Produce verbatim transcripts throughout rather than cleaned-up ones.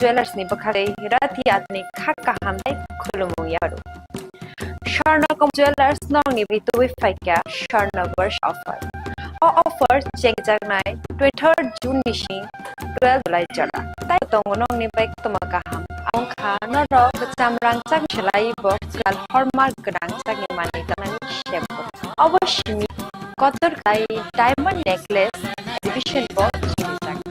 Jewellers ni bwkhak tei Rathi Adni kha kaham tei khulumung yaru. Swarnakom Jewellers nokni ritwi phaikha Swarnaborsh offer. O offer chengjaknai twenty-third June ni sing twelve July jora. Tai tongo nokni bai koktwma kaham. Wngkha norok kwcham rangchak selai bo kal hormark gwnang chakni manwi tanani sebo. Obo simi kotor kai diamond necklace exhibition bo chengjaknai.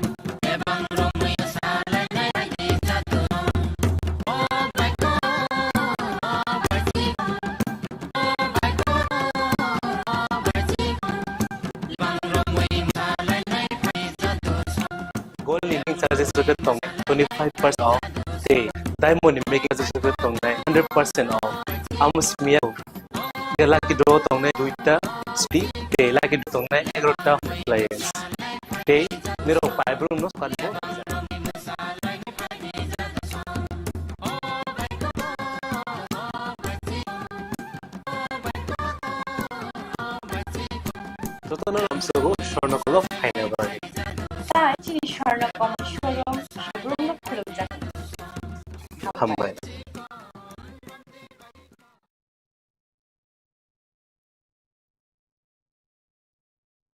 Gold ni making charges rwgwi tong twenty-five percent off tei diamond ni making charges rwgwi tongnai hundred percent off. Amo simi ya lucky draw tongnai duita scooty tei lucky draw tongnai egarota appliance. Tei nirok pai brum no sokani bo. Jotono lamsogo Swarnakom phaina bagwi. Tai chini Swarnakom showroom subrumno khulumjak. Hambai.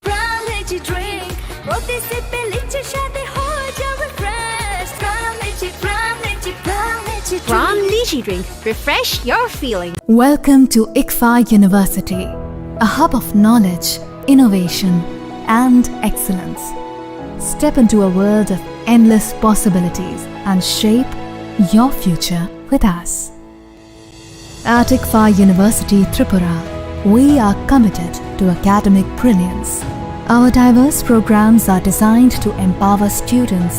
Pran Lychee Drink, প্রতি সিপে লিচুর স্বাদে হয়ে যাবে fresh. Pran Lychee, Pran Lychee, Pran Lychee Drink. Pran Lychee Drink. Refresh your feeling. Welcome to ICFAI University, a hub of knowledge, innovation, and excellence. Step into a world of endless possibilities and shape your future with us. At ICFAI University Tripura, we are committed to academic brilliance. Our diverse programs are designed to empower students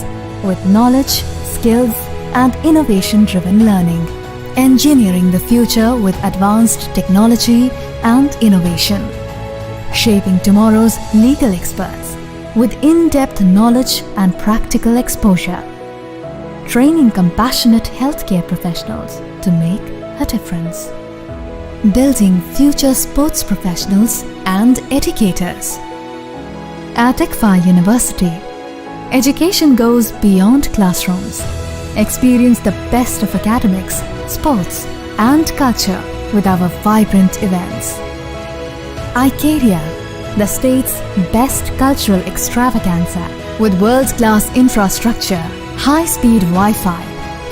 with knowledge, skills, and innovation-driven learning, engineering the future with advanced technology and innovation, shaping tomorrow's legal experts with in-depth knowledge and practical exposure, training compassionate healthcare professionals to make a difference, building future sports professionals and educators. At ICFAI University, education goes beyond classrooms. Experience the best of academics, sports, and culture with our vibrant events. Icaria, the state's best cultural extravaganza, with world-class infrastructure, high-speed Wi-Fi,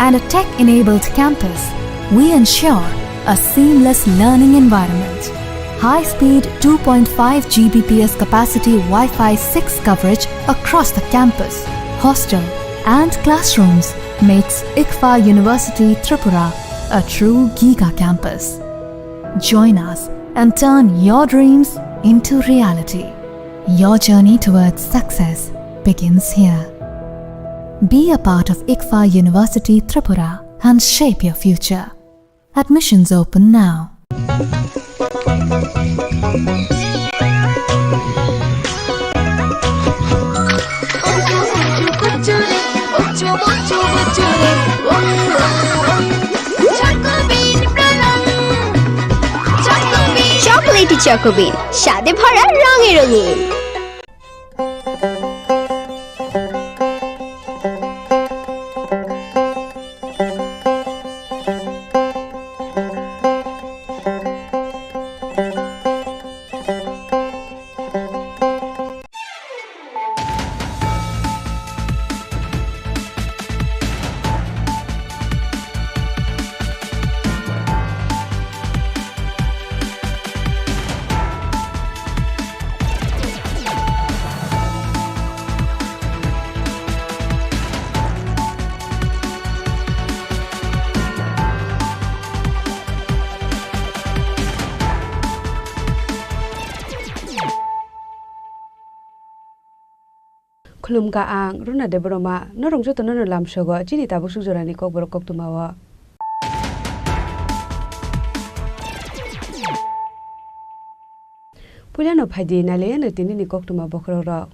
and a tech-enabled campus, we ensure a seamless learning environment. High-speed two point five G B P S capacity Wi-Fi six coverage across the campus, hostel, and classrooms makes ICFAI University Tripura a true giga campus. Join us and turn your dreams into reality. Your journey towards success begins here. Be a part of ICFAI University Tripura and shape your future. Admissions open now. Chocolatey Choco Bean, স্বাদে ভরা, রঙে রঙিন। Khulumkha ang Runa Debbarma, norok jotono no lamsogo chini tabuk suk jorani kokborok koktwmao. Puilano phaidi nailaiano tinini koktwma bokhorokrok.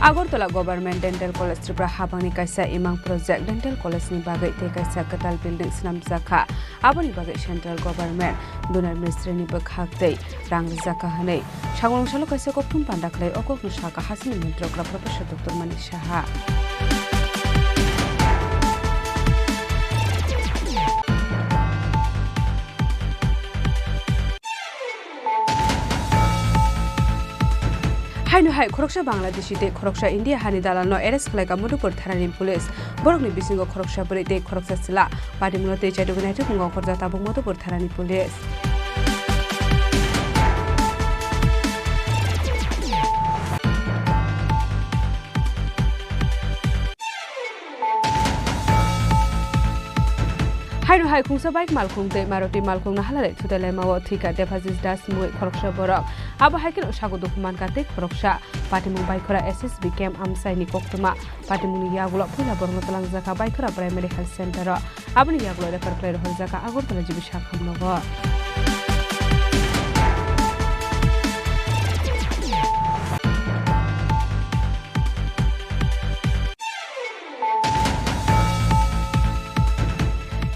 Agartala Government Dental College Tripura habangni kaisa imang project dental college ni bagwi tei kaisa kwtal building swnamjak kha. Aboni bagwi central government donor ministry ni bwkhak tei rang rijak kha hwnwi Sangrong salo kaisa kokthum panda khlai o kokno sakha hasini montri okra Professor Doctor Manik Saha. Haino hai khoroksa Bangladeshi tei khoroksa India hani dalalno arrest khlaikha Madhupur thanani police. Borokni bisingo khoroksa bwrwi tei khoroksa chwla. Patimungno tei chaitugwi naituk wngkha okhorjak tabuk Madhupur thanani police. Haino hai khungsa bike malkhung tei Maruti malkhung no halalai thutai laimao thwikha Debhajis Das mungwi khoroksa borok. Abo hai kheno sago dukhu mankha tei khoroksa. Patimung baikhora S S B camp amchaini koktwma. Patimungni yagulo puila borokno twlangjakha Baikhora Primary Health Center o. Aboni yagulo refer khlai rohorjakha Agartala G B sakhamnogo.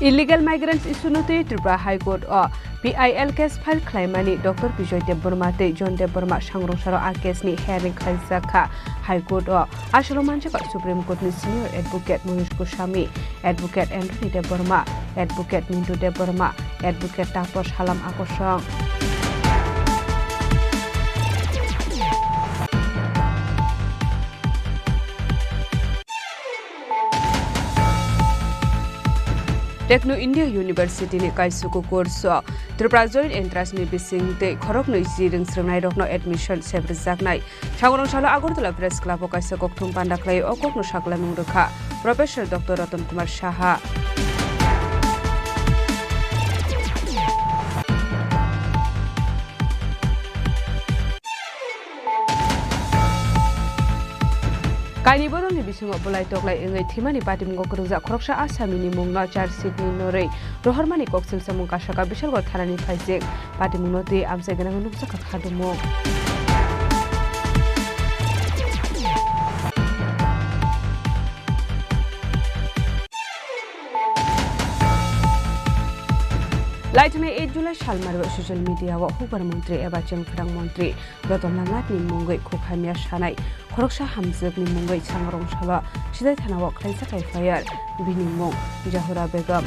Illegal migrants issue no twi Tripura High Court o P I L case file khlaimani Doctor Bijoy Debbarma tei John Debbarma sangrong salo a case ni hearing khlaijak kha High Court o. Asolo manjak kha Supreme Court ni Senior Advocate Mohis Goswami, Advocate Anthony Debbarma, Advocate Mintu Debbarma, Advocate Taposh Halam Akosong. Techno India University ni kaisuku course o Tripura Joint Entrance ni bising tei khoroknwi ji rwngsrwngnairokno admission sebrijaknai. Sangrong salo Agartala Press Club o kaisa kokthum panda khlai o kokno saklamung rwkha Professor Doctor Ratan Kumar Saha. Kaini bodolni bisingo bolai toklai wngwi thwimani patimungo kwrwngjak khoroksa Asami ni mungno charge sheet ni norwi rohormani koksil samung kasaka Bishalgarh thanani phaijak. Patimungno twi amchai gwnangwi nukjakha khadumung. Laithani eight July salmari o social media o Hukbar Montri eba Chengphrang Montri Ratan Lal Nath ni mungwi khuk hamya sanai khoroksa hamjwk ni mungwi Sangrong salo Sidai thana o khlaijak F I R, bini mung Jahura Begum.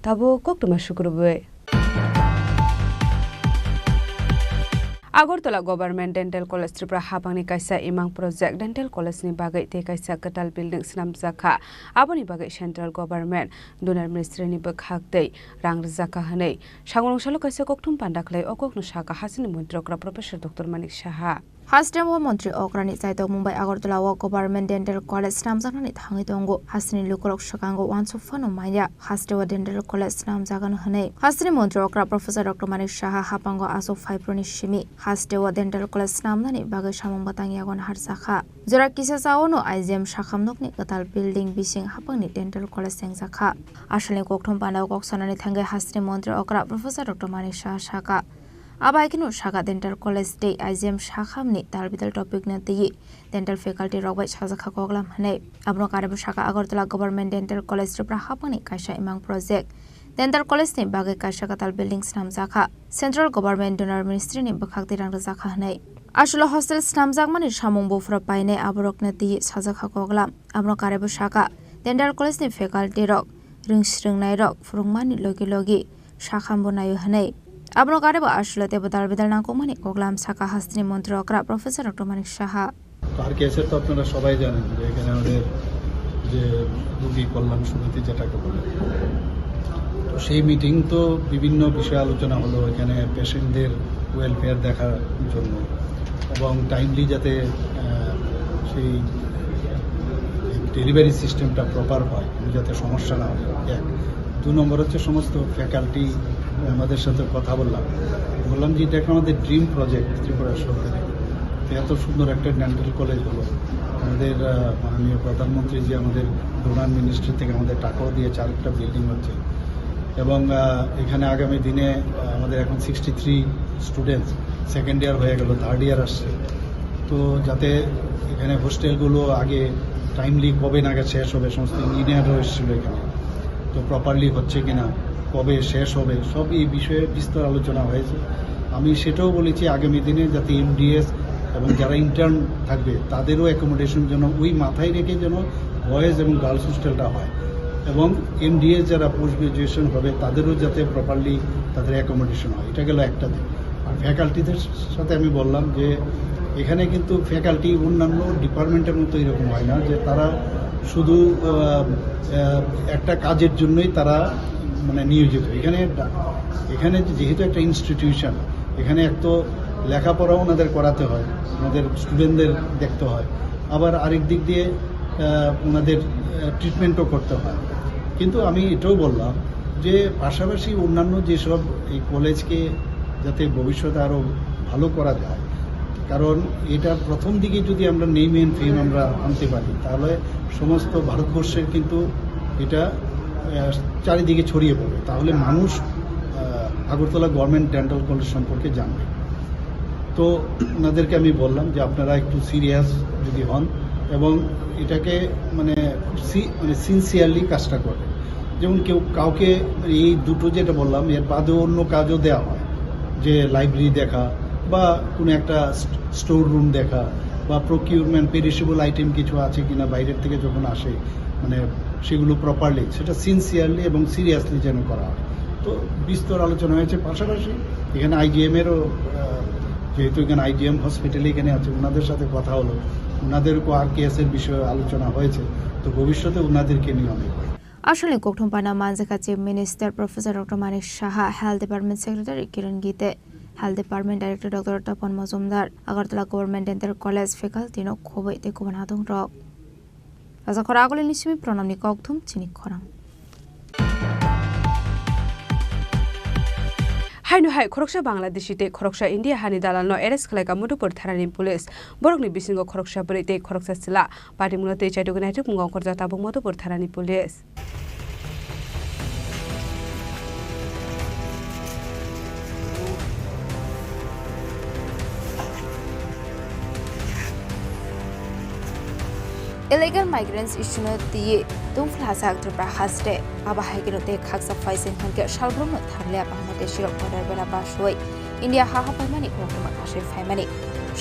Tabuk koktwma sukrubwi. Agartala Government Dental College Tripura habangni kaisa imang project dental college ni bagwi tei kaisa kwtal building swnamjak kha. Aboni bagwi central government donor ministry ni bwkhak tei rang rijak kha hwnwi Sangrong salo kaisa kokthum panda khlai o kokno sakha hasini montri okra Professor Doctor Manik Saha. Hasteo montri okrani chaitok Mumbai Agartala o Government Dental College swnamjaknani thangwi tongo. Hasteni lukurok swkango uansuk phano manya. Hasteo Dental College swnamjagano hwnwi hasteni montri okra Professor Doctor Manik Saha hapango aswk phaiphru ni simi hasteo Dental College swnamnani bagwi samung bwtang yago naharjakha. Jora kisa chaono I G M sakhamnokni kwtal building bising hapangni Dental College chengjakha. Asalni kokthum pandao kok sanani thangwi hasteni montri okra Professor Doctor Manik Saha sakha. Abo hai kheno sakha Dental College tei I G M sakhamni tal bidal topic no twiwi dental faculty rok bai sajak kha koklam hwnwi. Abono karwi bo sakha Agartala Government Dental College Tripura hapangni kaisa imang project. Dental College ni bagwi kaisa kwtal building swnamjak kha. Central Government Donor Ministry ni bwkhak twi rang rwjak kha hwnwi. Aswlo hostel swnamjakmani samung buphuru painai aborokno twiwi sajak kha koklam. Abono karwi bo sakha Dental College ni faculty rok, rwngsrwngnairok phwrwngmani logi logi sakham bo naio hwnwi. Abono karwi bo aswlo teibo dal bidal nangkukmani koklam sakha hasteni montri okra Professor Doctor Manik Saha. তো আর কেসের তো আপনারা সবাই জানেন যে এখানে আমাদের যে রোগী কল্যাণ সমিতি যেটাকে বলে, তো সেই মিটিং তো বিভিন্ন বিষয়ে আলোচনা হলো, এখানে পেশেন্টদের ওয়েলফেয়ার দেখার জন্য এবং টাইমলি যাতে, আহ, সেই ডেলিভারি সিস্টেমটা প্রপার হয়, যাতে সমস্যা না হয়, এক। দু নম্বর হচ্ছে সমস্ত ফ্যাকাল্টি আমাদের সাথে কথা বললাম, বললাম যে এটা একটা আমাদের ড্রিম প্রজেক্ট ত্রিপুরা সরকারের, তো এত সুন্দর একটা ডেন্টাল কলেজ হলো, আমাদের, আহ, মাননীয় প্রধানমন্ত্রী যে আমাদের ডোনার মিনিস্ট্রি থেকে আমাদের টাকাও দিয়েছে, আরেকটা বিল্ডিং হচ্ছে। এবং, আহ, এখানে আগামী দিনে, আহ, আমাদের এখন sixty three students second year হয়ে গেল, থার্ড ইয়ার আসছে। তো যাতে এখানে হোস্টেলগুলো আগে টাইমলি কবে নাগাদ শেষ হবে, সমস্ত ইঞ্জিনিয়াররাও এসেছিল এখানে, তো প্রপারলি হচ্ছে কিনা, কবে শেষ হবে, সব এই বিষয়ে বিস্তর আলোচনা হয়েছে। আমি সেটাও বলেছি আগামী দিনে যাতে এমডিএস এবং যারা ইন্টার্ন থাকবে তাদেরও অ্যাকোমোডেশন যেন ওই মাথায় রেখে যেন বয়েজ এবং গার্লস হোস্টেলটা হয়, এবং এমডিএস যারা পোস্ট গ্রাজুয়েশন হবে তাদেরও যাতে প্রপারলি তাদের অ্যাকোমোডেশন হয়। এটা গেল একটা দিক। আর ফ্যাকাল্টিদের সাথে আমি বললাম যে এখানে কিন্তু ফ্যাকাল্টি অন্যান্য ডিপার্টমেন্টের মতো এরকম হয় না যে তারা শুধু, আহ, আহ, একটা কাজের জন্যই তারা মানে নিয়োজিত। এখানে ডা-, এখানে যেহেতু একটা ইনস্টিটিউশন, এখানে এক তো লেখাপড়া ওনাদের করাতে হয়, ওনাদের স্টুডেন্টদের দেখতে হয়, আবার আরেক দিক দিয়ে, আহ, ওনাদের, আহ, ট্রিটমেন্টও করতে হয়। কিন্তু আমি এটাও বললাম যে পাশাপাশি অন্যান্য যেসব এই কলেজকে যাতে ভবিষ্যতে আরও ভালো করা যায়, কারণ এটা প্রথম দিকে যদি আমরা নেম অ্যান্ড ফেম আমরা আনতে পারি, তাহলে সমস্ত ভারতবর্ষের কিন্তু এটা, আহ, চারিদিকে ছড়িয়ে পড়বে। তাহলে মানুষ, আহ, আগরতলা গভর্নমেন্ট ডেন্টাল কলেজ সম্পর্কে জানবে। তো ওনাদেরকে আমি বললাম যে আপনারা একটু সিরিয়াস যদি হন এবং এটাকে মানে খুব সি-, মানে সিনসিয়ারলি কাজটা করবেন। যেমন কেউ কাউকে মানে এই দুটো যেটা বললাম, এর বাদেও অন্য কাজও দেওয়া হয়, যে লাইব্রেরি দেখা বা কোনো একটা স্টোর রুম দেখা বা প্রকিউরমেন্ট, পেরিশেবল আইটেম কিছু আছে কিনা বাইরের থেকে যখন আসে, মানে সেগুলো প্রপারলি, সেটা সিনসিয়ারলি এবং সিরিয়াসলি যেন করা হয়। তো বিস্তর আলোচনা হয়েছে। পাশাপাশি এখানে আইজিএম এরও, আহ, যেহেতু এখানে আইজিএম হসপিটাল এখানে আছে, ওনাদের সাথে কথা হলো, ওনাদেরও আর কেসের বিষয়ে আলোচনা হয়েছে। তো ভবিষ্যতে ওনাদেরকে নিয়ে আমি Asalni kokthum pai no manjakha Chief Minister Professor Doctor Manik Saha, Health Department Secretary Kiran Gite, Health Department Director Doctor Tapan Majumdar, Agartala Government Dental College faculty no khobwi tei kubun adongrok. Rajakhor agulini simi pranamni kokthum chini khorang. Haino hai khoroksa Bangladeshi tei khoroksa India hani dalalno arrest khlaikha Madhupur thanani police. Borokni bisingo khoroksa bwrwi tei khoroksa chwla. Patimungno tei chaitugwi naitukmungo ongkhorjak tabuk Madhupur thanani police. Illegal migrants issue no twiwi tungphla hachak Tripura haste. Abo hai kheno tei khaksa phaising hwnkhe salbrumno thanglia Bangladeshi rok bodai bera basoi India ha hapaimani koktwma kasui phaimani.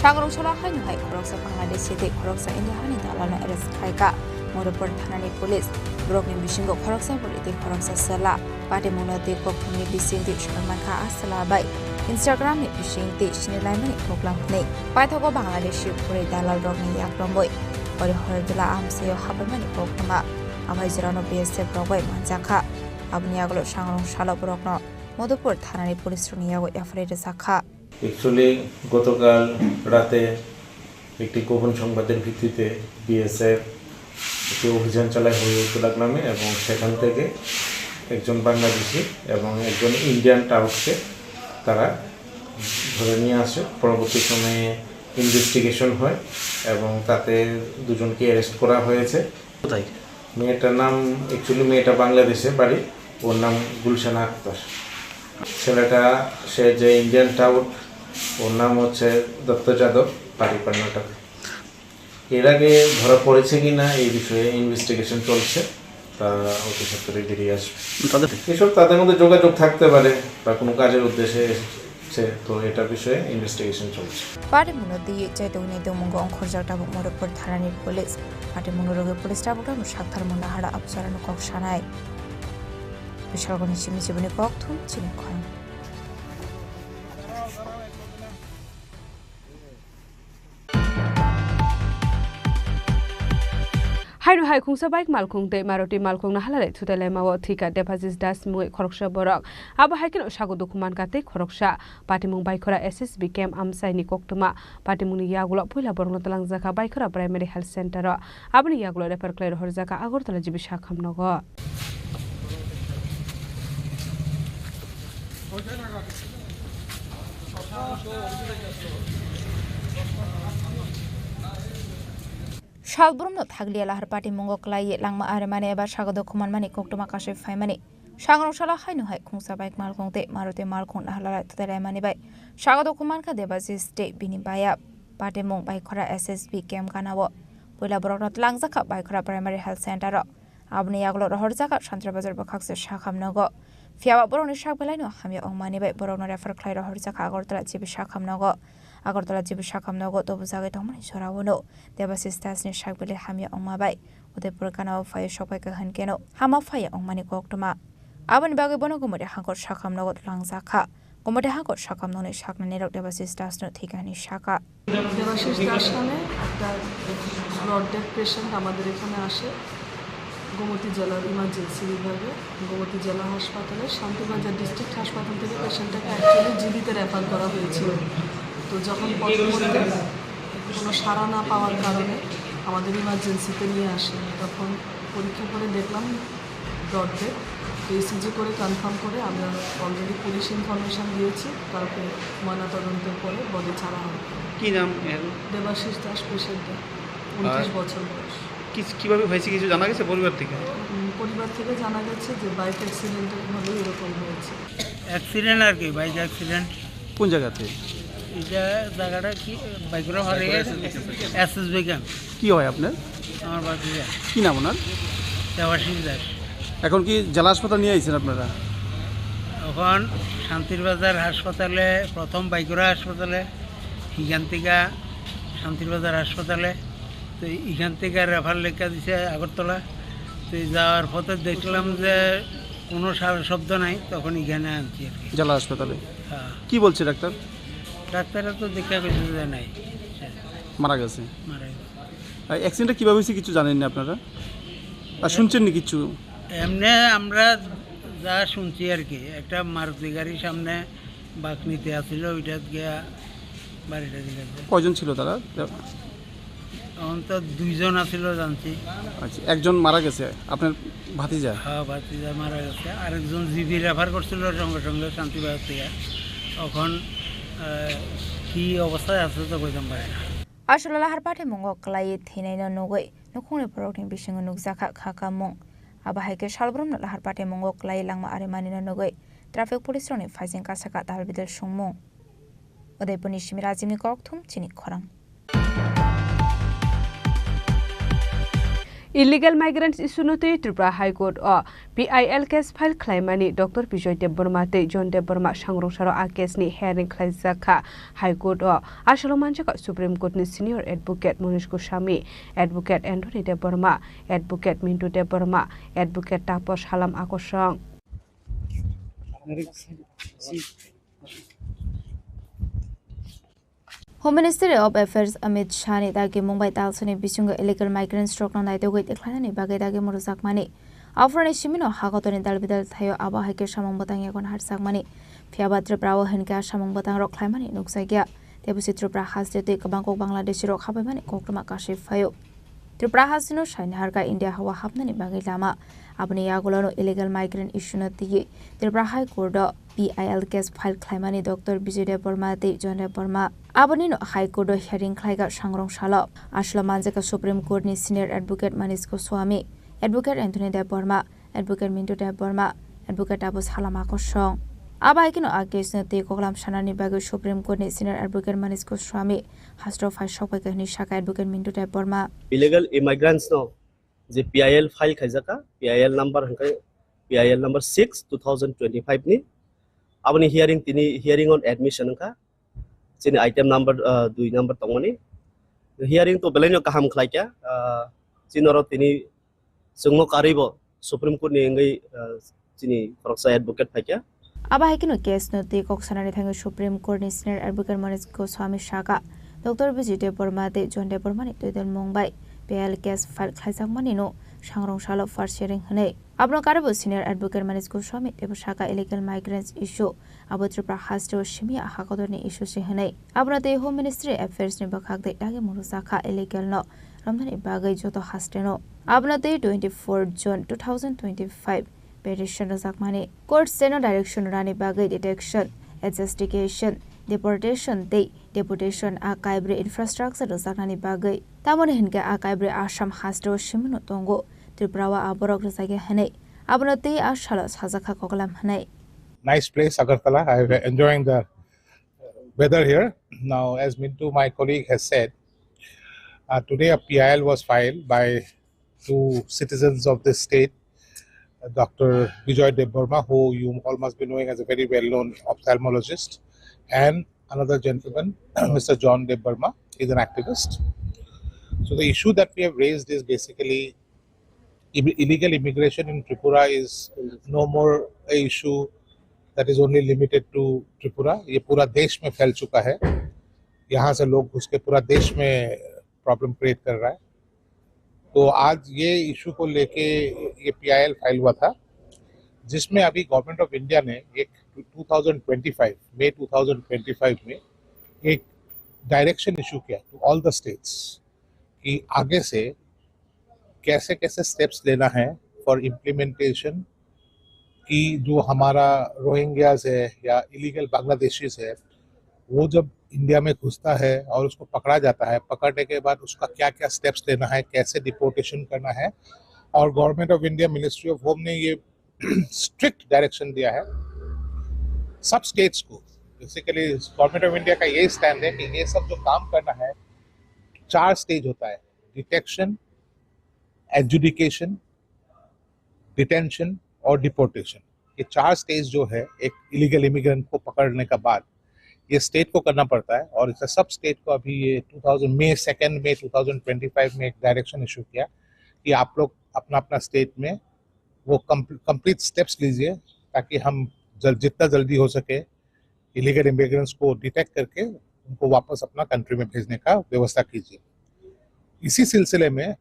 Sangrong salo haino hai khoroksa Bangladeshi tei khoroksa India hani dalalno arrest khlaikha Madhupur thanani police. Borokni bisingo khoroksa bwrwi tei khoroksa chwla. Patimungno tei kokthumni bisingtwi soi mankha a chwla bai Instagramni bisingtwi sinilaimani koklam hwnwi. Paithago Bangladeshi bwrwi dalalrokni yakromwi Ori Horjula amchaio hapaimani koktwma. Abai jorano B S F rok bai manjakha. Aboni yagulo sangrong salo borokno Madhupur thanani police rokni yago F I R rwjakha. Actually, গতকাল রাতে একটি গোপন সংবাদের ভিত্তিতে বিএসএফ একটি অভিযান চালায় হরিহরদোলা গ্রামে এবং সেখান থেকে একজন বাংলাদেশি এবং একজন ইন্ডিয়ান টাউটকে তারা ধরে নিয়ে আসে। পরবর্তী সময়ে ইনভেস্টিগেশন হয় এবং তাতে দুজনকে অ্যারেস্ট করা হয়েছে। কোথায়? মেয়েটার নাম, অ্যাকচুয়ালি মেয়েটা বাংলাদেশে বাড়ি, ওর নাম গুলশানা আক্তার। ছেলেটা, সে যে ইন্ডিয়ান টাউট, ওর নাম হচ্ছে দত্ত যাদব, বাড়ি কর্ণাটকে। এর আগে ধরা পড়েছে কিনা এই বিষয়ে ইনভেস্টিগেশন চলছে, তা অতি সত্বরই বেরিয়ে আসবে। তাদের এসব তাদের মধ্যে যোগাযোগ থাকতে পারে বা কোনো কাজের উদ্দেশ্যে এসেছে, তো এটা বিষয়ে ইনভেস্টিগেশন চলছে। Patimungno twiwi chaitugwi naitukmungo ongkhorjak tabuk Madhupur thanani police. Patimungno rwgwi police tabuk tabuk saktharmung nahara absarano kok sanai. Bisalguni simi siboni kokthum chini khorang. Haino hai khungsa bike malkhung tei Maruti malkhung no halalai thutai laimao thwikha Debajis Das mungwi khoroksa borok. Abo hai kheno sago dukhu mankha tei khoroksa. Patimung Baikhora S S B camp amchaini koktwma. Patimungni yagulo puila borokno twlangjakha Baikhora Primary Health Center o. Aboni yagulo refer khlai rohorjakha Agartala G B Sakham nogo. Salbrumno thaklia lahar patimungo kwlaiwi langma aremani eba sago dukhu manmani koktwma kasui phaimani Sangrong salo haino hai khungsa bike malkhung tei Maruti malkhung naharlai totelaimani bai sago dukhu mankha Debashis tei bini baya. Patimung Baikhora S S B camp ganao puila borokno twlangjakha Baikhora Primary Health Center o. Aboni yagulo rohorjakha Santri Bazar bwkhakse sakham nogo. Phiyaba borokni sak belaino hamya wngmani bai borokno refer khlai rohorjakha Agartala G B sakham nogo. Agartala G B sakham nogo tobujagwi tongmani jorao no Debashis Dasni sak belai hamya wngma bai Udaipur ganao phaiwi sokpai kaham keno hama phaiya wngmani koktwma. Aboni bagwi bono Gumati hangkor sakham nogo twlangjakha. Gumati hangkor sakham nokni saknani rok Debashis Dasno thwikha hwnwi sakha. Debashis দাস নামে একটা broad death patient আমাদের এখানে আসে গোমতী জেলার ইমার্জেন্সি বিভাগে, গোমতী জেলা হাসপাতালে, শান্তিবাজার ডিস্ট্রিক্ট হাসপাতাল থেকে পেশেন্টটাকে অ্যাকচুয়ালি জিবিতে রেফার করা হয়েছিল। তো যখন পথের মধ্যে কোনো সাড়া না পাওয়ার কারণে আমাদের ইমার্জেন্সিতে নিয়ে আসে, তখন পরীক্ষা করে দেখলাম ব্রড ডেথ। তো ইসিজি করে কনফার্ম করে আমরা অলরেডি পুলিশ ইনফরমেশন দিয়েছি, কালকে ময়নাতদন্তের পরে বডি ছাড়া হবে। কি নাম এর? দেবাশিস দাস পেশেন্টের, উনত্রিশ বছর বয়স। কি, কিভাবে হয়েছে কিছু জানা গেছে পরিবার থেকে? উম, পরিবার থেকে জানা গেছে যে বাইক অ্যাক্সিডেন্টের ফলে এরকম হয়েছে। অ্যাক্সিডেন্ট আর কি, বাইক অ্যাক্সিডেন্ট। কোন জায়গাতে? এটা জায়গাটা কি? বাইকরা হরে এসএসবি ক্যাম্প। কি হয় আপনার? আমার ভাতিজা। কি নাম ওনার? দেবাশিস দাস। এখন কি জেলা হাসপাতাল নিয়ে আইছেন আপনারা? এখন শান্তির বাজার হাসপাতালে, প্রথম বাইকরা হাসপাতালে, হিগান্তিকা শান্তির বাজার হাসপাতালে, তো এখান থেকে রেফার লেখা দিছে আগরতলা। তো এই যাওয়ার পথে দেখলাম যে কোনো সারা শব্দ নাই, তখন এখানে আনছি আর কি। জেলা হাসপাতালে? হ্যাঁ। কি বলছে ডাক্তার? ডাক্তাররা তো দেখা করছে যে নাই। মারা গেছে? মারা গেছে। আর অ্যাক্সিডেন্টটা কীভাবে হয়েছে কিছু জানেন না আপনারা? আর শুনছেন না কিছু? এমনি আমরা যা শুনছি আর কি, একটা মারুতি গাড়ির সামনে বাঁক নিতে আসছিল, ওইটা গিয়া বাড়িটা দিয়ে গেছে। কয়জন ছিল তারা? অন্তত দুইজন আছিল জানছি। আচ্ছা, একজন মারা গেছে, আপনার ভাতিজা? হ্যাঁ, ভাতিজা মারা গেছে। আরেকজন জিবি রেফার করছিল সঙ্গে সঙ্গে শান্তিবাজার থেকে। এখন, আহ, কি অবস্থায় আছে তো কইতাম পারি না। Aswk lahar pathaimungo kwlaiwi thwinaino nugwi nukhungni borokni bisingo nukjakha kha kamung. Abo hai khe salbrumno lahar pathaimungo kwlaiwi langma arimanino nugwi traffic police rokni phaijing kasaka dalbidal sungmung. Udaipurni simi Rajibni kokthum chini khorang. Illegal migrants issue no twi Tripura High Court o P I L case file khlaimani Doctor Bijoy Debbarma tei John Debbarma sangrungsaro a case ni hearing khlaijak kha High Court o. Aswk manjak kha Supreme Court ni Senior Advocate Manish Goswami, Advocate Anthony Debbarma, Advocate Mintu Debbarma, Advocate Taposh Halam Akosong. Home Ministry of Affairs Amit Shah ni dagimung bai talsani bisingo illegal migrants rokno naitugwi tikhlainani bagwi dagimung rwjakmani. Aphuruni simino hakotorni dalbidal thaio abo hai khe samung bwtang yakun harjakmani. Phiyaba Tripura o hinkhe a samung bwtang rok khlaimani nukjakya. Tei busi Tripura haste twi kwbang kok Bangladeshi rok habaimani koktwma kasui phaio. Tripura hasteno saini harkha India hao hapnani bagwi lama. Aboni yagulono illegal migrant issue no twiwi Tripura High Court o P I L case file khlaimani Doctor Bijoy Debbarma tei John Debbarma. Abonino High Court o hearing khlaikha sangrong salo. Aswk manjakha Supreme Court ni Senior Advocate Manish Goswami, Advocate Anthony Debbarma, Advocate Mintu Debbarma, Advocate Taposh Halam Akosong. Abo hai kheno a case no twi koklam sanani bagwi Supreme Court ni Senior Advocate Manish Goswami hasteo phai sokpai kha hwnwi sakha Advocate Mintu Debbarma. Illegal immigrants no je P I L file khaijak kha, P I L number hwnkhe P I L number six two thousand twenty-five ni. Aboni hearing tini hearing on admission wngkha. Chini item number, ah, dui number tongmani. Hearing to belaino kaham khlaikha, ah, chini oro tini chwngno karwibo Supreme Court ni wngwi, ah, chini khoroksa advocate phaikha. Abo hai kheno case no twi kok sanani thangwi Supreme Court ni Senior Advocate Manish Goswami sakha, Doctor Bijoy Debbarma tei John Debbarma ni twidulmung bai P I L case file khlaijakmani no sangrong salo first hearing hwnwi. Abono karwibo Senior Advocate Manish Goswami teibo sakha illegal migrants issue abo Tripura hasteo simi a hakotorni issue se hwnwi. Abono tei Home Ministry Affairs ni bwkhak tei dagimung rwjakha illegal no romnani bagwi joto hasteno. Abono tei twenty-four June two thousand twenty-five petition rwjakmani. Court seno direction rwnani bagwi detection, adjudication, deportation tei deputation a kaibrwi infrastructure rwjaknani bagwi. Tamoni hinkhe a kaibrwi Assam hasteo simino tongo, Tripura o a borok rwjakya hwnwi Abono tei a salo sajak kha koklam hwnwi. Nice place, Agartala. I'm enjoying the weather here. Now, as Mintu, my colleague, has said, uh, today a P I L was filed by two citizens of this state, uh, Doctor Bijoy Debbarma, who you all must be knowing as a very well-known ophthalmologist, and another gentleman, Mister John Debbarma, is an activist. So the issue that we have raised is basically ill- illegal immigration in Tripura is no more a issue that is only limited to Tripura. ये पूरा देश में फैल चुका है। यहाँ से लोग घुस के पूरा देश में प्रॉब्लम क्रिएट कर रहा है। तो आज ये इशू को लेके ये पीआईएल फाइल हुआ था, जिसमें अभी गवर्नमेंट ऑफ इंडिया ने एक twenty twenty five, May twenty twenty five में एक डायरेक्शन इशू किया टू ऑल द स्टेट्स कि आगे से कैसे कैसे स्टेप्स लेना है फॉर इम्प्लीमेंटेशन, कि जो हमारा रोहिंग्याज है या इलीगल बांग्लादेशीज है, वो जब इंडिया में घुसता है और उसको पकड़ा जाता है, पकड़ने के बाद उसका क्या क्या स्टेप्स लेना है, कैसे डिपोर्टेशन करना है। और government of India, ministry of home ने ये स्ट्रिक्ट डायरेक्शन दिया है सब स्टेट्स को। बेसिकली गवर्नमेंट ऑफ इंडिया का यही स्टैंड है कि ये सब जो काम करना है, चार स्टेज होता है: डिटेक्शन, एडजुडिकेशन, डिटेंशन और डिपोर्टेशन। ये चार स्टेज जो है एक इलीगल इमिग्रेंट को पकड़ने का बाद, ये स्टेट को करना पड़ता है। और इसे सब स्टेट को अभी ये टू थाउजेंड, मई सेकेंड, मई टू थाउजेंड ट्वेंटी फ़ाइव में एक डायरेक्शन इशू किया कि आप लोग अपना अपना स्टेट में वो कंप्लीट स्टेप्स लीजिए, ताकि हम जल, जितना जल्दी हो सके इलीगल इमिग्रेंट्स को डिटेक्ट करके उनको वापस अपना कंट्री में भेजने का व्यवस्था कीजिए। इसी सिलसिले में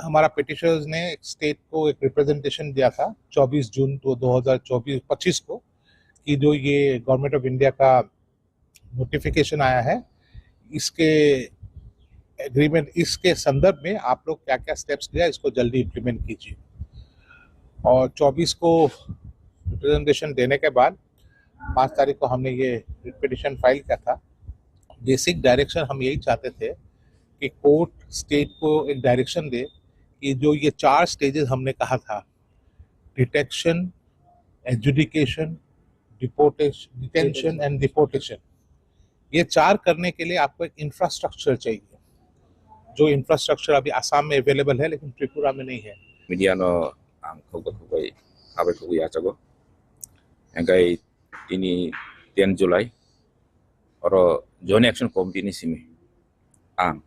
हमारा पिटिशनर्स ने एक स्टेट को एक रिप्रेजेंटेशन दिया था चौबीस जून तो दो हज़ार चौबीस पच्चीस को, कि जो ये गवर्नमेंट ऑफ इंडिया का नोटिफिकेशन आया है, इसके एग्रीमेंट, इसके संदर्भ में आप लोग क्या क्या स्टेप्स लिया, इसको जल्दी इम्प्लीमेंट कीजिए। और चौबीस को रिप्रेजेंटेशन देने के बाद पाँच तारीख को हमने ये रिट पिटिशन फाइल किया था। बेसिक डायरेक्शन हम यही चाहते थे कि कोर्ट स्टेट को एक डायरेक्शन दे कि जो ये चार स्टेजेस हमने कहा था, detection, adjudication, deportation, detention and deportation, ये चार करने के लिए आपको एक इंफ्रास्ट्रक्चर चाहिए। जो इंफ्रास्ट्रक्चर अभी आसाम में अवेलेबल है लेकिन त्रिपुरा में नहीं है। Media no ang khokba khokbai khabai khogwi yachago. Hingkai tini ten July oro Joint Action Committee ni simi ang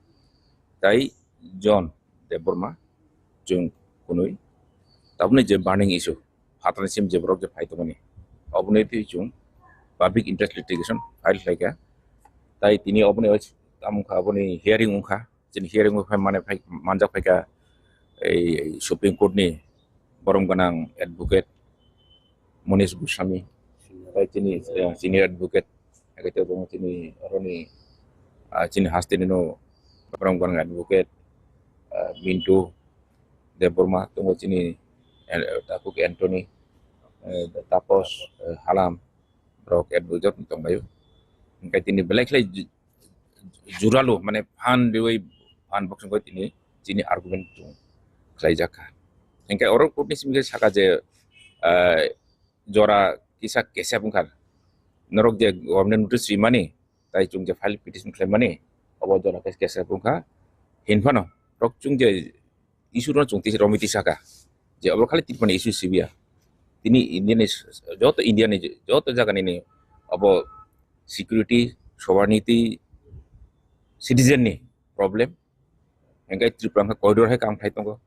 tai John Debbarma chwng kunui tabukni je burning issue phatarni simi je borok je phai tongmani oboni twi chwng public interest litigation file khlaikha. Tai tini oboni tamo wngkha, oboni hearing wngkha. Chini hearing o phai mane phai manjak phaikha ei Supreme Court ni borom gwnang advocate Monish Goswami, tai chini senior advocate, hai khe tongo chini oroni chini haste ni no borom gwnang advocate Mintu Debbarma, tongo chini Takuk Anthony, Tapos Halam, borok advocate tonglaio. Hingke tini belai khlai juralu mane phan riwi phan boksong khe tini chini argument chung khlai jak kha. Hingke oro court ni simi khe saka je jora kisa kesep wngkha, norok je government notice rimani tai chung je file petition khlaimani obo jora khe kesep wngkha. Hinphano norok chung je issue no chung tisa romwi tisaka je obo khali Tripura ni issue sibiya, tini India ni joto India ni joto jaga nini obo security, sovereignty, citizen ni problem. Hingke Tripura wngkha corridor hai kam khai tongo.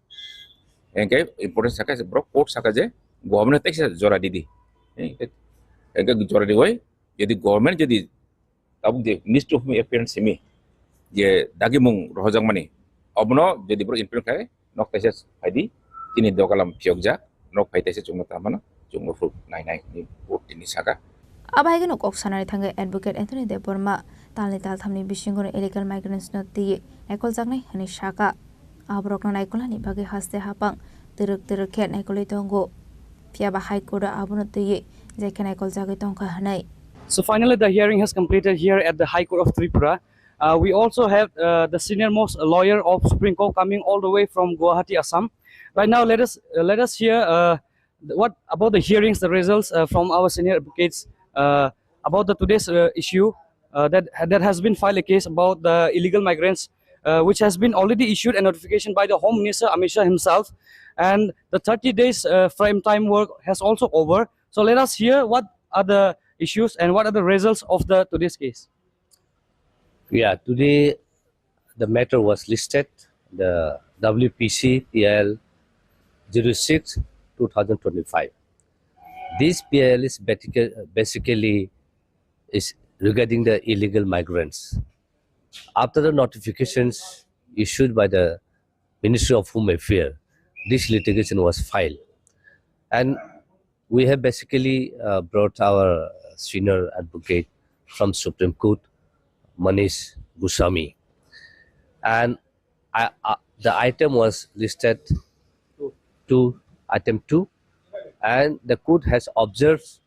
Hingke important saka borok court saka je government teisa jora didi. Hingke jora diwi jodi government jodi tabuk je Ministry of Home Affairs simi je dagimung rohojakmani obono jodi borok implement khai nok taisa phaidi, chini dogalam phiyokjak, nok phai taisa chwngno tamo no chwngno phuru nainai hinwi court tini saka. Abo hai kheno kok sanani thangwi Advocate Anthony Debbarma talni talthamni bisingo no illegal migrants no twiwi naikoljaknai hwnwi saka. Aborokno naikolnani bagwi haste hapang twrwk twrwk khe naikolwi tongo. Phiyaba High Court o abono twiwi je khe naikoljagwi tongkha hwnwi. So finally, the hearing has completed here at the High Court of Tripura. Uh, we also have uh, the senior most lawyer of Supreme Court coming all the way from Guwahati, Assam. Right now, let us uh, let us hear uh, What about the hearings, the results uh, from our senior advocates uh, about the today's uh, issue uh, that that has been filed a case about the illegal migrants, uh, which has been already issued a notification by the Home Minister Amit Shah himself, and the thirty days uh, frame time work has also over. So let us hear what are the issues and what are the results of the today's case. Yeah, today the matter was listed, the W P C P I L zero six two thousand twenty-five. This P I L is basically, basically is regarding the illegal migrants. After the notifications issued by the Ministry of Home Affairs, this litigation was filed. And we have basically uh, brought our senior advocate from Supreme Court, Manish Goswami. And I, uh, the item was listed to item two, and the court has observed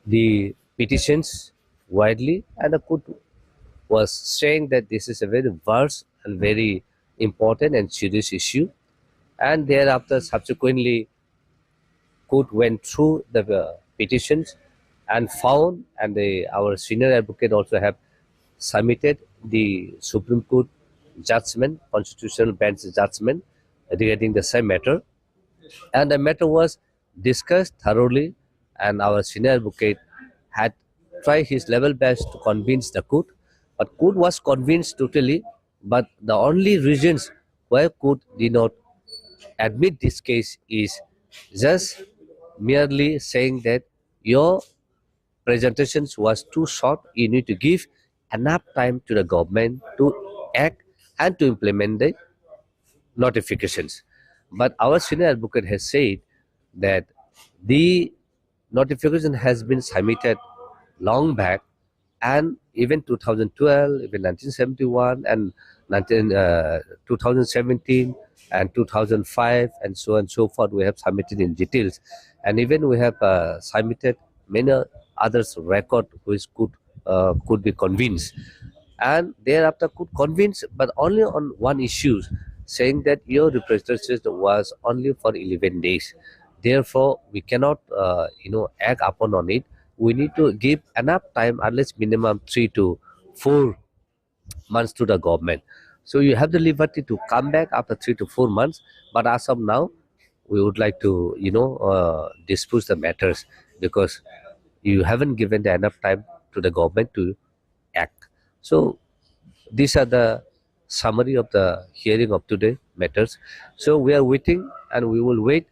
the petitions widely, and the court was saying that this is a very vast and very important and serious issue. And thereafter, subsequently, court went through the uh, petitions and found, and the, our senior advocate also have submitted the Supreme Court judgment, constitutional bench judgment regarding the same matter. And the matter was discussed thoroughly, and our senior advocate had tried his level best to convince the court, but court was convinced totally. But the only reasons why court did not admit this case is just merely saying that your presentations was too short. You need to give enough time to the government to act and to implement the notifications. But our senior advocate has said that the notification has been submitted long back, and even two thousand twelve, even nineteen seventy-one, and nineteen, uh, two thousand seventeen, and two thousand five, and so on and so forth, we have submitted in details. And even we have uh, submitted many others record which could uh, could be convinced. And thereafter could convince, but only on one issue, saying that your representation was only for eleven days. Therefore, we cannot, uh, you know, act upon on it. We need to give enough time, at least minimum three to four months to the government. So you have the liberty to come back after three to four months. But as of now, we would like to, you know, uh, dispose the matters because you haven't given the enough time to the government to act. So these are the summary of the hearing of today matters. So we are waiting and we will wait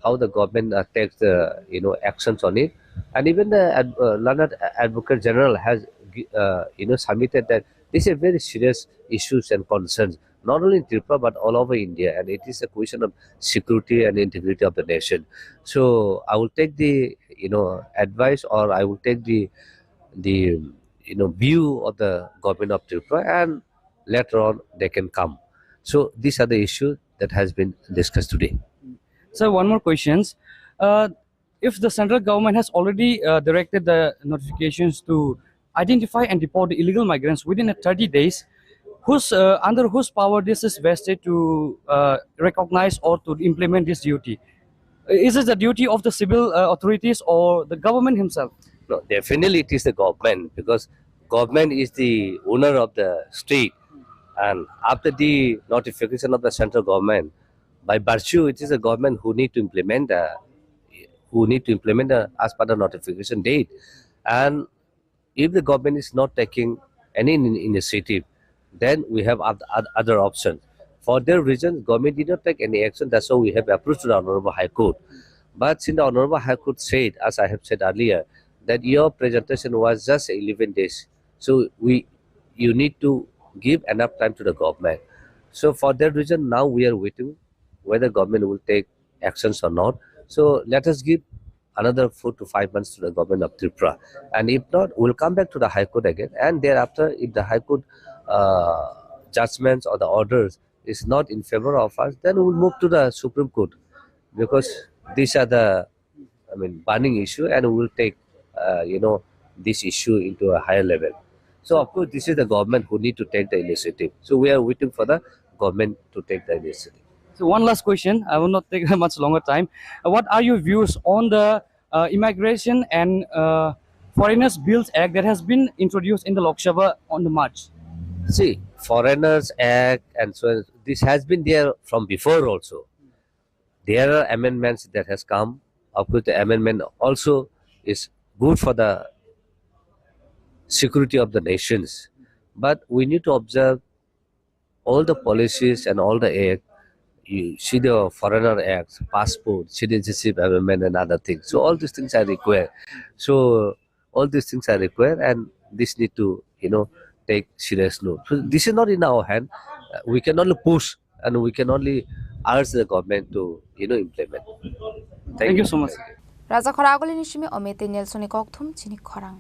how the government uh, takes the, you know, actions on it. And even the ad- uh, learned advocate general has gi- uh, you know, submitted that this is a very serious issues and concerns, not only in Tripura but all over India, and it is a question of security and integrity of the nation. So I will take the, you know, advice, or I will take the the, you know, view of the government of Tripura, and later on they can come. So these are the issues that has been discussed today. So one more questions. Uh, if the central government has already uh, directed the notifications to identify and deport the illegal migrants within a thirty days, whose uh, under whose power this is vested to uh, recognize or to implement this duty? Is it the duty of the civil uh, authorities or the government himself? No, definitely it is the government, because government is the owner of the state, and after the notification of the central government, by virtue it is the government who need to implement uh, who need to implement uh, as per the notification date. And if the government is not taking any in- initiative, then we have oth- oth- other options. For their reason, government did not take any action. That's why we have approached to the Honorable High Court. But since the Honorable High Court said, as I have said earlier, that your presentation was just eleven days, so we you need to give enough time to the government. So for that reason, now we are waiting whether government will take actions or not. So let us give another four to five months to the government of Tripura. And if not, we'll come back to the High Court again. And thereafter, if the High Court uh, judgments or the orders is not in favor of us, then we'll move to the Supreme Court, because these are the, I mean, burning issue, and we will take, uh, you know, this issue into a higher level. So of course, this is the government who need to take the initiative. So we are waiting for the government to take the initiative. So one last question, I will not take much longer time. Uh, what are your views on the uh, Immigration and uh, Foreigners Bills Act that has been introduced in the Lok Sabha on the March? See, Foreigners Act and so on, this has been there from before also. There are amendments that has come. Of course, the amendment also is good for the security of the nations. But we need to observe all the policies and all the act. You see the Foreigner Act, passport, citizenship amendment, and other things. So all these things are required. So all these things are required, and this need to, you know, take serious note. So this is not in our hand. Uh, We can only push and we can only urge the government to, you know, implement. Thank you so much. Rajakhara agulini simi Omete Nelsoni kokthum chini khorang.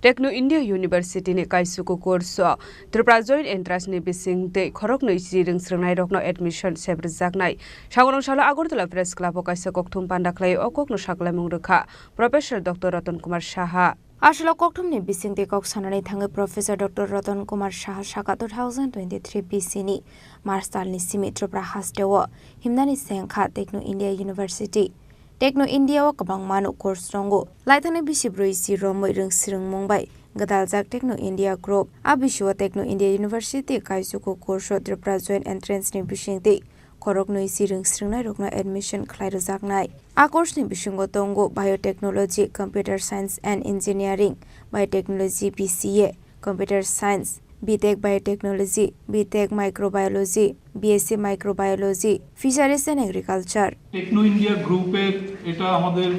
Techno India University ni kaisuku course o Tripura Joint Entrance ni bising tei khoroknwi si rwngsrwngnai rokno admission sep rwjaknai. Sagonong salo Agartala Press Club o kaisa kokthum panda khlai o kokno sakhlaimung rwkha Professor Doctor Ratan Kumar Saha. Aswlok kokthumni bisingtwi kok sanani thangwi Professor Doctor Ratan Kumar Saha saka two thousand twenty-three B C ni March talni simi Tripura hasteo himnani sengkha Techno India University. Techno India o kwbangmano course rongo. Laithani bisi brwi si romwi rwngsrwngmung bai gwdaljak Techno India Group. A bisio Techno India University kaisuku course o Tripura Joint Entrance ni bisingtwi khoroknwi si rwngsrwngnairokno admission khlai rwjaknai. A course ni bisingo tongo Biotechnology, Computer Science and Engineering, Biotechnology B C A, Computer Science, B Tech Biotechnology, B Tech Microbiology, B S C Microbiology, Fisheries and Agriculture. Techno India গ্রুপের এটা আমাদের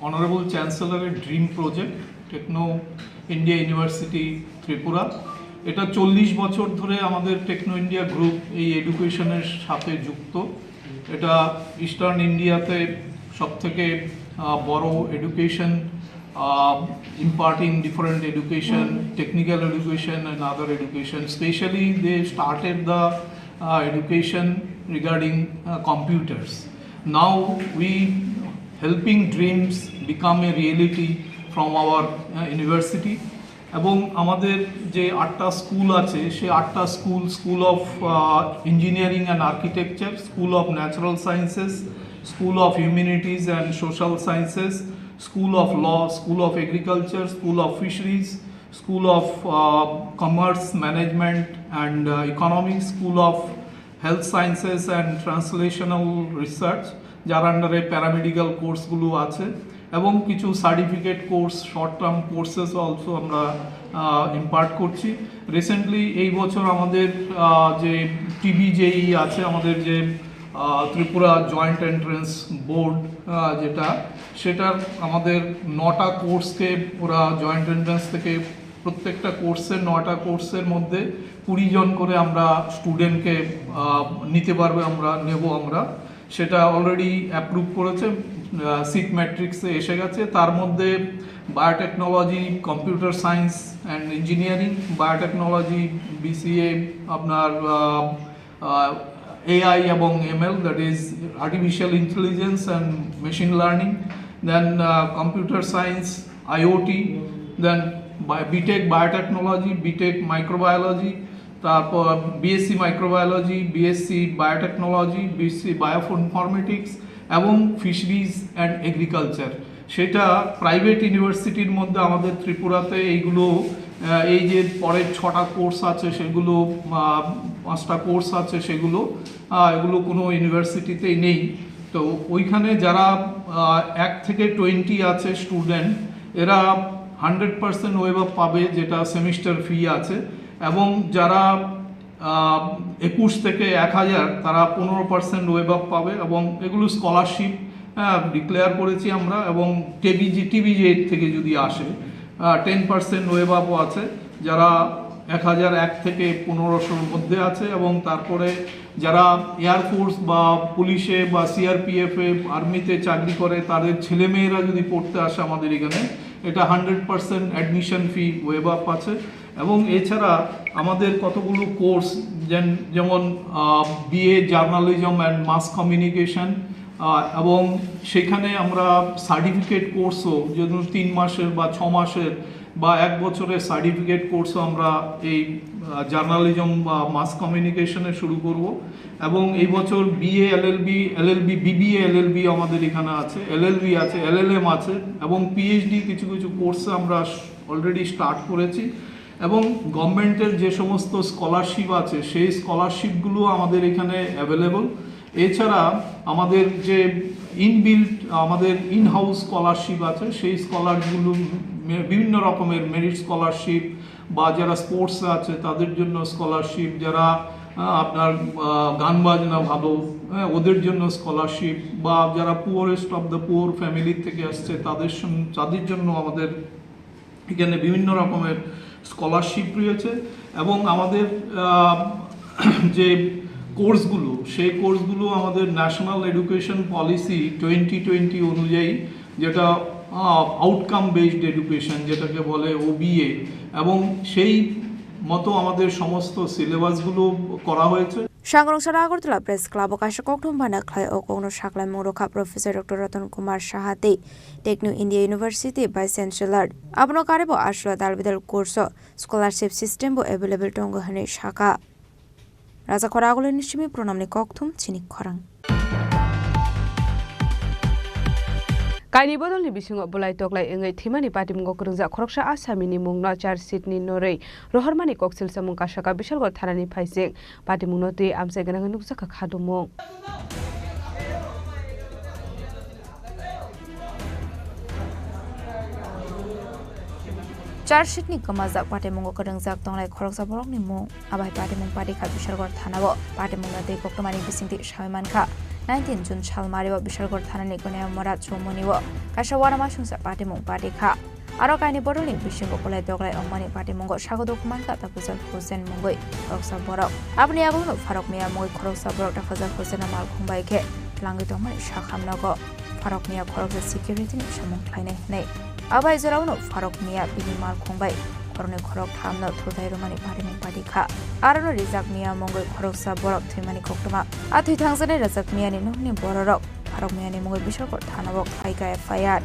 honourable চ্যান্সেলরের dream project, Techno India university Tripura. এটা চল্লিশ বছর ধরে আমাদের techno India group এই এডুকেশনের সাথে যুক্ত। এটা ইস্টার্ন ইন্ডিয়াতে সব থেকে বড় education, imparting different education, technical education and other education. Specially, they started the education regarding computers. Now we helping dreams become a reality from our university. এবং আমাদের যে আটটা স্কুল আছে, সেই আটটা school, School of Engineering and Architecture, School of Natural Sciences, School of Humanities and Social Sciences, School of Law, School of Agriculture, School of Fisheries, School of Commerce, Management and Economics, School of Health Sciences and Translational Research, যার আন্ডারে প্যারামেডিক্যাল কোর্সগুলো আছে, এবং কিছু certificate course, short term courses also আমরা ইম্পার্ট করছি। রিসেন্টলি এই বছর আমাদের যে টিবিজেই আছে, আমাদের যে ত্রিপুরা জয়েন্ট এন্ট্রান্স বোর্ড, যেটা, সেটার আমাদের নটা কোর্সকে ওরা জয়েন্ট এন্ট্রান্স থেকে প্রত্যেকটা কোর্সের, নটা কোর্সের মধ্যে কুড়ি জন করে আমরা স্টুডেন্টকে নিতে পারবে, আমরা নেব। আমরা সেটা অলরেডি অ্যাপ্রুভ করেছে, সিট ম্যাট্রিক্সে এসে গেছে। তার মধ্যে biotechnology, computer science and engineering, biotechnology, BCA, আপনার এআই এবং ML, that is artificial intelligence and machine learning, then computer science, IoT, then B Tech biotechnology, B Tech microbiology, তারপর B Sc microbiology, B Sc biotechnology, B Sc bioinformatics এবং ফিশারিজ অ্যান্ড এগ্রিকালচার। সেটা private ইউনিভার্সিটির মধ্যে আমাদের ত্রিপুরাতে এইগুলো, এই যে পরের ছটা কোর্স আছে সেগুলো, পাঁচটা কোর্স আছে সেগুলো, এগুলো কোনো ইউনিভার্সিটিতেই নেই। তো ওইখানে যারা এক থেকে টোয়েন্টি আছে স্টুডেন্ট, এরা হান্ড্রেড পার্সেন্ট ওয়েভ অফ পাবে, যেটা সেমিস্টার ফি আছে। এবং যারা একুশ থেকে এক হাজার, তারা পনেরো পার্সেন্ট ওয়েভ অফ পাবে। এবং এগুলো স্কলারশিপ ডিক্লেয়ার করেছি আমরা। এবং টিবিজে টিবিজে থেকে যদি আসে, টেন পার্সেন্ট ওয়েভ আপও আছে, যারা এক হাজার এক থেকে পনেরোশোর মধ্যে আছে। এবং তারপরে যারা এয়ারফোর্স বা পুলিশে বা সিআরপিএফে, আর্মিতে চাকরি করে, তাদের ছেলেমেয়েরা যদি পড়তে আসে আমাদের এখানে, এটা hundred percent admission fee waive up আছে। এবং এছাড়া আমাদের কতগুলো কোর্স, যেমন BA journalism and mass communication, এবং সেখানে আমরা সার্টিফিকেট কোর্সও, যেমন তিন মাসের বা ছ মাসের, বা এক বছরের সার্টিফিকেট কোর্সও আমরা এই জার্নালিজম বা মাস কমিউনিকেশনে শুরু করব। এবং এই বছর BA LLB, LLB, BBA LLB আমাদের এখানে আছে, এলএলবি আছে, এলএলএম আছে, এবং পিএইচডি কিছু কিছু কোর্সে আমরা অলরেডি স্টার্ট করেছি। এবং গভর্নমেন্টের যে সমস্ত স্কলারশিপ আছে, সেই স্কলারশিপগুলো আমাদের এখানে অ্যাভেলেবল। এছাড়া আমাদের যে ইনবিল্ট, আমাদের ইন হাউস স্কলারশিপ আছে, সেই স্কলারগুলো মে-, বিভিন্ন রকমের মেরিট স্কলারশিপ, বা যারা স্পোর্টস আছে তাদের জন্য স্কলারশিপ, যারা আহ, আপনার আহ, গান বাজনা ভালো, হ্যাঁ, ওদের জন্য স্কলারশিপ, বা যারা poorest of the poor family থেকে আসছে তাদের সম- তাদের জন্য আমাদের এখানে বিভিন্ন রকমের স্কলারশিপ রয়েছে। এবং আমাদের আহ, যে কোর্সগুলো, সেই কোর্সগুলো আমাদের national education policy twenty twenty অনুযায়ী, যেটা আউটকাম বেসড এডুকেশন যেটাকে বলে, ওবিএ, এবং সেই মতো আমাদের সমস্ত সিলেবাসগুলো করা হয়েছে। Sangrong sara Agartala Press Club o kaisa kokthum bana khlai o kokno saklaimung rwkha Professor Doctor Ratan Kumar Saha tei Techno India University Vice Chancellor. Abono karwi bo aswla dal bidal course o scholarship system bo available tongo hwnwi sakha. Raja Khora Agulini simi Pranamni kokthum chini khorang. Kaini bodolni bisingo bolai toklai wngwi thwimani patimungo kwrwngjak khoroksa asamini mungno charge sheet ni norwi rohormani koksil samung kasaka Bishalgarh thanani phaising. Patimungno twi amchai gwnangwi nukjakha khadumung. Charge sheet ni kwmajak patimungo kwrwngjak tonglai khoroksa borokni mung. Abai patimung patikha Bishalgarh thanao. Patimungno twi koktwmani bisingtwi sawi mankha. Nineteen June salmario Bishalgarh thanani Goneyamura chomoni o kaisa uanama songsa patimung patikha. Aro kaini bodolni bisingo bolai toklai wngmani patimungo sago dukhu mankha Tafajal Hussain mungwi khoroksa borok. Aboni yagulono Faruk Mia mungwi khoroksa borok Tafajal Hussaino malkhung bai khe twlangwi tongmani sakham nogo. Faruk Mia khoroksa security ni samung khlainai hwnwi. Abai jorao no Faruk Mia bini malkhung bai khoroknwi khorok thamno thutai rwmani patimung patikha. Arono Rijak Mia mungwi khoroksa borok thwimani koktwma. A thwi thangjaknai Rijak Mia ni nokni bororok Faruk Mia ni mungwi Bishalgarh thanao khlaikha F I R.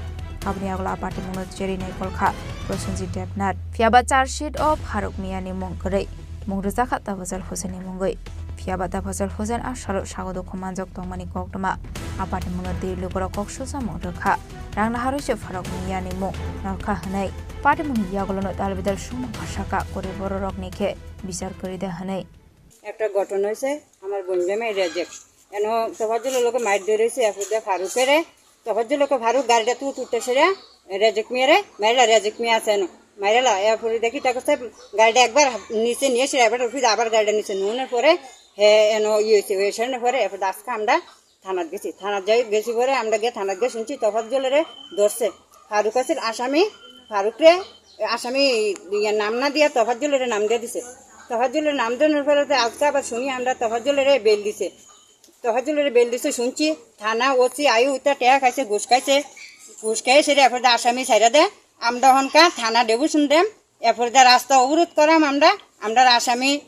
Aboni yagulo a patimungno cherwi naikolkha Prosenjit Debnath. Phiyaba charge sheet o Faruk Mia ni mung kwrwi mung rwjakha Tafajal Hussain ni mungwi. Phiyaba Tafajal Hussain a salo sago dukhu manjak tongmani koktwma. A patimungno twi lukurok kok susamung rwkha. Rang naharwi se Faruk Mia ni mung norkha hwnwi. Patimungni yagulono dalbidal sumung kasaka kwrwi bororokni khe bichar kwrwi de hwnwi. একটা ঘটনা হয়েছে, আমার বোন জামাই রেজেক এন তফাজ্জুলের লোকে মাইর ধরেছে, এরপরে ফারুকেরে তফাজ্জুল লোকে ফারুক গাড়িটা তুই তুলতে সেরে রেজেক মিয়ারে মাইলা, রেজেক মিয়া আছে এন মাইরালা। এরপরে দেখি তাকে সে গাড়িটা একবার নিচে নিয়ে এসে এবার উঠে আবার গাড়িটা নিচে নুনের পরে হে এন ইয়ে হয়েছে, ওই সেরের পরে এরপরে আজকে আমরা থানাত গেছি। থানাত যাই, গেছি পরে আমরা গিয়ে থানাত গিয়ে শুনছি তফাজ্জুলেরে ধরছে। ফারুক আছিল আসামি, ফারুকরে আসামি ইয়ে নাম না দিয়ে তফাজ্জুলের নাম দিয়ে দিছে। তফাজ্জুলের নাম দেওয়ার পরে তো আজকে আবার শুনি আমরা তফাজ্জুলের বেল দিছে। তফাজ্জুলের বেল দিছে শুনছি, থানা ওসি আয়ু উতা টেয়া খাইছে, ঘুষ খাইছে, ঘুষ খাইছে রে, এরপরে আসামি ছাইরা দে। আমরা হনকা থানা ডেপুটেশন দেম, এরপরে দে রাস্তা অবরোধ করাম আমরা, আমরা আসামি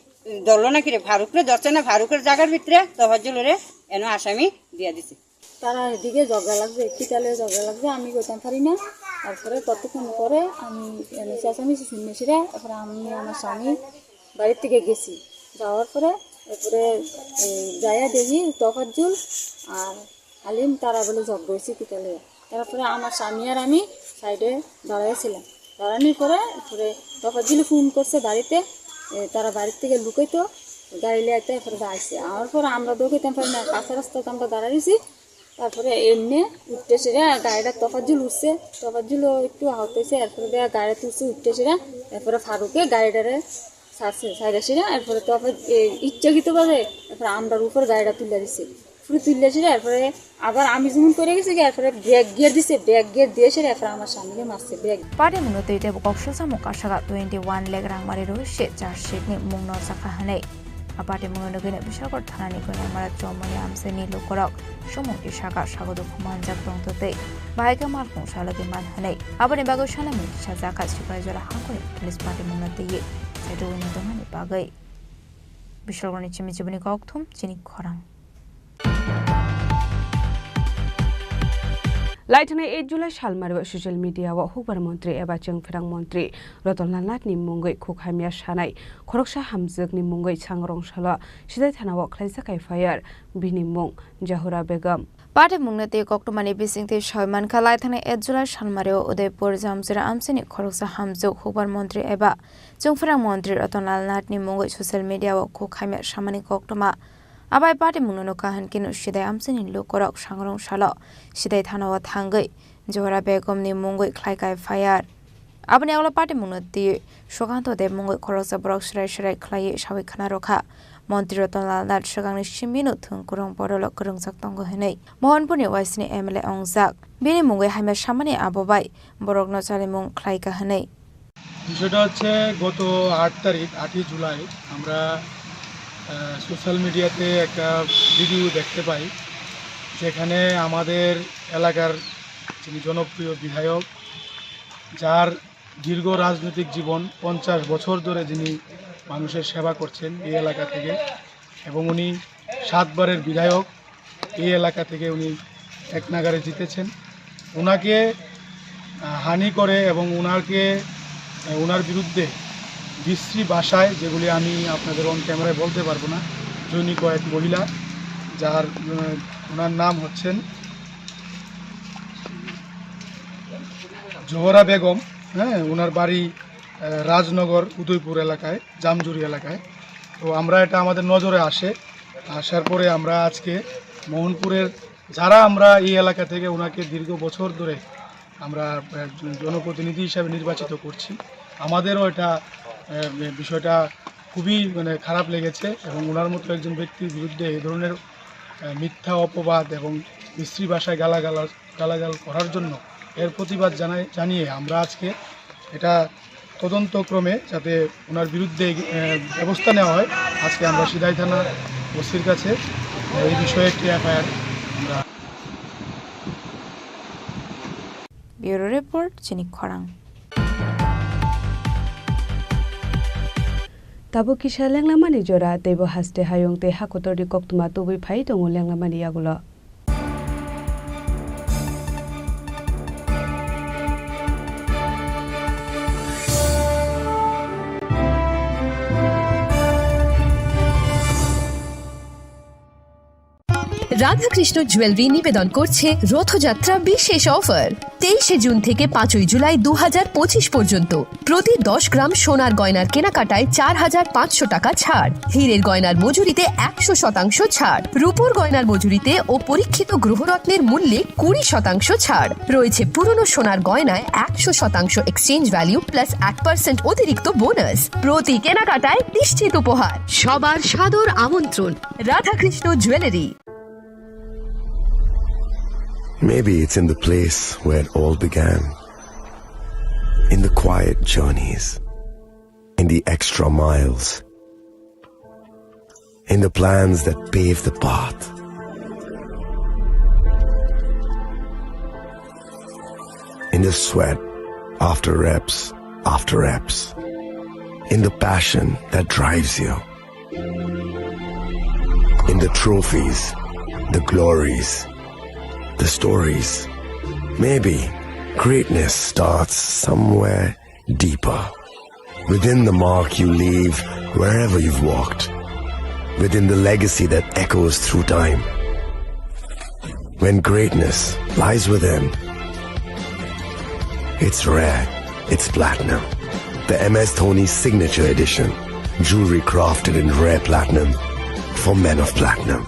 ধরলো নাকি রে, ফারুকরে ধরছে না, ফারুকের জায়গার ভিতরে তফাজ্জুলের এনে আসামি দিয়ে দিছে। তারা এদিকে ঝগড়া লাগছে, কিতালে ঝগড়া লাগছে, আমি কইতাম পারি না। তারপরে কতক্ষণ পরে আমি এনে চেঁচামেচি শুনেছি রে, তারপরে আমি আমার স্বামী বাড়ির থেকে গেছি। যাওয়ার পরে এরপরে এই যাইয়া দেখি তফাজ্জুল আর হালিম তারা বলে ঝগড়া হয়েছে কিতালে। তারপরে আমার স্বামী আর আমি সাইডে দাঁড়াইছিলাম। দাঁড়ানোর পরে, পরে তফাজ্জুলে ফোন করছে বাড়িতে, এ, তারা বাড়ির থেকে লুকাইতো, গাড়ি লিয়ে আইতে, এরপরে আইসে। আমার পরে আমরা দৌড়াইতাম পারি না, কাঁচা রাস্তাতে আমরা দাঁড়াইছি। তারপরে এমনি উঠতে সেরে গাড়িটা তফাজ্জুল উঠছে, তফাজ্জুলও একটু আহত হয়েছে, এরপরে দিয়ে গাড়ি তুলছে উঠতে সেরে, এরপরে ফারুকে গাড়িটারে ছাড়ছে, ছাড়া সেরে, এরপরে তফাজ-, এ, ইচ্ছাকৃতভাবে এরপরে আমরার উপর গাড়িটা তুলে দিছে। পুরো তুলে সেরে, এরপরে আবার আমি যেমন করে গেছি, এরপরে ব্রেক গিয়ার দিছে, ব্রেক গিয়ার দিয়ে সেরে, এরপরে আমার স্বামীকে মারছে, break. Patimungno twi tei bo kok susamung kasaka twenty one lakh rang mari rw se charge sheet ni mung no chakha hwnwi. A patimungno nugwino Bishalgarh thanani Goneyamura chomoni amchaini lukurok sumung tisaka sago dukhu manjak tongtwtwi bahai khe malkhung salogwi man hwnwi. Aboni bagwi sanamung kisa jakha Sipaijala hangkhorni police patimungno twiwi saitugwino tongmani bagwi. Bishalgarhni chimi chibini kokthum chini khorang. Laithani eight July salmari o social media o hukbar montri eba chwngphrang montri Ratan Lal Nath ni mungwi khuk hamya sanai khoroksa hamjwk ni mungwi sangrong salo sidai thana o khlaijak F I R, bini mung Jahura Begum. Patimungno tei koktwmani bisingtwi soi mankha, laithani eight July salmari o Udaipur Jamsuri amchini khoroksa hamjwk hukbar montri eba chwngphrang montri Ratan Lal Nath ni mungwi social media o khuk hamya samani koktwma. Abai patimungno nukha hwnkhe no sidai amchini lukurok sangrong salo sidai thana o thangwi Jahura Begum ni mungwi khlaikha F I R. Aboni ulo patimungno twi Sukanto Deb mungwi khoroksa borok swrai swrai khlaiwi sawi khna rwkha. Montri Ratan Lal Nath swkangni simino thwng kwrwng bororok kwrwngjak tongo hwnwi Mohanpurni Y C ni M L A wngjak. Bini mungwi hamya samani abo bai borokno chalimung khlaikha hwnwi. বিষয়টা হচ্ছে গত আট তারিখ, আটই জুলাই আমরা, আহ, সোশ্যাল মিডিয়াতে একটা ভিডিও দেখতে পাই, যেখানে আমাদের এলাকার যিনি জনপ্রিয় বিধায়ক, যার দীর্ঘ রাজনৈতিক জীবন, পঞ্চাশ বছর ধরে যিনি মানুষের সেবা করছেন এই এলাকা থেকে, এবং উনি সাতবারের বিধায়ক, এই এলাকা থেকে উনি এক নাগাড়ে জিতেছেন। ওনাকে, আহ, হানি করে এবং ওনাকে, আহ, ওনার বিরুদ্ধে বিশ্রী ভাষায়, যেগুলি আমি আপনাদের অন ক্যামেরায় বলতে পারবো না, জৈনিক কয়েক মহিলা, যার, আহ, ওনার নাম হচ্ছেন জোহরা বেগম, হ্যাঁ, ওনার বাড়ি, আহ, রাজনগর উদয়পুর এলাকায়, জামজুরি এলাকায়। তো আমরা, এটা আমাদের নজরে আসে, আসার পরে আমরা আজকে মোহনপুরের যারা আমরা এই এলাকা থেকে ওনাকে দীর্ঘ বছর ধরে আমরা, আহ, জনপ্রতিনিধি হিসাবে নির্বাচিত করছি, আমাদেরও এটা, আহ, বিষয়টা খুবই, মানে, খারাপ লেগেছে এবং ওনার মতো একজন ব্যক্তির বিরুদ্ধে এই ধরনের, আহ, মিথ্যা অপবাদ এবং বিশ্রী ভাষায় গালাগালাজ গালাগাল করার জন্য এর প্রতিবাদ জানাই, জানিয়ে আমরা আজকে এটা তদন্তক্রমে যাতে ওনার বিরুদ্ধে, আহ, ব্যবস্থা নেওয়া হয়, আজকে আমরা সিদাই থানা ওসির কাছে, আহ, এই বিষয়ে একটি এফআইআর আমরা Bureau Report, Chini Khorang. Tabuk kisa lenglamani jora, teibo haste hayung tei hakotorni koktwma tubui phai tongo lenglamani yagulo. Radhakrishna jewellery নিবেদন করছে রথযাত্রা বিশেষ অফার। তেইশে জুন থেকে পাঁচই জুলাই দু হাজার পঁচিশ পর্যন্ত প্রতি দশ গ্রাম সোনার গয়নার কেনাকাটায় চার হাজার পাঁচশো টাকা ছাড়, হীরের গয়নার মজুরিতে একশো শতাংশ ছাড়, রূপোর গয়নার মজুরিতে ও পরীক্ষিত গ্রহরত্নের মূল্যে কুড়ি শতাংশ ছাড় রয়েছে, পুরনো সোনার গয়নায় একশো শতাংশ এক্সচেঞ্জ ভ্যালু প্লাস এক পার্সেন্ট অতিরিক্ত বোনাস, প্রতি কেনাকাটায় নিশ্চিত উপহার। সবার সাদর আমন্ত্রণ Radhakrishna jewellery. Maybe it's in the place where it all began. In the quiet journeys. In the extra miles. In the plans that pave the path. In the sweat after reps after reps. In the passion that drives you. In the trophies, the glories, the stories. Maybe greatness starts somewhere deeper. Within the mark you leave wherever you've walked. Within the legacy that echoes through time. When greatness lies within, it's rare, it's platinum. The M S Dhoni Signature Edition. Jewelry crafted in rare platinum for men of platinum.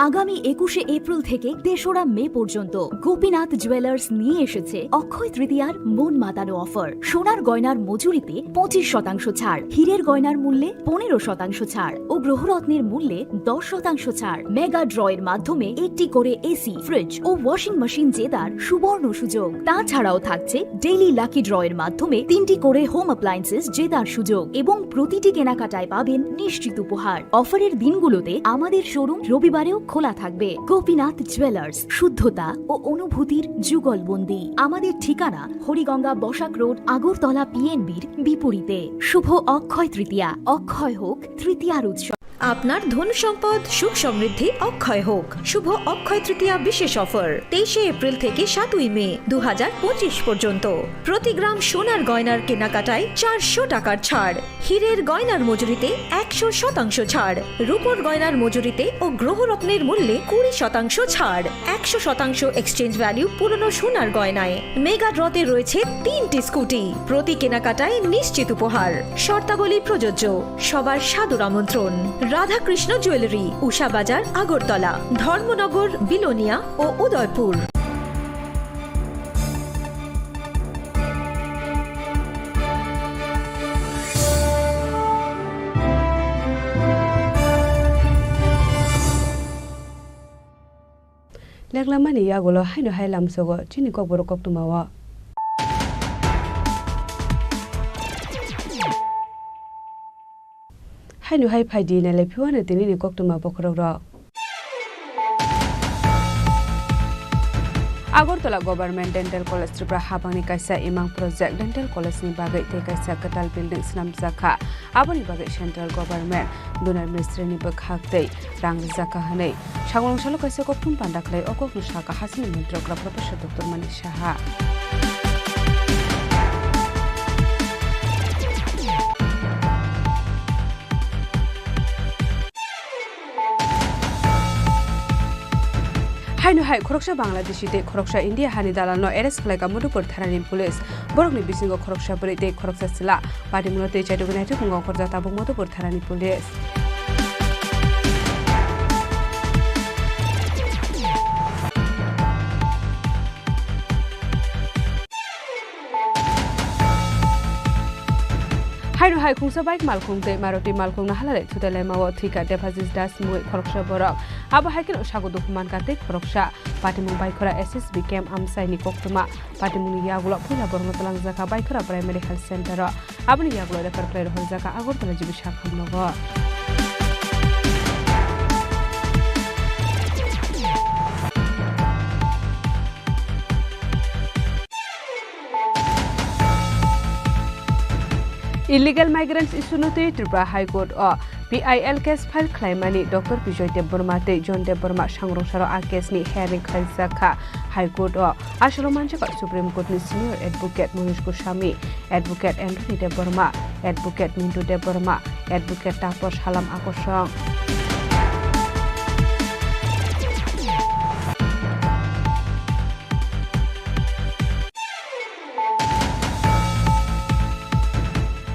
আগামী একুশে এপ্রিল থেকে তেসরা মে পর্যন্ত গোপীনাথ জুয়েলার্স নিয়ে এসেছে অক্ষয় তৃতীয়ার মন মাতানো অফার। সোনার গয়নার মজুরিতে পঁচিশ শতাংশ ছাড়, হীরের গয়নার মূল্যে পনেরো শতাংশ ছাড় ও গ্রহরত্নের মূল্যে দশ শতাংশ ছাড়। মেগা ড্র এর মাধ্যমে একটি করে এসি, ফ্রিজ ও ওয়াশিং মেশিন জেতার সুবর্ণ সুযোগ। তাছাড়াও থাকছে ডেইলি লাকি ড্র এর মাধ্যমে তিনটি করে হোম অ্যাপ্লায়েন্সেস জেতার সুযোগ এবং প্রতিটি কেনাকাটায় পাবেন নিশ্চিত উপহার। অফারের দিনগুলোতে আমাদের শোরুম রবিবারেও খোলা থাকবে। গোপীনাথ জুয়েলার্স, শুদ্ধতা ও অনুভূতির যুগলবন্দি। আমাদের ঠিকানা হরিগঙ্গা বসাক রোড, আগরতলা পিএনবির বিপরীতে। শুভ অক্ষয় তৃতীয়া, অক্ষয় হোক তৃতীয়ার উৎসব। আপনার ধন সম্পদ সুখ সমৃদ্ধি অক্ষয় হোক। শুভ অক্ষয় তৃতীয়া বিশেষ অফার তেইশে এপ্রিল থেকে সাতই মে দু হাজার পঁচিশ পর্যন্ত। প্রতি গ্রাম সোনার গয়নার কেনাকাটায় চারশো টাকার ছাড়, হীরের গয়নার মজুরিতে একশো শতাংশ ছাড়, রূপোর গয়নার মজুরিতে ও গ্রহরত্নের মূল্যে কুড়ি শতাংশ ছাড়, একশো শতাংশ এক্সচেঞ্জ ভ্যালু পুরনো সোনার গয়নায়। মেগা ড্রতে রয়েছে তিনটি স্কুটি, প্রতি কেনাকাটায় নিশ্চিত উপহার। শর্তাবলী প্রযোজ্য। সবার সাদর আমন্ত্রণ। রাধাকৃষ্ণ জুয়েলারি, উষা বাজার, আগরতলা, ধর্মনগর, বিলোনিয়া ও Udaipur. Leklamani yagulo haino hai lamsogo chini kokborok koktwmao. Haino hai phaidi nailai phiwano tinini koktwma bokhorokrok. Agartala Government Dental College Tripura habangni kaisa imang project Dental College ni bagwi tei kaisa kwtal building swnamjakha. Aboni bagwi Central Government Dunar Mistri ni bwkhak tei rang rijak kha hwnwi Sangrong salo kaisa kokthum panda khlai o kokno sakha hasini montri okra Professor Doctor Manik Saha. Haino hai khoroksa Bangladeshi tei khoroksa India hani dalalno arrest khlaikha Madhupur thanani police. Borokni bisingo khoroksa bwrwi tei khoroksa chwla. Patimungno tei chaitugwi naitugwi ongkhorjak tabuk Madhupur thanani police. Haino hai khungsa bike malkhung tei Maruti malkhung no halalai thutai laimao thwikha Debajis Das mungwi khoroksa borok. Abo hai kheno sago dukhu mankha tei khoroksa. Patimung Baikhora S S B camp amchaini koktwma. Patimungni yagulo puila borokno twlangjakha Baikhora Primary Health Center o. Aboni yagulo refer khlai rohorjakha Agartala G B sakhamnogo. Illegal migrants issue no twi Tripura High Court o P I L case file khlaimani Doctor Bijoy Debbarma tei John Debbarma sangrong saro a case ni hearing khlaijak kha High Court o. Asolo manjakha Supreme Court ni Senior Advocate Manish Goswami, Advocate Anthony Debbarma, Advocate Mintu Debbarma, Advocate Taposh Halam Akosong.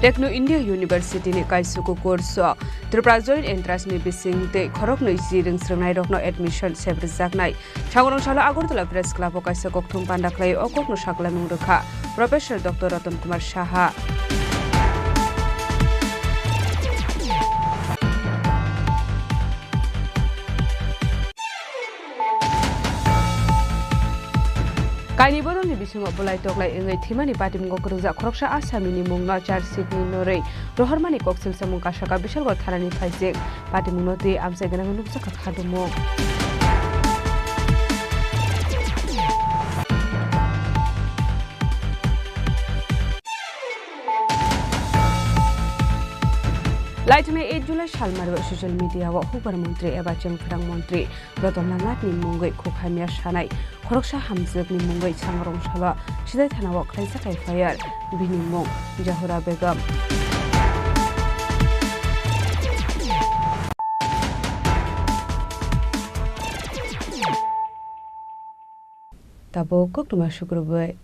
Techno India University ni kaisuku course o Tripura Joint Entrance ni bising tei khoroknwi chirwng srwngnairokno admission sebrijaknai. Sangrong salo Agartala Press Club o kaisa kokthum panda khlai o kokno sakhlaimung rwkha Professor Doctor Ratan Kumar Saha. Kaini bodolni bisingo bulai toklai wngwi thwimani patimung kwrwngjak khoroksa asami ni mungno charge sheet ni norwi rohormani koksil samung kasaka Bishalgarh thanani phaijak. Patimungno twi amchai gwnangwi nukjakha khadumung. Laithani eight July salmari o social media o hukbar montri eba chengphrang montri Ratan Lal Nath ni mungwi khuk hamya sanai khoroksa hamjwk ni mungwi Sangrong salo Sidai thana o khlaijak F I R, bini mung Jahura Begum. Tabuk koktwma sukrubwi.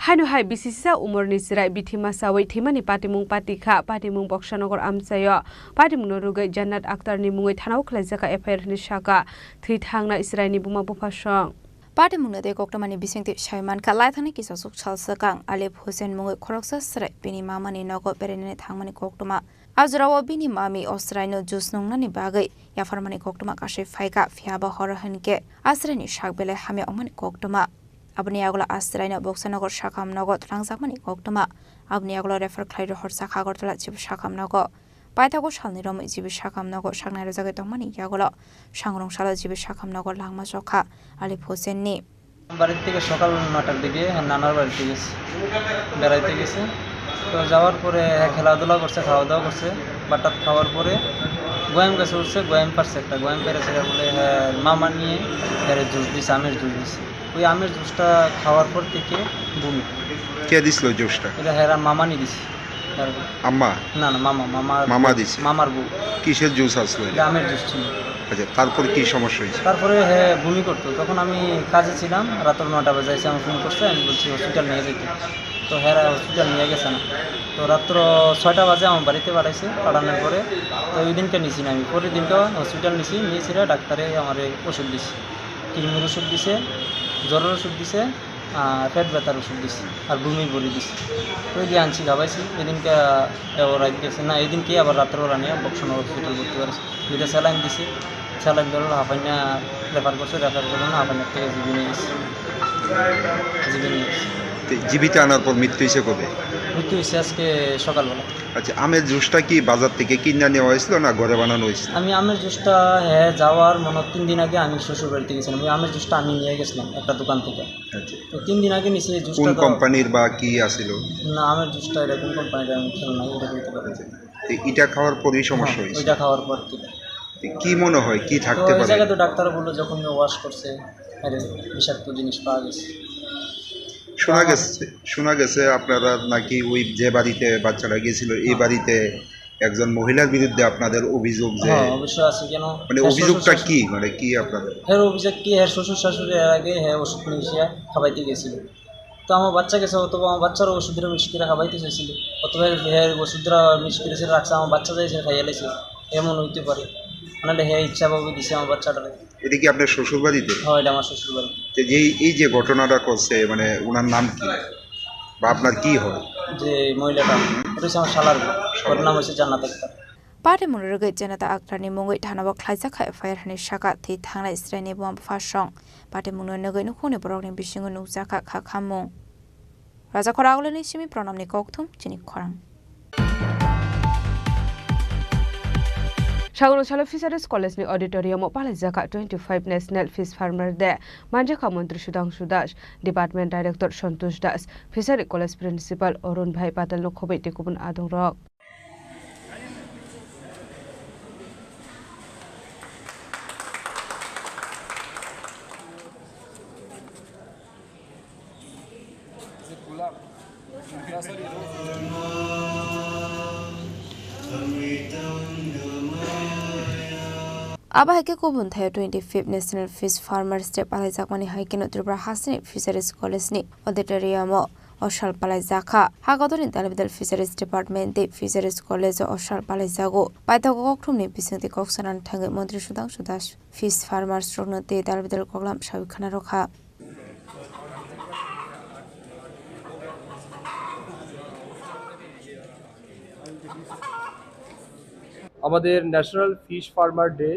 Haino hai bisisisa umorni chwrai bithi masawi thwimani patimung patikha, patimung Boksanagar amchaio. Patimungno rwgwi Jannat Akhtarni mungwi thanao khlaijakha F I R hwnwi sakha thwi thangnai chwraini buma buphasong. Patimungno tei koktwmani bisingtwi sai mankha, laithani kisachuk sal swkang Alif Hussein mungwi khoroksa chwrai bini mamani nogo berainani thangmani koktwma. A jorao bini mami o chwraino juice nungnani bagwi yapharmani koktwma kasui phaikha, phiyaba horo hinkhe a chwraini sak belai hamya wngmani koktwma. Aboni yagulo a chwraino Boksanagar sakham nogo twlangjakmani koktwma. Aboni yagulo refer khlai rohorjak Agartala G B sakham nogo. Paithago salni romwi G B sakham nogo saknai rwjagwi tongmani yagulo Sangrong salo G B sakham nogo langma chokha Alif Hussein ni. বাড়ির থেকে সকাল নয়টার দিকে নানার বাড়িতে গেছে, বেড়াইতে গেছে। তো যাওয়ার পরে হ্যাঁ, খেলাধুলা করছে, খাওয়া দাওয়া করছে, বাটাত খাওয়ার পরে গোয়াম গাছে উঠছে, গোয়াম পারছে একটা, গোয়াম পেরে সেটা বলে হ্যাঁ, মামা নিয়ে এর জুস দিছে, আমের জুস দিছে। ওই আমের জুসটা খাওয়ার পর থেকে বমি। কে দিছিল জুসটা? এটা হেরা মামানি দিছে। তার আম্মা? না, না, মামা, মামা। মামা দিছে? মামার বউ। কিসের জুস আসলো এটা এটা? আমের জুস ছিল। আচ্ছা, তারপর কি সমস্যা হয়েছে? তারপরে হ্যাঁ বমি করতো, তখন আমি কাজে ছিলাম, রাত্র নটা বাজে এসে আমার ফোন করছে, আমি বলছি হসপিটাল নিয়ে যেতে। তো হেরা হসপিটাল নিয়ে গেছে না। তো রাত্র ছয়টা বাজে আমার বাড়িতে পাঠাইছে, পাঠানোর পরে তো ওই দিনকে নিছি না আমি, পরের দিনকে হসপিটাল নিছি, নিয়ে সেটা ডাক্তারে আমার ওষুধ দিছে, কিডনির ওষুধ দিছে, জ্বরের ওষুধ দিছে, আহ, পেট ব্যথার ওষুধ দিছে, আর বমির বড়ি দিছে। তো ওই দিয়ে আনছি, খাবাইছি। এদিনকে, আহ, ওরা গেছে না, এদিনকে আবার রাত্রে ওরা নিয়ে বক্সনগর হসপিটাল ভর্তি করেছে। দুইটা স্যালাইন দিছে, স্যালাইন ধরলো হাফাইনা রেফার করছে, রেফার করলো না, হাফাইনার থেকে জিবি নিয়ে গেছে, জিবি নিয়ে গেছে। তো জিবিতে আনার পর মৃত্যু হয়েছে কবে? মৃত্যু হয়েছে আজকে সকালবেলা। আচ্ছা, আমের জুসটা কি বাজার থেকে কিনে নেওয়া হয়েছিল না ঘরে বানানো হয়েছিল? আমি আমের জুসটা, হ্যাঁ, যাওয়ার মনে হয় তিন দিন আগে আমি শ্বশুর বাড়িতে গেছিলাম, ওই আমের জুসটা আমি নিয়ে গেছিলাম একটা দোকান থেকে। আচ্ছা। তো তিন দিন আগে নিছি এই জুসটা কোন তো কোম্পানির বা কি আছিল? না, আমের জুসটা এটা কোন কোম্পানির আমি খেয়াল নাই, এটা বলতে পারি না। আচ্ছা। তো এটা খাওয়ার পরেই সমস্যা হ্যাঁ, হয়েছে? ওইটা খাওয়ার পর থেকে। তো কি মনে হয়, কি তো থাকতে এই পারে? জায়গায় তো ডাক্তার বললো যখন ওয়াশ করছে, আরে বিষাক্ত জিনিস পাওয়া গেছে। শোনা তো আমার গেছে, শোনা গেছে আপনারা নাকি ওই যে বাড়িতে বাচ্চাটা গেছিল, এই হ্যাঁ। বাড়িতে একজন মহিলার বিরুদ্ধে আপনাদের অভিযোগ যে হ্যাঁ, অবশ্যই আছে। কেন? মানে, হ্যাঁ, অভিযোগটা শ্বশুর কি? শাশুড়ি। মানে, কি আপনাদের? হ্যাঁ, অভিযোগ কি? হ্যাঁ, শ্বশুর শাশুড়ি এর আগে হ্যাঁ ওষুধ নিয়ে এসে খাবাইতে গেছিল। তো আমার বাচ্চা গেছে, অথবা আমার বাচ্চারও ওষুধটা মিক্স করে খাবাইতে চাইছিল, অথবা হ্যাঁ ওষুধটা মিক্স করে সেটা রাখছে, আমার বাচ্চা যাই সেটা খাইয়া লাইছে, এমন হইতে পারে। নাহলে হ্যাঁ ইচ্ছাভাবে দিছে আমার বাচ্চাটারে। এটা কি আপনার শ্বশুর বাড়িতে? হ্যাঁ, এটা আমার শ্বশুর বাড়ি। তো যেই, এই যে ঘটনাটা করছে, মানে, ওনার নাম কি? বা আপনার কি হয়? যে মহিলাটা, ওটা হচ্ছে আমার শালার বউ। ওর নাম হচ্ছে জান্নাত Akter. Patimungni rwgwi Janata Akhtarni mungwi thanao khlaijak kha F I R hwnwi sakha thwi thangnai chwraini buma bupha song. Patimungno nugwi nukhungni borokni bisingo nukjakha kha khammung. Rajakhor Agulini simi Pranamni kokthum chini khorang. Sagoro salo Fisheries College ni auditorium o palaijakha twenty-five National Fish Farmer Day. Manjakha Montri Sudhangshu Das, Department Director Santosh Das, Fishery College Principal Arun Bhai Patel no khobwi tei kubun adongrok. Abo hai khe kubun thaio twenty-fifth National Fish Farmers Day palaijakmani hai kheno Tripura hasteni Fisheries College ni auditorium o o sal palaijakha. Ha kotorni dalbidal Fisheries Department tei Fisheries College o o sal palaijago. Paithago kokthumni bisingtwi kok sanani thangwi Montri Sudhangshu Das fish farmers rokno tei dalbidal koklam sawi khna rwkha. আমাদের national fish farmer day,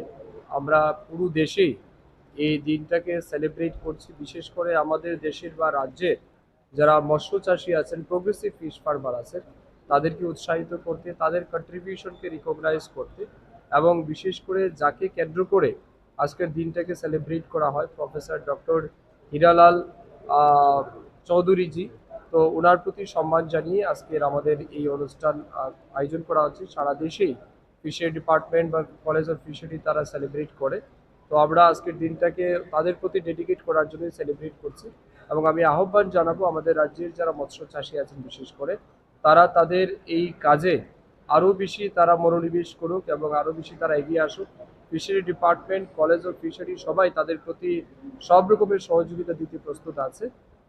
আমরা পুরো দেশেই এই দিনটাকে সেলিব্রেট করছি। বিশেষ করে আমাদের দেশের বা রাজ্যের যারা মৎস্য চাষী আছেন, প্রোগ্রেসিভ ফিশ ফার্মার আছেন, তাদেরকে উৎসাহিত করতে, তাদের কন্ট্রিবিউশনকে রিকগনাইজ করতে এবং বিশেষ করে যাকে কেন্দ্র করে আজকের দিনটাকে সেলিব্রেট করা হয়, প্রফেসর ডক্টর হীরালাল, আহ, চৌধুরীজি। তো ওনার প্রতি সম্মান জানিয়ে আজকের আমাদের এই অনুষ্ঠান, আহ, আয়োজন করা হচ্ছে। সারা দেশেই ফিশারি ডিপার্টমেন্ট বা কলেজ অফ ফিশারি তারা সেলিব্রেট করে। তো আমরা আজকের দিনটাকে তাদের প্রতি ডেডিকেট করার জন্যই সেলিব্রেট করছি। এবং আমি আহ্বান জানাবো আমাদের রাজ্যের যারা মৎস্য চাষী আছেন বিশেষ করে, তারা তাদের এই কাজে আরও বেশি তারা মনোনিবেশ করুক এবং আরও বেশি তারা এগিয়ে আসুক। Fishery department, college of fishery সবাই তাদের প্রতি সব রকমের সহযোগিতা দিতে প্রস্তুত আছে।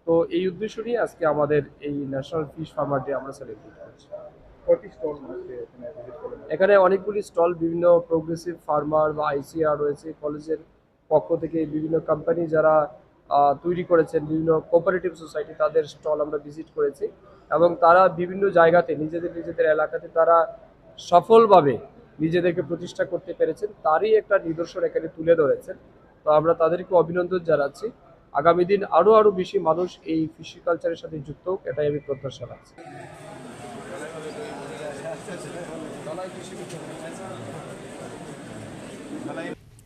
তো এই উদ্দেশ্য নিয়ে আজকে আমাদের এই ন্যাশনাল ফিশ ফার্মার ডে আমরা সেলিব্রেট করছি। কয়টি স্টল আজকে এখানে ভিজিট করলেন? এখানে অনেকগুলি স্টল, বিভিন্ন প্রোগ্রেসিভ ফার্মার বা আইসিআর রয়েছে, কলেজের পক্ষ থেকে বিভিন্ন কোম্পানি যারা, আহ, তৈরি করেছেন, বিভিন্ন কোঅপারেটিভ সোসাইটি, তাদের স্টল আমরা ভিজিট করেছি এবং তারা বিভিন্ন জায়গাতে নিজেদের, নিজেদের এলাকাতে তারা সফলভাবে নিজেদেরকে প্রতিষ্ঠা করতে পেরেছেন, তারই একটা নিদর্শন এখানে তুলে ধরেছেন। তো আমরা তাদেরকে অভিনন্দন জানাচ্ছি। আগামী দিন আরও, আরও বেশি মানুষ এই ফিশারি কালচারের সাথে যুক্ত হোক, এটাই আমি প্রত্যাশা রাখছি।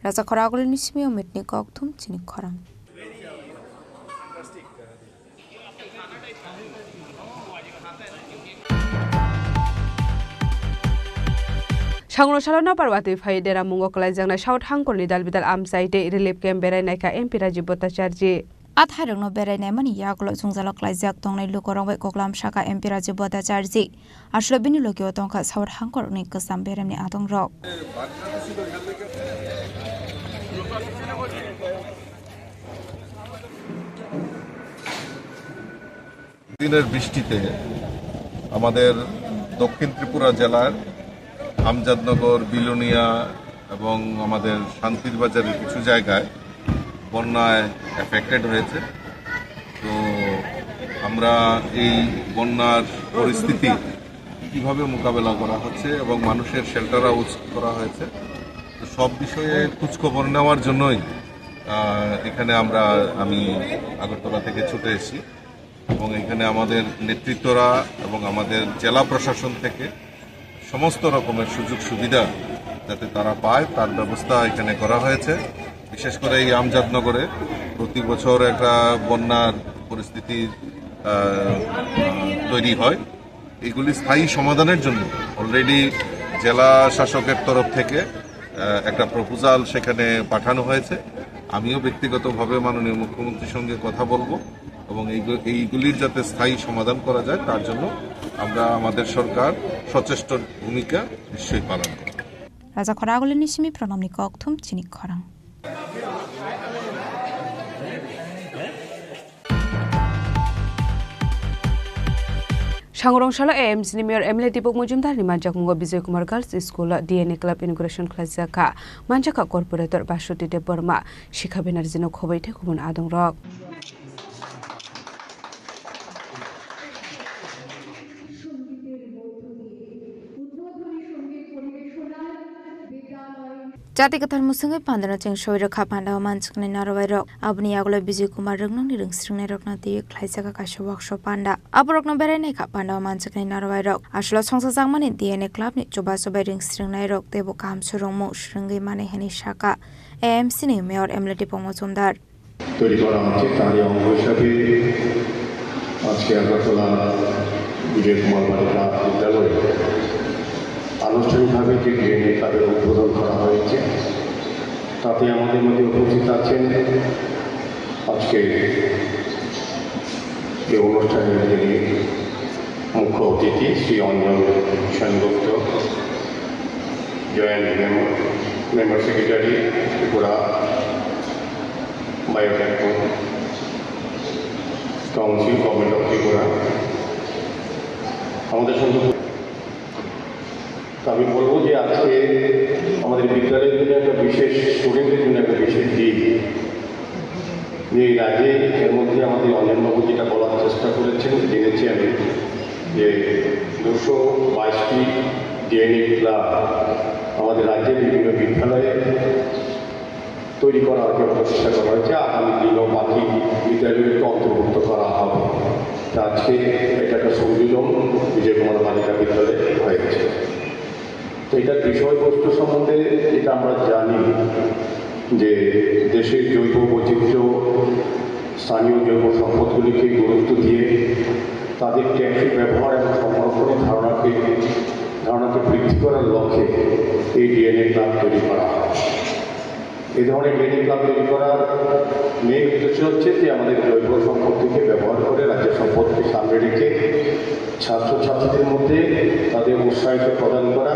Raja khorang agulini simi o mitni kok thum chini khorang. Sangro salo napar watwi phai deramungo kwlaijaknai South Hangkorni dalbidal amchai tei relief camp berai naikha M P Rajiv Bhattacharjee. A thairokno berai naimani yagulo jwngjalo klaijak tongnai lukurok bai koklam sakha M P Rajiv Bhattacharjee. Aswk bini logio tongkha South Hangkorni kwcham beremni adongrok. দিনের বৃষ্টিতে আমাদের দক্ষিণ ত্রিপুরা জেলার আমজাদনগর, বিলোনিয়া এবং আমাদের শান্তির বাজারের কিছু জায়গায় বন্যায় এফেক্টেড হয়েছে। তো আমরা এই বন্যার পরিস্থিতি কিভাবে মোকাবেলা করা হচ্ছে এবং মানুষের শেল্টার হাউস করা হয়েছে, তো সব বিষয়ে খোঁজখবর নেওয়ার জন্যই আহ, এখানে আমরা আমি আগরতলা থেকে ছুটে এসেছি এবং এখানে আমাদের নেতৃত্বরা এবং আমাদের জেলা প্রশাসন থেকে সমস্ত রকমের সুযোগ সুবিধা যাতে তারা পায়, তার ব্যবস্থা এখানে করা হয়েছে। বিশেষ করে এই আমজাদনগরে প্রতি বছর একটা বন্যার পরিস্থিতি আহ, আহ, তৈরি হয়। এগুলি স্থায়ী সমাধানের জন্য অলরেডি জেলা শাসকের তরফ থেকে আহ, একটা প্রপোজাল সেখানে পাঠানো হয়েছে। আমিও ব্যক্তিগতভাবে মাননীয় মুখ্যমন্ত্রীর সঙ্গে কথা বলবো এবং এইগু- এইগুলির যাতে স্থায়ী সমাধান করা যায়, তার জন্য আমরা আমাদের সরকার সচেষ্ট ভূমিকা নিশ্চয়ই পালন করবে। Raja Khoragulini simi pranamni kokthum chini khorang. Sangurong salo A M C ni Mayor M L A Dipok Mojumdar ni manjakmungo Bijoy Kumar Girls School o D N A Club inauguration khlaijak kha. Manjakha Corporator Basuti Debbarma, Shikha Banerjee no khoboi tei kubun adongrok. Jati kwthar mwswngwi pandano cheng soi rwkha, pandao manchuknai narwai rok. Aboni yagulo Bijay Kumar Rwngnangni rwngsringnai rokno twiwi khlaijak kaisa workshop panda. Aborokno berai naikha pandao manchuknai narwai rok. Aswlo songchajakmani D N A club ni chubachu bai rwngsringnai rok teibo kaham swrwngmung swrwngwi mani hwnwi sakha A M C ni Mayor M L A Dipok Mojumdar. তৈরি করা হচ্ছে, তারই অঙ্গ হিসাবে আজকে আগরতলা বিজয় কুমার বালিকা বিদ্যালয়ে আনুষ্ঠানিকভাবে যে ডিএনএ ক্লাবের উদ্বোধন করা হয়েছে, তাতে আমাদের মধ্যে উপস্থিত আছেন আজকে এই অনুষ্ঠানের যিনি মুখ্য অতিথি Shri Anjan Sengupta, joint member, member secretary Tripura biotechnology council, government of Tripura. আমাদের সঙ্গে তো আমি বলবো যে আজকে আমাদের বিদ্যালয়ের জন্য একটা বিশেষ, স্টুডেন্টদের জন্য একটা বিশেষ দিন। যে এই রাজ্যে এর মধ্যে আমাদের অঞ্জনবাবু যেটা বলার চেষ্টা করেছেন, জেনেছি আমি যে দুশো বাইশটি ডিএনএ ক্লাব আমাদের রাজ্যের বিভিন্ন বিদ্যালয়ে তৈরি করা হয়েছে, প্রচেষ্টা করা হয়েছে, আগামী দিনেও বাকি বিদ্যালয়গুলিকে অন্তর্ভুক্ত করা হবে। তা আজকে এটা একটা সংযোজন বিজয় কুমার বালিকা বিদ্যালয়ে হয়েছে। তো এটার বিষয়বস্তু সম্বন্ধে যেটা আমরা জানি যে দেশের জৈব বৈচিত্র্য, স্থানীয় জৈব সম্পদগুলিকে গুরুত্ব দিয়ে তাদের টেকসই ব্যবহার এবং সংরক্ষণের ধারণাকে ধারণাকে বৃদ্ধি করার লক্ষ্যে এই ডিএনএ ক্লাব তৈরি করা হয়। এই ধরনের ডিএনএ ক্লাব তৈরি করার মেইন উদ্দেশ্য হচ্ছে যে আমাদের জৈব সম্পদকে ব্যবহার করে রাজ্যের সম্পদকে সামনে রেখে ছাত্রছাত্রীদের মধ্যে তাদের উৎসাহিত প্রদান করা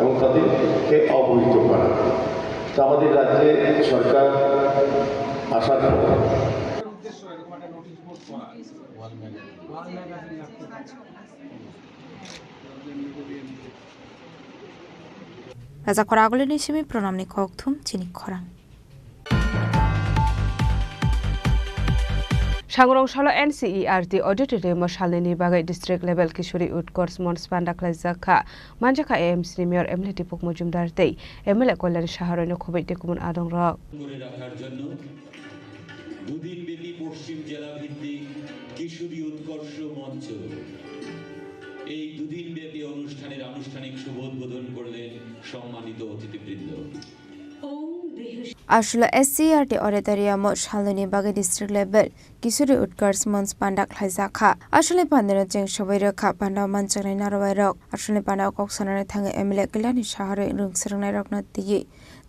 এবং তাদেরকে অবহিত করা। তো আমাদের রাজ্যে সরকার আসার পর Raja Khoragulini simi pranamni kokthum chini khorang. Sangurong salo N C E R T auditorium o salnini bagwi district level Kishori Utkarsh Manch panda khlaijak kha. Manjakha A M C ni Mayor M L A Dipok Mojumdar tei M L A Kalyan Saha roino khoboi tei kubun adongrok. করে রাখার জন্য দুদিনব্যাপী পশ্চিম জেলা ভিত্তিক কিশোরী উৎকর্ষ মঞ্চ এই দুদিনব্যাপী অনুষ্ঠানের আনুষ্ঠানিক শুভ উদ্বোধন করলেন সম্মানিত অতিথিবৃন্দ। Aswla S C E R T auditorium o salnwini bagwi district level Kishori Utkarsh Manch panda khlaijak kha. Aswlni pandano cheng sobai rwkha panda manjaknai narwai rok. Aswlni panda o kok sanani thangwi M L A Kalyani Saha rwi rwngswrwngnai rokno twiwi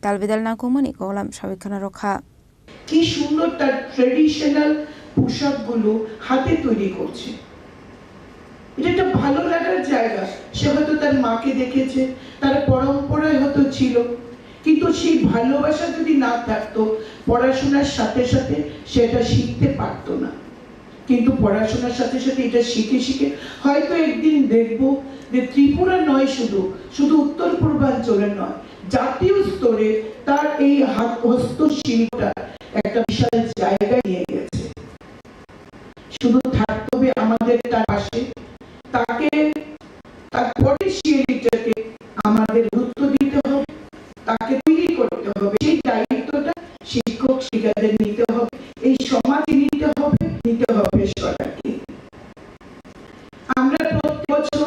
dalbidal nangkukmani koklam sawi khwna rwkha. কি সুন্দর তার ট্রেডিশনাল পোশাকগুলো হাতে তৈরি করছে। এটা একটা ভালো লাগার জায়গা। সে হয়তো তার মাকে দেখেছে, তার পরম্পরায় হয়তো ছিল, কিন্তু সেই ভালোবাসা যদি না থাকতো, পড়াশোনার সাথে সাথে সেটা শিখতে পারতো না। কিন্তু পড়াশোনার সাথে সাথে এটা শিখে শিখে হয়তো একদিন দেখব যে ত্রিপুরা নয় শুধু, শুধু উত্তর পূর্বাঞ্চলে নয়, জাতীয় স্তরে তার এই হাত হস্তশিল্পটা একটা বিশাল জায়গা নিয়ে গেছে। শুধু থাকতে হবে আমাদের তার পাশে, তাকে, তার পটেনশিয়ালিটিকে আমাদের গুরুত্ব দিতে হবে, তাকে তৈরি করতে হবে। সেই দায়িত্বটা শিক্ষক শিক্ষিকাদের নিতে হবে, এই সমাজে নিতে হবে, নিতে হবে সরকারকে। আমরা প্রতি বছর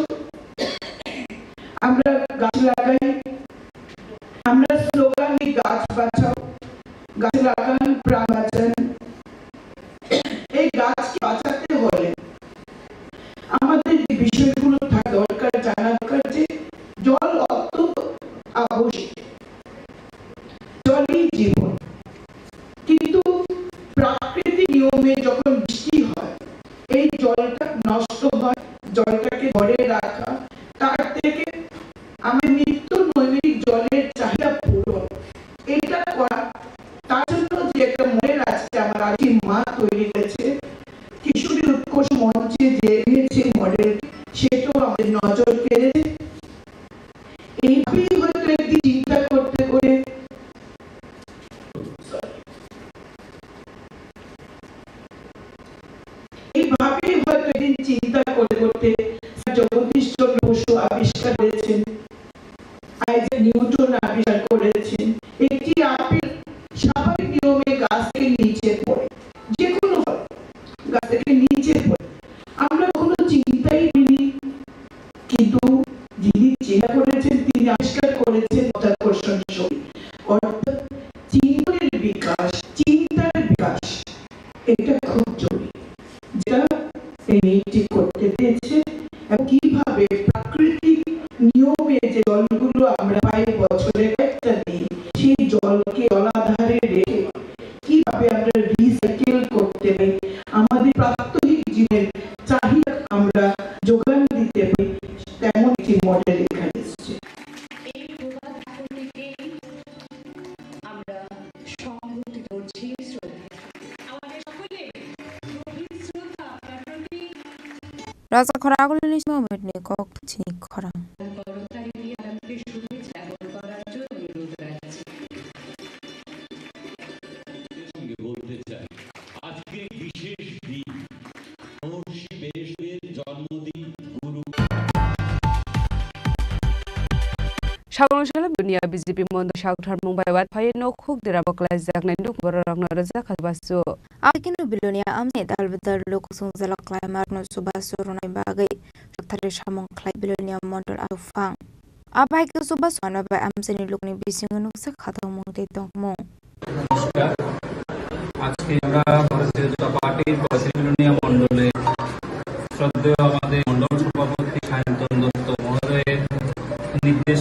আমরা গাছ লাগাই, আমরা স্লোগান দিই, "গাছ বাঁচাও, গাছ লাগান, প্রাণ বাঁচান।" এই গাছকে বাঁচাতে হলে আমাদের যে বিষয়গুলো থাকা দরকার, জানা দরকার যে জল অত্যন্ত আবশ্যক, জলই জীবন। কিন্তু প্রাকৃতিক নিয়মে যখন বৃষ্টি হয়, এই জলটা নষ্ট হয়, জলটাকে ধরে রাখা, তার থেকে আমাদের নিত্য নৈমিত্তিক জলের চাহিদা পূরণ, এটা করা, তার জন্য যে একটা মডেল আজকে আমার আজকে মা তৈরি করেছে, কিশোরী উৎকর্ষ মঞ্চে যে এনেছে মডেল, সেটাও আমাদের নজর কেড়েছে। এইভাবেই হয়তো একদিন চিন্তা করতে করে, এইভাবেই হয়তো একদিন চিন্তা করে করতে স্যার জগদীশ চন্দ্র বসু আবিষ্কার করেছেন, আইজ্যাক নিউটন আবিষ্কার করেছেন, একটি আপেল স্বাভাবিক নিয়মে গাছ থেকে নিচে পড়ে, যে কোনো ফল গাছ থেকে নিচে পড়ে। আমরা কখনো চিন্তাই করিনি, কিন্তু যিনি চিন্তা করেছেন, তিনি আবিষ্কার করেছেন মাধ্যাকর্ষণ শক্তি, অর্থাৎ চিন্তনের বিকাশ, চিন্তার বিকাশ, এটা খুব জরুরি, যেটা এই মেয়েটি করতে পেরেছে। এবং কিভাবে প্রাকৃতিক নিয়মে যে জলগুলো আমরা পাই বছরে কয়েকটা দিন, সেই জলকে জলাধারে রেখে কিভাবে আমরা রিসাইকেল করতে পারি, আমাদের প্রাত্যহিক জীবনের চাহিদা আমরা যোগান দিতে পারি, তেমন একটি মডেল এখানে এসছে। এই প্রভাত ঠাকুরটিকেই আমরা সংহতি করছি শ্রদ্ধা। আমাদের সকলে গভীর শ্রদ্ধা আপনার প্রতি। Raja khorang agulini simo mitni kok chini khorang. বরণ তারিণী ম্যাডামকে শুভেচ্ছা জ্ঞাপন করার জন্য অনুরোধ রাখছি। সঙ্গে বলতে চাই, আজকে বিশেষ দিন, মহর্ষি বেশদের জন্মদিন, গুরু Sabang salo dunia B J P mondo saktharmung bai watphai nokhuk dirabo klaijaknai nuk bororokno rwjak kha chubachu. Abikino Bilonia amni dalbidal lukusung jalak klaimarokno chubachu rwnai bagwi sakthari samung khlai Bilonia mondol aphang. Abai khe chubachu ano bai amchaini lukni bisingo nukjak khatokmung tei tongmung. নমস্কার। আজকে আমরা ভারতীয় জনতা পার্টির পঁয়ত্রিশ বিলোনিয়া মণ্ডলে শ্রদ্ধেয় আমাদের মণ্ডল সভাপতি সায়ন্তন দত্ত মহোদয়ের নির্দেশ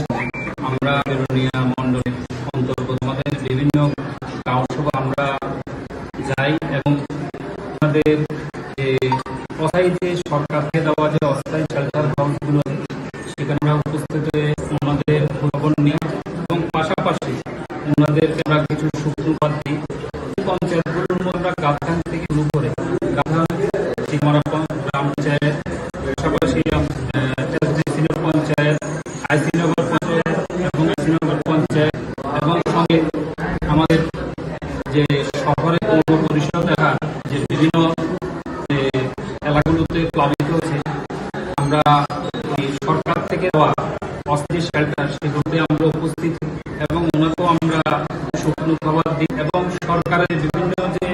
আমরা বিলোনিয়া মণ্ডলের অন্তর্গত আমাদের বিভিন্ন গ্রাম সভা আমরা যাই এবং আমাদের যে অস্থায়ী যে সরকার থেকে দেওয়া যে অস্থায়ী শেল্টার হাউসগুলো আছে, সেখানে আমরা উপস্থিত হয়ে ওনাদের খোঁজখবর নিই এবং পাশাপাশি ওনাদেরকে আমরা কিছু শুকনো বাদ দিই। পঞ্চায়েতগুলোর মধ্যে আমরা গাথান থেকে শুরু করে গাথান, শিলমারা পঞ্চ-, গ্রাম পঞ্চায়েত, পাশাপাশি, আহ, সিনিয়র পঞ্চায়েত, আইসিনগর পঞ্চায়েত এবং আইসিনগর পঞ্চায়েত এবং সঙ্গে আমাদের যে শহরে পৌর পরিষদ এলাকার যে বিভিন্ন যে এলাকাগুলোতে প্লাবিত হয়েছে, আমরা এই সরকার থেকে দেওয়া অস্থায়ী শেল্টার, সেগুলোতে আমরা উপস্থিত এবং ওনাকেও আমরা শুকনো খাবার দিই এবং সরকারের বিভিন্ন যে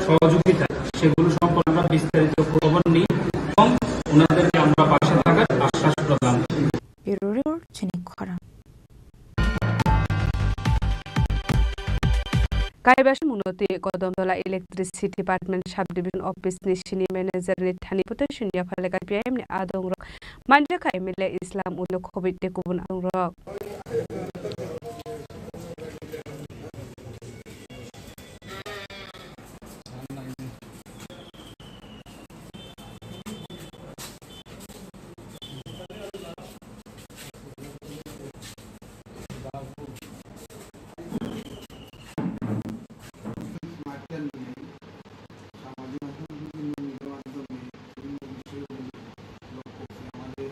সহযোগিতা, সেগুলো সম্পর্কে আমরা বিস্তারিত খবর নিই এবং ওনাদেরকে আমরা পাশে থাকার আশ্বাস প্রদান করি। Bureau Report, Chini Khorang. Kaibasan mungno twi Kodamtola Electricity Department Subdivision Office ni sini manager ni thani potassium yapharlai K P I M ni adongrok manjakha M L A Islam Uno Khobit tei kubun adongrok. সামাজিক মাধ্যম, বিভিন্ন মিডিয়ার মাধ্যমে বিভিন্ন বিষয়গুলি লক্ষ্য করে আমাদের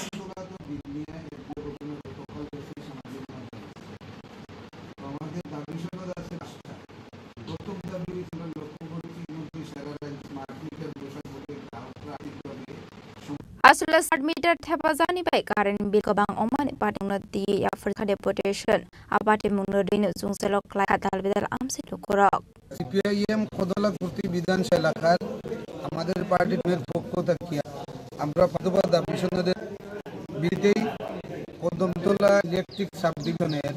সুন্দরত দিক নিয়ে এক দুর্ঘটনা গতকাল গেছে সামাজিক মাধ্যমে। তো আমাদের দাবি সনদ আছে পাঁচটা। প্রথম দাবি আমরা লক্ষ্য করেছি ইতিমধ্যে সারা রাজ্যে স্মার্ট মিটার বসানো হবে, গ্রাহকরা আর্থিকভাবে Aswla smart meter thepajani bai current bill kwbang wngmani patimungno twi yaphar kha deputation. A patimungno rino chwngsailo khlai kha dal bidal amsai lukurok. CPIM কদলা কুর্তি বিধানসভা এলাকার আমাদের পার্টির টিমের পক্ষ থেকে আমরা পাঁচ দফা দাবি সনদের বিরুদ্ধেই কদমতলা ইলেকট্রিক সাব ডিভিশনের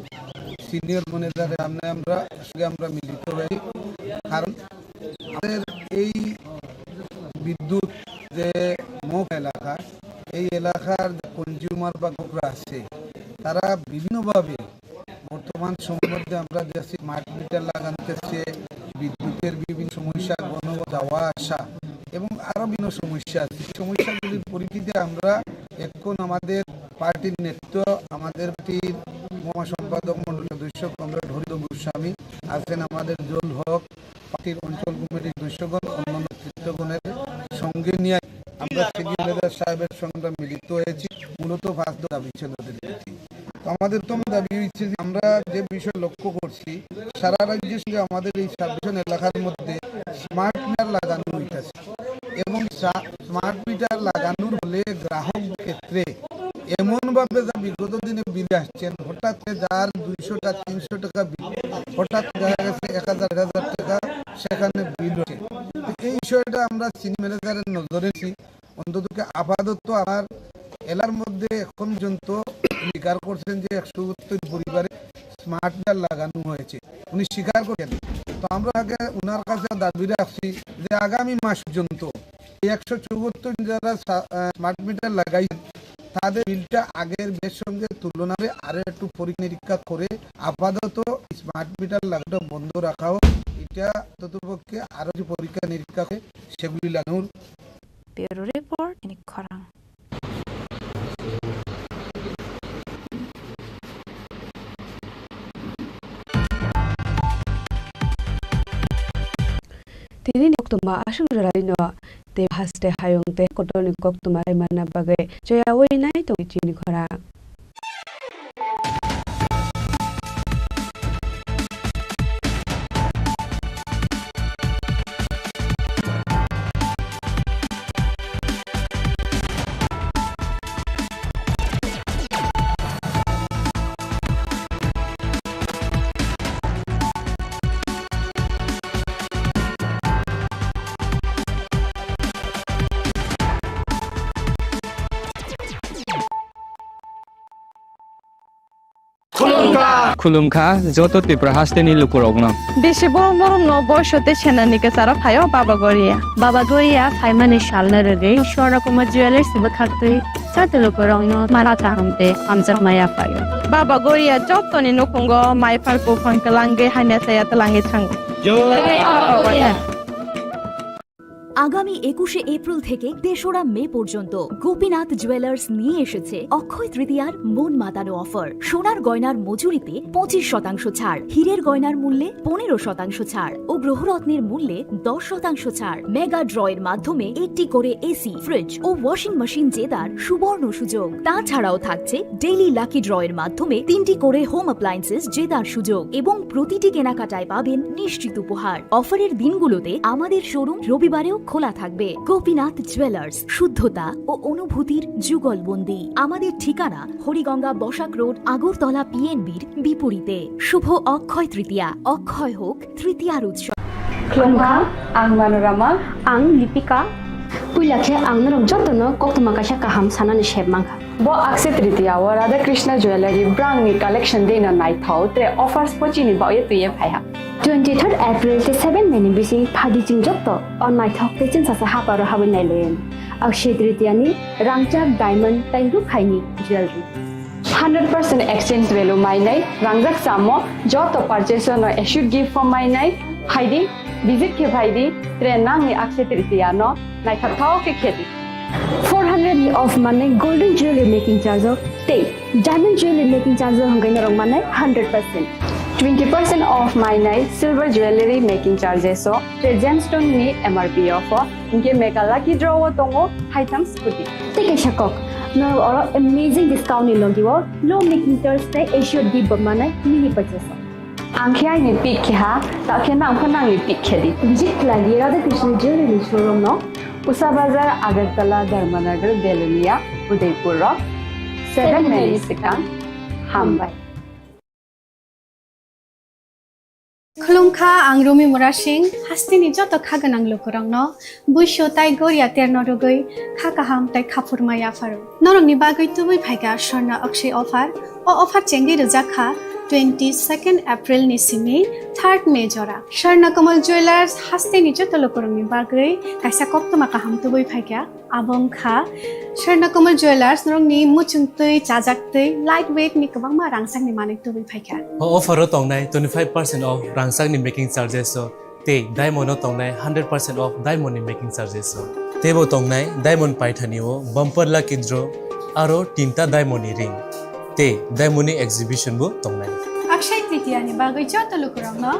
সিনিয়র ম্যানেজারের সামনে আমরা সঙ্গে আমরা মিলিত হই। কারণ আমাদের এই বিদ্যুৎ যে মুখ এলাকা, এই এলাকার যে কনজিউমার বা গ্রাহকরা আছে, তারা বিভিন্নভাবে বর্তমান সময়ের মধ্যে আমরা যে স্মার্ট মিটার লাগানো হচ্ছে, বিদ্যুতের বিভিন্ন সমস্যা, ঘন যাওয়া আসা এবং আরো বিভিন্ন সমস্যা আছে। এই সমস্যাগুলির পরিপ্রেক্ষিতে আমরা এখন আমাদের পার্টির নেতৃত্ব, আমাদের পার্টির মহা সম্পাদক মণ্ডল সদস্য কমরেড হরিদ গোস্বামী আছেন, আমাদের জল হক, পার্টির অঞ্চল কমিটির সদস্যগণ, অন্যান্য নেতৃত্বগণের সঙ্গে নিয়ে আমরা সিনিয়র ম্যানেজার সাহেবের সঙ্গে আমরা মিলিত হয়েছি, মূলত পাঁচ দফা দাবি ছিল ওদের প্রতি। তো আমাদের তো দাবি হচ্ছে যে আমরা যে বিষয়ে লক্ষ্য করছি, সারা রাজ্যের সঙ্গে আমাদের এই সাব ডিভিশন এলাকার মধ্যে স্মার্ট মিটার লাগানো হইতেছে এবং সা-, স্মার্ট মিটার লাগানোর ফলে গ্রাহক ক্ষেত্রে এমনভাবে যা বিগত দিনে বিল আসছেন, হঠাৎ করে যার দুইশো টাকা, তিনশো টাকা বিল, হঠাৎ দেখা গেছে এক হাজার, এক হাজার টাকা সেখানে বিল হচ্ছে। তো এই বিষয়টা আমরা সিনিয়র ম্যানেজারের নজরে এনেছি। অন্তত আপাতত আমার এলাকার মধ্যে এখন পর্যন্ত স্বীকার করছেন যে একশো সত্তর পরিবারে স্মার্ট মিটার লাগানো হয়েছে, উনি স্বীকার করেন। তো আমরা আগে ওনার কাছে দাবি রাখছি যে আগামী মাস পর্যন্ত এই একশো চৌহত্তর যারা সা-, আহ, স্মার্ট মিটার লাগাইছেন, তাদের বিলটা আগের বিলের সঙ্গে তুলনায় আরো একটু পরীক্ষা নিরীক্ষা করে আপাতত স্মার্ট মিটার লাগানোটা বন্ধ রাখা হোক। এটা অন্ততপক্ষে আরো যে পরীক্ষা নিরীক্ষা করে সেগুলি লাগানোর Bureau Report, Tini Khorang. Tini ni koktwma aswk jora rino tei haste hayung tei kotorni koktwma lai manna bagwi choyaui nai tongwi chini khorang. Khulumkha joto Tripura hasteni lukurokno. Bisi borok norokno boiso tei senani kwcharo phaio Baba Goria. Baba Goria phaimani salno rwgwi Swarna Kumar Jewellers bwkhaktwi joto lukurokno mala kaham tei hamjakma yaphaio. Baba Goria jotoni nukhungo maiphar buphang twlangwi hamya saya twlangwi thango. Jai Baba Goria. আগামী একুশে এপ্রিল থেকে তেসরা মে পর্যন্ত গোপীনাথ জুয়েলার্স নিয়ে এসেছে অক্ষয় তৃতীয়ার মন মাতানো অফার। সোনার গয়নার মজুরিতে পঁচিশ শতাংশ ছাড়, হীরের গয়নার মূল্যে পনেরো শতাংশ ছাড় ও গ্রহরত্নের মূল্যে দশ শতাংশ ছাড়। মেগা ড্রয়ের মাধ্যমে একটি করে এসি, ফ্রিজ ও ওয়াশিং মেশিন জেতার সুবর্ণ সুযোগ। তাছাড়াও থাকছে ডেইলি লাকি ড্রয়ের মাধ্যমে তিনটি করে হোম অ্যাপ্লায়েন্সেস জেতার সুযোগ এবং প্রতিটি কেনাকাটায় পাবেন নিশ্চিত উপহার। অফারের দিনগুলোতে আমাদের শোরুম রবিবারেও খোলা থাকবে। গোপীনাথ জুয়েলার্স, শুদ্ধতা ও অনুভূতির যুগলবন্দি। আমাদের ঠিকানা হরিগঙ্গা বসাক রোড, আগরতলা পিএনবির বিপরীতে। শুভ অক্ষয় তৃতীয়া, অক্ষয় হোক তৃতীয়ার উৎসব। Khulumkha, ang Manorama. Ang Lipika. Puila khe ang norok jotono koktwma kaisa kaham sanani sep mankha. Bo Akshaya Tritiya o Radha Krishna Jewellery brangni collection deino naithok tre offers pochini baoye twiye phaiha. Twenty third April tei seven May ni bising phadi chwng joto o naithok tei chwngsasa haparo habwi nailaiwi. Akshaya Tritiya ni rangchak diamond tei rukhaini jewellery. Hundred percent exchange value mainai, rangjak samo joto purchase no assured gift form mainai, phaidi, visit khe phaidi, tre nangni Akshaya Tritiya no naithok thao khe khedi. Four hundred ni off manai golden jewelry making charge o tei diamond jewelry making charge o hwnkhai norok manai hundred percent. Twenty percent off mainai silver jewelry making charges o tre gemstone ni M R P o pho, hinkhe mega lucky draw o tongo haitham scooty. Tei kaisa kok, norok oro amazing discount ni logi o low making charge tei assured gift bo manai mini purchase o. Ang khe aini pick khe ha, ta khe nang pho nangni pick khe di. Visit khlai di Radha Krishna Jewellery showroom no. Usa Bazar, Agartala, Dharmanagar, Belonia, Udaipur rok. Seven May ni swkang. Hambai. Khulumkha, ang Rumi Murasing, hasteni joto kha gwnang lukurokno buisu tai goria terno rwgwi kha kaham tai khaphurma yapharo. Norokni bagwi tubui phaikha Swarna Akshay offer. O offer chengwi rwjak kha twenty second April ni simi third May jora. Swarna Kamal Jewellers hasteni joto lukurokni bagwi kaisa koktwma kaham tubui phaikha. Abo wngkha Swarna Kamal Jewellers, norokni muchungtwi, chajaktwi, light weight ni kwbangma rangchakni manwi tubui phaikha. O offer o tongnai twenty five percent off rangchakni making charges o tei diamond o tongnai hundred percent off diamond ni making charges o. Teibo tongnai diamond paithani o bumper lucky draw aro tinta diamond ni ring tei diamond ni exhibition bo tongnai. Akshay Tritiya ni bagwi joto lukurokno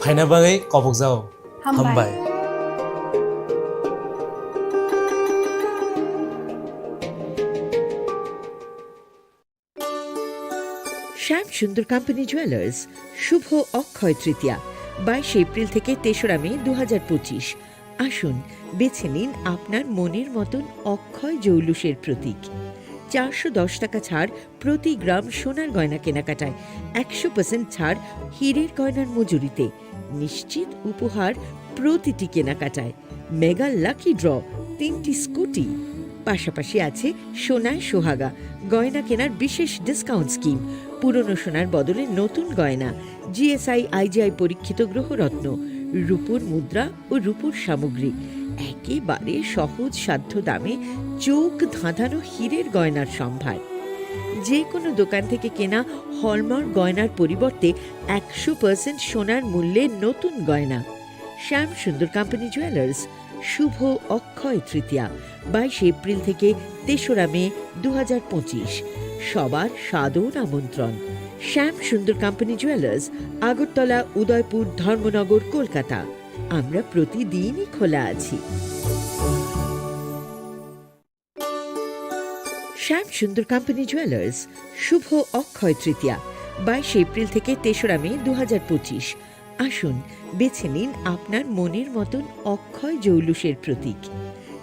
phaina bagwi kobokjao. Hambai. Hambai. Shyam Sundar Company Jewellers, শুভ অক্ষয় তৃতীয়া, বাইশে এপ্রিল থেকে তেসরা মে দু হাজার পঁচিশ। আসুন, বেছে নিন আপনার মনের মতন অক্ষয় জৌলুসের প্রতীক। চারশো দশ টাকা ছাড় প্রতি গ্রাম সোনার গয়না কেনাকাটায়, একশো পার্সেন্ট ছাড় হীরের গয়নার মজুরিতে, নিশ্চিত উপহার প্রতিটি কেনাকাটায়, মেগা লাকি ড্র, তিনটি স্কুটি। পাশাপাশি আছে সোনায় সোহাগা, গয়না কেনার বিশেষ ডিসকাউন্ট স্কিম, পুরনো সোনার বদলে নতুন গয়না, জিএসআই আইজিআই পরীক্ষিত গ্রহরত্ন, রূপোর মুদ্রা ও রূপোর সামগ্রী, একেবারে সহজ সাধ্য দামে চোখ ধাঁধানো হীরের গয়নার সম্ভার। যে কোনো দোকান থেকে কেনা হলমার্ক গয়নার পরিবর্তে একশো পার্সেন্ট সোনার মূল্যে নতুন গয়না। শ্যাম সুন্দর কোম্পানি জুয়েলার্স, শুভ অক্ষয় তৃতীয়া, বাইশে এপ্রিল থেকে তেসরা মে দু হাজার পঁচিশ। সবার সাদর আমন্ত্রণ। শ্যাম সুন্দর কোম্পানি জুয়েলার্স, আগরতলা, উদয়পুর, ধর্মনগর, কলকাতা। আমরা প্রতিদিনই খোলা আছি। শ্যাম সুন্দর কোম্পানি জুয়েলার্স, শুভ অক্ষয় তৃতীয়া, বাইশে এপ্রিল থেকে তেসরা মে দু হাজার পঁচিশ। আসুন, বেছে নিন আপনার মনের মতন অক্ষয় জৌলুসের প্রতীক।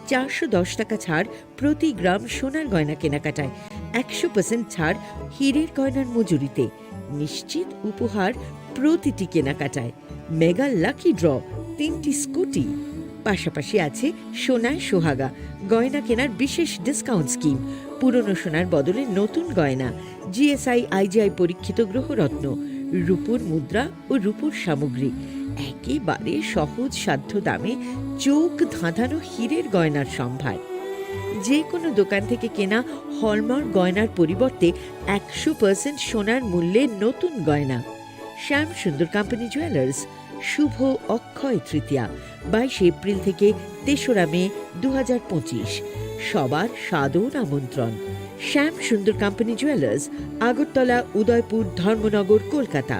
চারশো দশ টাকা ছাড় প্রতি গ্রাম সোনার গয়না কেনাকাটায়, একশো পার্সেন্ট ছাড় হীরের গয়নার মজুরিতে, নিশ্চিত উপহার প্রতিটি কেনাকাটায়, মেগা লাকি ড্র, তিনটি স্কুটি। পাশাপাশি আছে সোনায় সোহাগা, গয়না কেনার বিশেষ ডিসকাউন্ট স্কিম, পুরনো সোনার বদলে নতুন গয়না, জিএসআই আইজিআই পরীক্ষিত গ্রহরত্ন, রূপোর মুদ্রা ও রূপোর সামগ্রী, একেবারে সহজ সাধ্য দামে চোখ ধাঁধানো হীরের গয়নার সম্ভার। যে কোনো দোকান থেকে কেনা হলমার্ক গয়নার পরিবর্তে একশো পার্সেন্ট সোনার মূল্যে নতুন গয়না। শ্যাম সুন্দর কোম্পানি জুয়েলার্স, শুভ অক্ষয় তৃতীয়া, বাইশে এপ্রিল থেকে তেসরা মে দু হাজার পঁচিশ। সবার সাদর আমন্ত্রণ। শ্যাম সুন্দর কোম্পানি জুয়েলার্স, আগরতলা, উদয়পুর, ধর্মনগর, কলকাতা।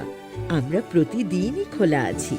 আমরা প্রতিদিনই খোলা আছি।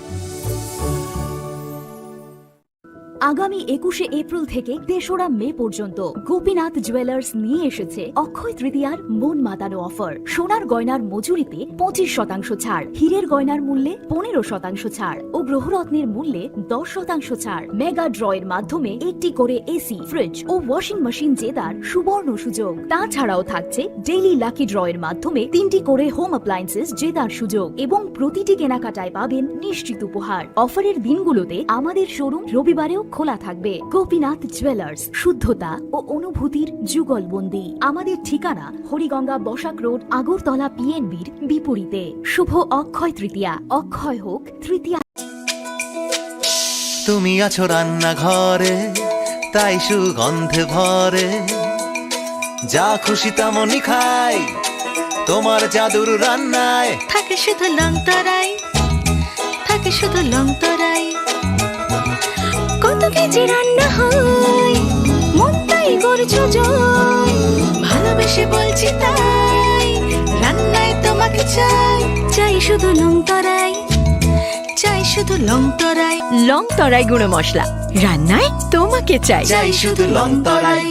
আগামী একুশে এপ্রিল থেকে তেসরা মে পর্যন্ত গোপীনাথ জুয়েলার্স নিয়ে এসেছে অক্ষয় তৃতীয়ার মন মাতানো অফার। সোনার গয়নার মজুরিতে পঁচিশ শতাংশ ছাড়, হীরের গয়নার মূল্যে পনেরো শতাংশ ছাড় ও গ্রহরত্নের মূল্যে দশ শতাংশ ছাড়। মেগা ড্র এর মাধ্যমে একটি করে এসি, ফ্রিজ ও ওয়াশিং মেশিন জেতার সুবর্ণ সুযোগ। তাছাড়াও থাকছে ডেইলি লাকি ড্র এর মাধ্যমে তিনটি করে হোম অ্যাপ্লায়েন্সেস জেতার সুযোগ এবং প্রতিটি কেনাকাটায় পাবেন নিশ্চিত উপহার। অফারের দিনগুলোতে আমাদের শোরুম রবিবারেও খোলা থাকবে। গোপীনাথ জুয়েলার্স, শুদ্ধতা ও অনুভূতির যুগলবন্দি। আমাদের ঠিকানা হরিগঙ্গা বসাক রোড, আগরতলা পিএনবির বিপরীতে। শুভ অক্ষয় তৃতীয়া, অক্ষয় হোক তৃতীয়া। তুমি আছো রান্নাঘরে, তাই সুগন্ধে ভরে। যা খুশি তেমনই খাই, তোমার জাদুর রান্নায়। থাকে শুধু লং তরাই, থাকে শুধু লং তরাই। কত কেজি রান্না হয়, মনটাই করছো জয়। ভালোবেসে বলছি তাই, রান্নায় তোমাকে চাই। চাই শুধু লং তরাই, চাই শুধু লং তরাই। লং তরাই গুঁড়ো মশলা, রান্নায় তোমাকে চাই। চাই শুধু লং তরাই।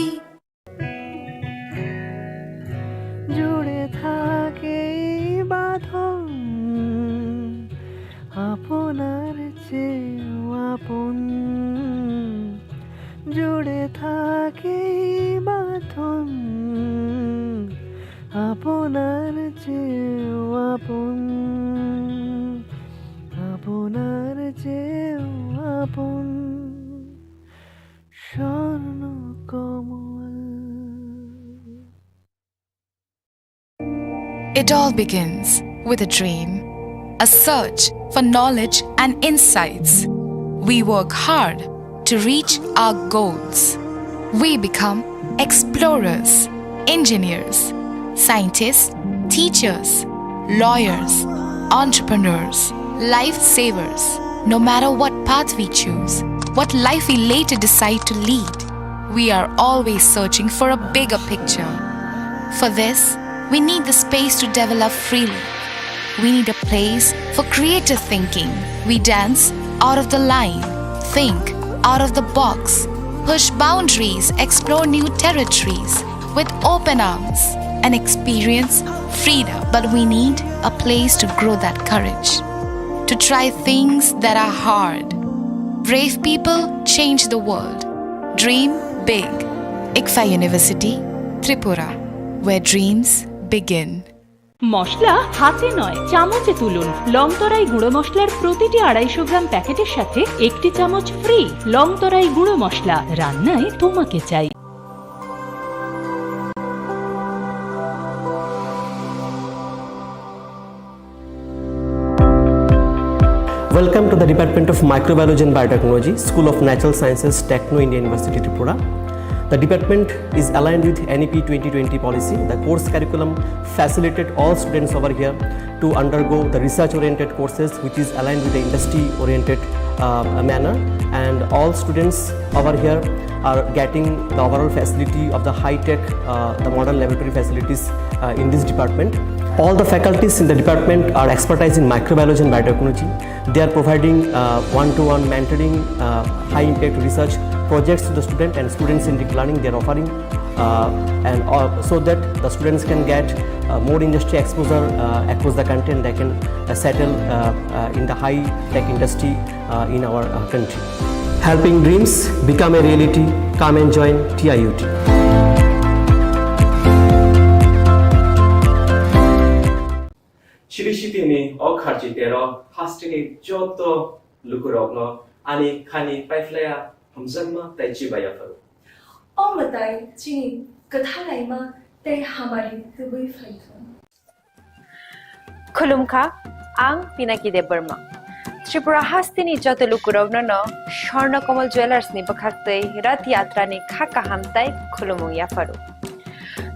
জুড়ে থাকে এই বাঁধন, আপনার চেয়েও আপন। জুড়ে থাকে এই বাঁধন, আপনার চেয়েও আপন, আপনার চেয়েও আপন। স্বর্ণ কমল। It all begins with a dream, a search for knowledge and insights. We work hard to reach our goals. We become explorers, engineers, scientists, teachers, lawyers, entrepreneurs, lifesavers. No matter what path we choose, what life we later decide to lead, we are always searching for a bigger picture. For this, we need the space to develop freely. We need a place for creative thinking. We dance out of the line, think out of the box, push boundaries, explore new territories with open arms, and experience freedom. But we need a place to grow that courage, to try things that are hard. Brave people change the world. Dream big. ICFAI University, Tripura, where dreams begin. মশলা হাতে নয়, চামচে তুলুন। লং তরাই গুঁড়ো মশলার প্রতিটি আড়াইশো গ্রাম প্যাকেটের সাথে একটি চামচ ফ্রি। লং তরাই গুঁড়ো মশলা, রান্নায় তোমাকে চাই। Welcome to the Department of Microbiology and Biotechnology, School of Natural Sciences, Techno India University, Tripura. The department is aligned with N E P twenty twenty policy. The course curriculum facilitate all students over here to undergo the research-oriented courses, which is aligned with the industry-oriented, uh, manner. And all students over here are getting the overall facility of the high-tech, uh, the modern laboratory facilities, uh, in this department. All the faculties in the department are expertise in microbiology and biotechnology. They are providing, uh, one-to-one mentoring, uh, high-impact research projects to the student and student-centric learning they are offering, uh, and, uh, so that the students can get, uh, more industry exposure, uh, across the country, and they can, uh, settle, uh, uh, in the high-tech industry, uh, in our, uh, country. Helping dreams become a reality. Come and join T I U T. Chiri sitini o kharchi tero hasteni joto lukurokno ani khani paiphlaiya hamjakma tei chibaiya phuru. O mwtai chini kwthalaima tei hamari tubui phaithung. Khulumkha, ang Pinaki Debbarma. Tripura hasteni joto lukurokno no Swarna Kamal Jewellers ni bwkhaktwi Rath Yatra ni kha kaham tei khulumung yapharu.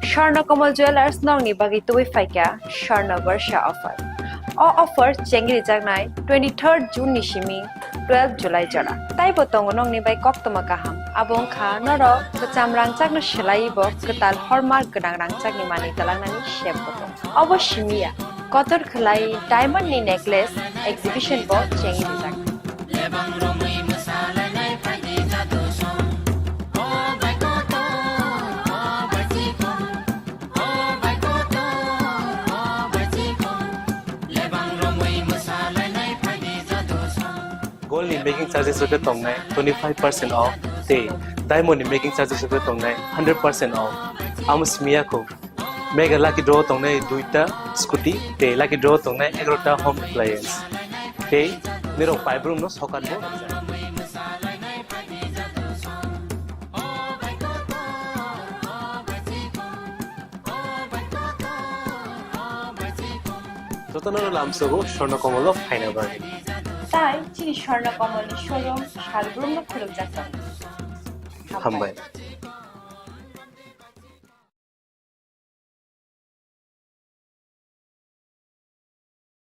Swarna Kamal Jewellers nokni bagwi tubui phaikha Swarna Barsha offer. O offer chengrijaknai twenty-third June ni simi twelve July jora. Taibo tongo nokni bai koktwma kaham. Abo wngkha norok kwcham rangchakno swlaiwi bo kwtal hormark gwnang rangchakni manwi twlangnani sep bo tongo. Obo simi ya, kotor khwlai diamond ni necklace exhibition bo chengrijaknai. Gold ni making charges rok khe tongnai twenty five percent off, tei diamond ni making charges rok khe tongnai hundred percent off. Amo simi ya kho. Mega lucky draw tongnai duita scooty, tei lucky draw tongnai egarota home appliance. Tei nirok paibrum no sokat bo. Jotono lamsogo Swarna Komolo phaina bagwi. Tai chini Swarna Komolni showroom salbrumno khulumjak tongo. Hambai.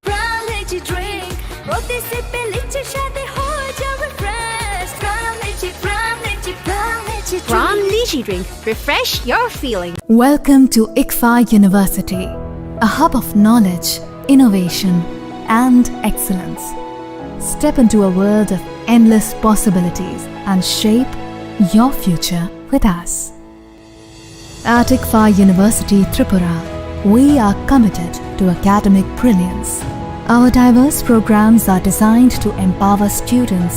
Pran Lychee Drink, প্রতি সিপে লিচুর স্বাদে হয়ে যাবে fresh। Pran Lychee, Pran Lychee, Pran Lychee Drink। Pran Lychee Drink, refresh your feeling। Welcome to ICFAI University, a hub of knowledge, innovation, and excellence. Step into a world of endless possibilities and shape your future with us. At ICFAI University Tripura, we are committed to academic brilliance. Our diverse programs are designed to empower students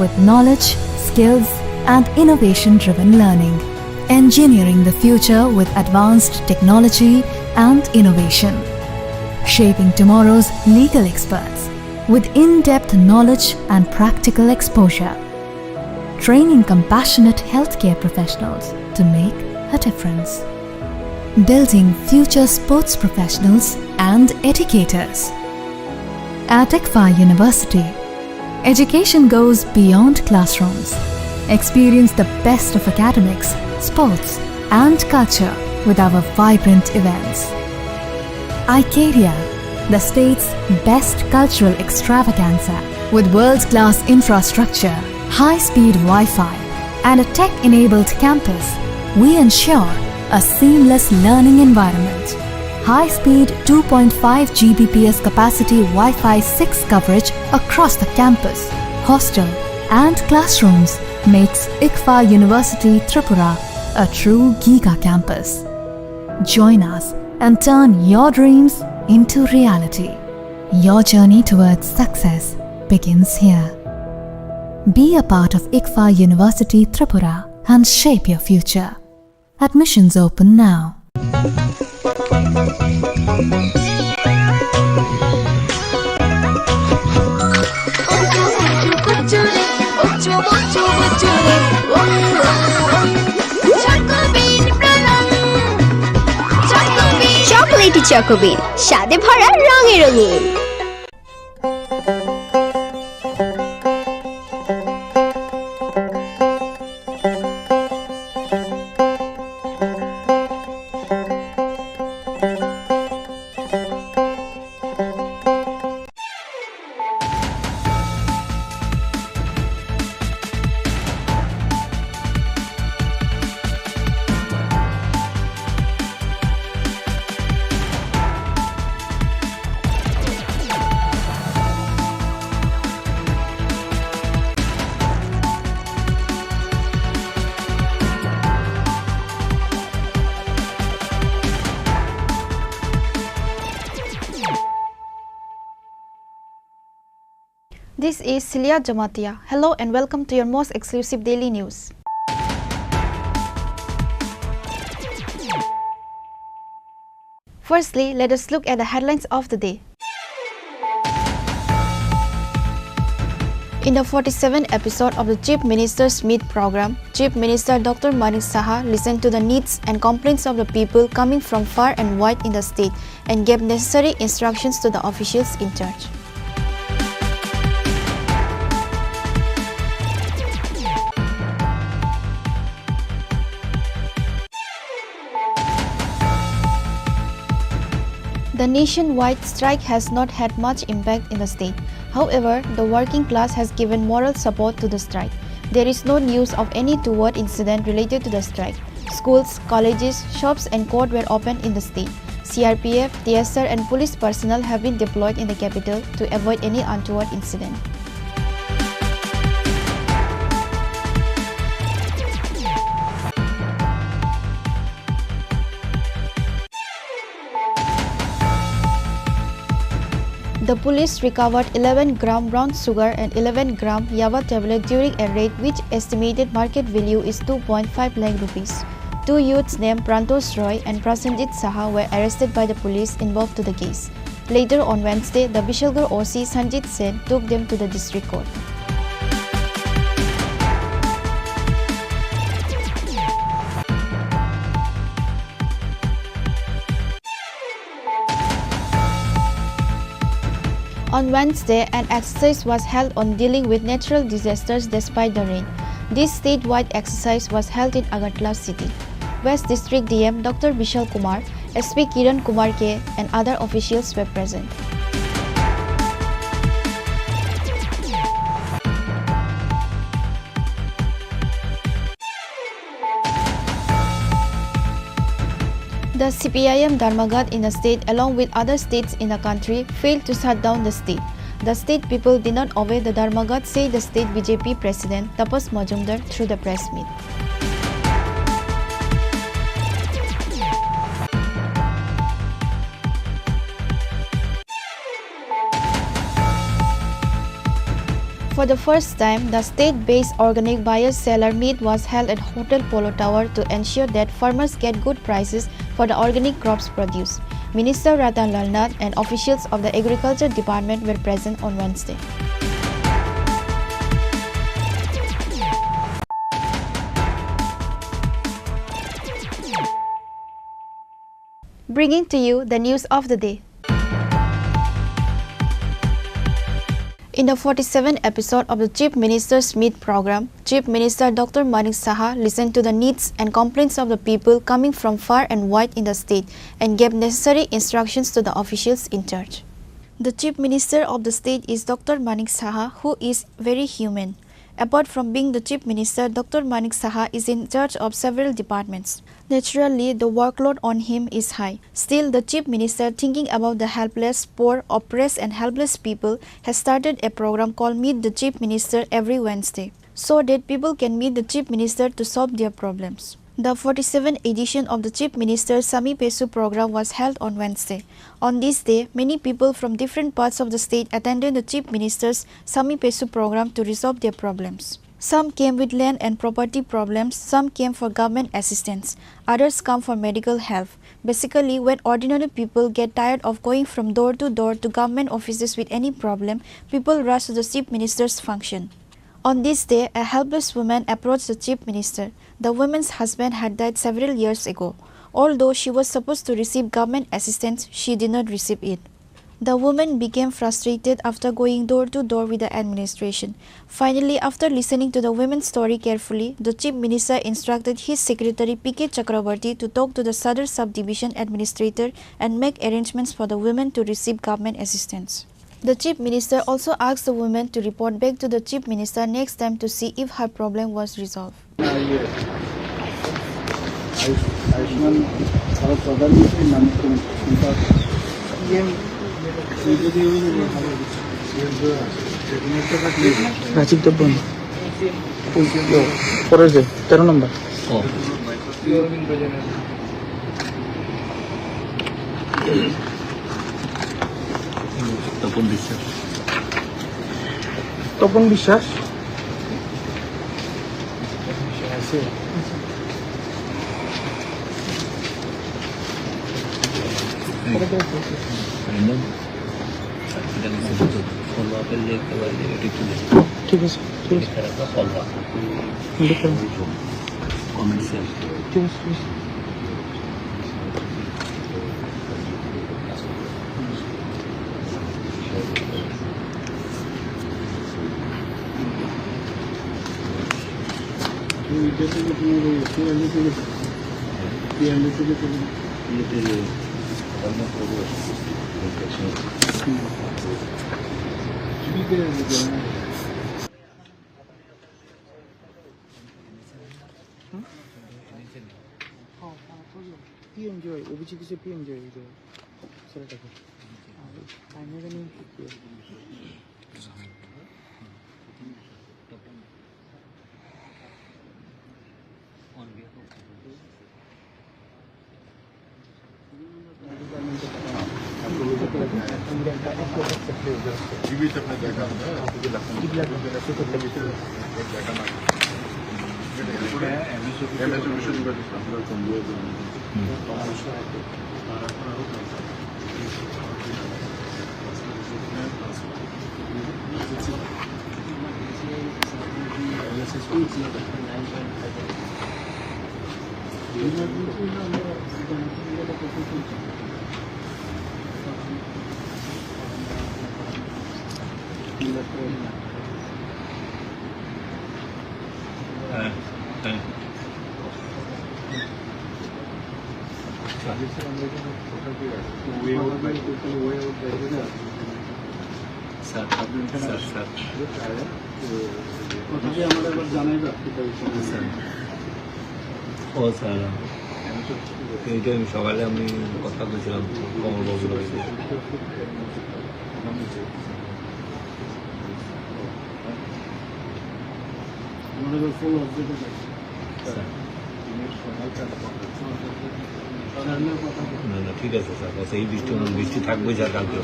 with knowledge, skills, and innovation-driven learning, engineering the future with advanced technology and innovation, shaping tomorrow's legal experts with in-depth knowledge and practical exposure, training compassionate healthcare professionals to make a difference, building future sports professionals and educators. At ICFAI University, education goes beyond classrooms. Experience the best of academics, sports, and culture with our vibrant events. Icaria, the state's best cultural extravaganza. With world-class infrastructure, high-speed Wi-Fi, and a tech-enabled campus, we ensure a seamless learning environment. High-speed two point five G B P S capacity Wi-Fi six coverage across the campus, hostel, and classrooms makes ICFAI University Tripura a true giga campus. Join us and turn your dreams into reality. Your journey towards success begins here. Be a part of ICFAI University Tripura and shape your future. Admissions open now. Chocobean প্রণাম। Chocobean। Chocolatey Chocobean, স্বাদে ভরা রঙে রঙিন। This is Celia Jamatia. Hello and welcome to your most exclusive daily news. Firstly, let us look at the headlines of the day. In the forty-seventh episode of the Chief Minister's Meet program, Chief Minister Doctor Manik Saha listened to the needs and complaints of the people coming from far and wide in the state and gave necessary instructions to the officials in charge. The nationwide strike has not had much impact in the state. However, the working class has given moral support to the strike. There is no news of any untoward incident related to the strike. Schools, colleges, shops and court were opened in the state. C R P F, T S R and police personnel have been deployed in the capital to avoid any untoward incident. The police recovered eleven gram brown sugar and eleven gram yaba tablet during a raid, which estimated market value is two point five lakh rupees. Two youths named Prantosh Roy and Prasenjit Saha were arrested by the police involved to the case. Later on Wednesday, the Bishalgarh O C Sanjit Sen took them to the district court. On Wednesday, an exercise was held on dealing with natural disasters despite the rain. This statewide exercise was held in Agartala city. West District D M Doctor Bishal Kumar, S P Kiran Kumar K, and other officials were present. The C P I M Dharmaghat in the state, along with other states in the country, failed to shut down the state. The state people did not obey the Dharmaghat, said the state B J P president Tapas Majumdar through the press meet. For the first time, the state-based organic buyer-seller meet was held at Hotel Polo Tower to ensure that farmers get good prices for the organic crops produced. Minister Ratan Lal Nath and officials of the Agriculture Department were present on Wednesday. Bringing to you the news of the day. In the forty-seventh episode of the Chief Minister's Meet program, Chief Minister Doctor Manik Saha listened to the needs and complaints of the people coming from far and wide in the state and gave necessary instructions to the officials in charge. The Chief Minister of the state is Doctor Manik Saha, who is very human. Apart from being the Chief Minister, Doctor Manik Saha is in charge of several departments. Naturally, the workload on him is high. Still, the Chief Minister, thinking about the helpless, poor, oppressed and helpless people, has started a program called Meet the Chief Minister every Wednesday, so that people can meet the Chief Minister to solve their problems. The forty-seventh edition of the Chief Minister's Sami Pesu program was held on Wednesday. On this day, many people from different parts of the state attended the Chief Minister's Sami Pesu program to resolve their problems. Some came with land and property problems, some came for government assistance, others come for medical help. Basically, when ordinary people get tired of going from door to door to government offices with any problem, people rush to the Chief Minister's function. On this day, a helpless woman approached the Chief Minister. The woman's husband had died several years ago. Although she was supposed to receive government assistance, she did not receive it. The woman became frustrated after going door to door with the administration. Finally, after listening to the woman's story carefully, the Chief Minister instructed his secretary P K Chakraborty to talk to the Sadar Subdivision Administrator and make arrangements for the woman to receive government assistance. The Chief Minister also asked the woman to report back to the Chief Minister next time to see if her problem was resolved. Ayushman भारत प्रधानमंत्री नाम से उनका पीएम রাজীব দেববর্মা। পরের যে তেরো নম্বর। তপন বিশ্বাস। তপন বিশ্বাস। ঠিক আছে, ঠিক আছে। ঠিক আছে, ঠিক আছে। পিএমজিওয়াই, ওবিসি কিসে পিএমজিওয়াই, এই যে ছেলেটাকে। আর তাই না জানি কি কি। হ্যাঁ, হ্যাঁ। Sir, sir, sir. কথা কি আমরা একবার জানাই বা? স্যার। ও স্যার, এইটা আমি সকালে আমি কথা বলছিলাম কমলবাবুর লগে। আমাদের ফুল অবজেক্ট আছে। স্যার। না, না, ঠিক আছে স্যার, বাস এই বৃষ্টি, বৃষ্টি থাকবে স্যার কালকে।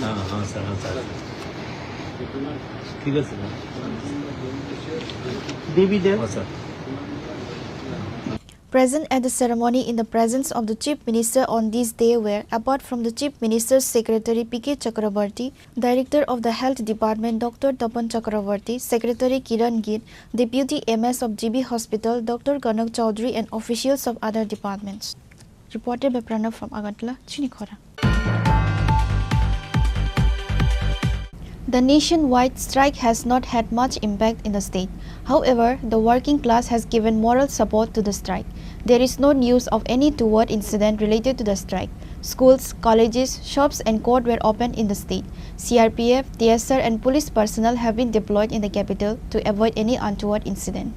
হ্যাঁ, হ্যাঁ স্যার, হ্যাঁ স্যার। ঠিক আছে স্যার। দেবী দেব। হ্যাঁ sir. Present at the ceremony in the presence of the Chief Minister on this day were, apart from the Chief Minister's Secretary P K Chakraborty, Director of the Health Department Doctor Tapan Chakraborty, Secretary Kiran Gill, Deputy M S of G B Hospital Doctor Kanak Chaudhary and officials of other departments. Reported by Pranav from Agartala, Chini Khorang. The nationwide strike has not had much impact in the state. However, the working class has given moral support to the strike. There is no news of any untoward incident related to the strike. Schools, colleges, shops and court were open in the state. C R P F, T S R and police personnel have been deployed in the capital to avoid any untoward incident.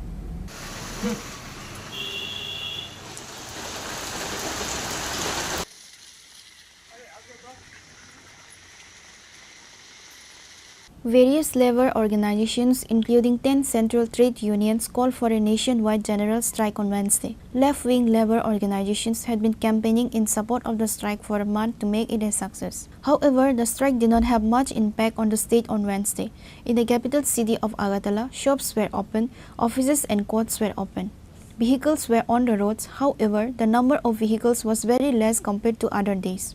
Various labor organizations, including ten central trade unions, called for a nationwide general strike on Wednesday. Left-wing labor organizations had been campaigning in support of the strike for a month to make it a success. However, the strike did not have much impact on the state on Wednesday. In the capital city of Agartala, shops were open, offices and courts were open. Vehicles were on the roads, however, the number of vehicles was very less compared to other days.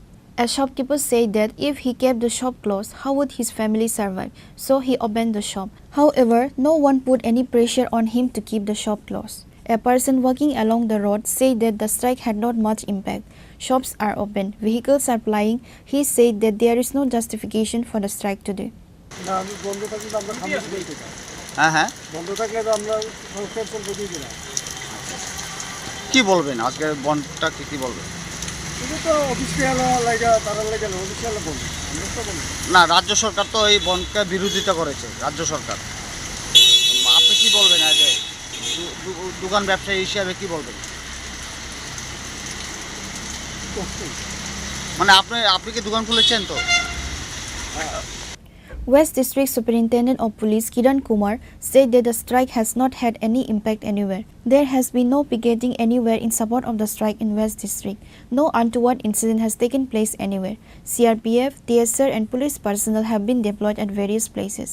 A shopkeeper said that if he kept the shop closed, how would his family survive? So he opened the shop. However, no one put any pressure on him to keep the shop closed. A person walking along the road said that the strike had not much impact. Shops are open, vehicles are plying. He said that there is no justification for the strike today. না, আমি বন্ধ থাকলে তো আমরা সামনে দিকে যেতাম। হ্যাঁ, হ্যাঁ। বন্ধ থাকলে তো আমরা ক্যান্সেল করে দিয়ে দিলাম। কি বলবেন আজকে বন্ধটাকে, কি বলবেন? এটা তো অফিসিয়াল লাগে, তারা লাগে না, অফিসিয়াল বন্ধ। আমরা তো বন্ধ। না, রাজ্য সরকার তো এই বন্ধকে বিরোধিতা করেছে, রাজ্য সরকার। আপনি কি বলবেন আজ এই দু-, দু-, দোকান ব্যবসায়ী হিসাবে কি বলবেন? মানে আপনি, আপনি কি দোকান খুলেছেন তো? West District Superintendent of Police Kiran Kumar said that the strike has not had any impact anywhere. There has been no picketing anywhere in support of the strike in West District. No untoward incident has taken place anywhere. C R P F, T S R and police personnel have been deployed at various places.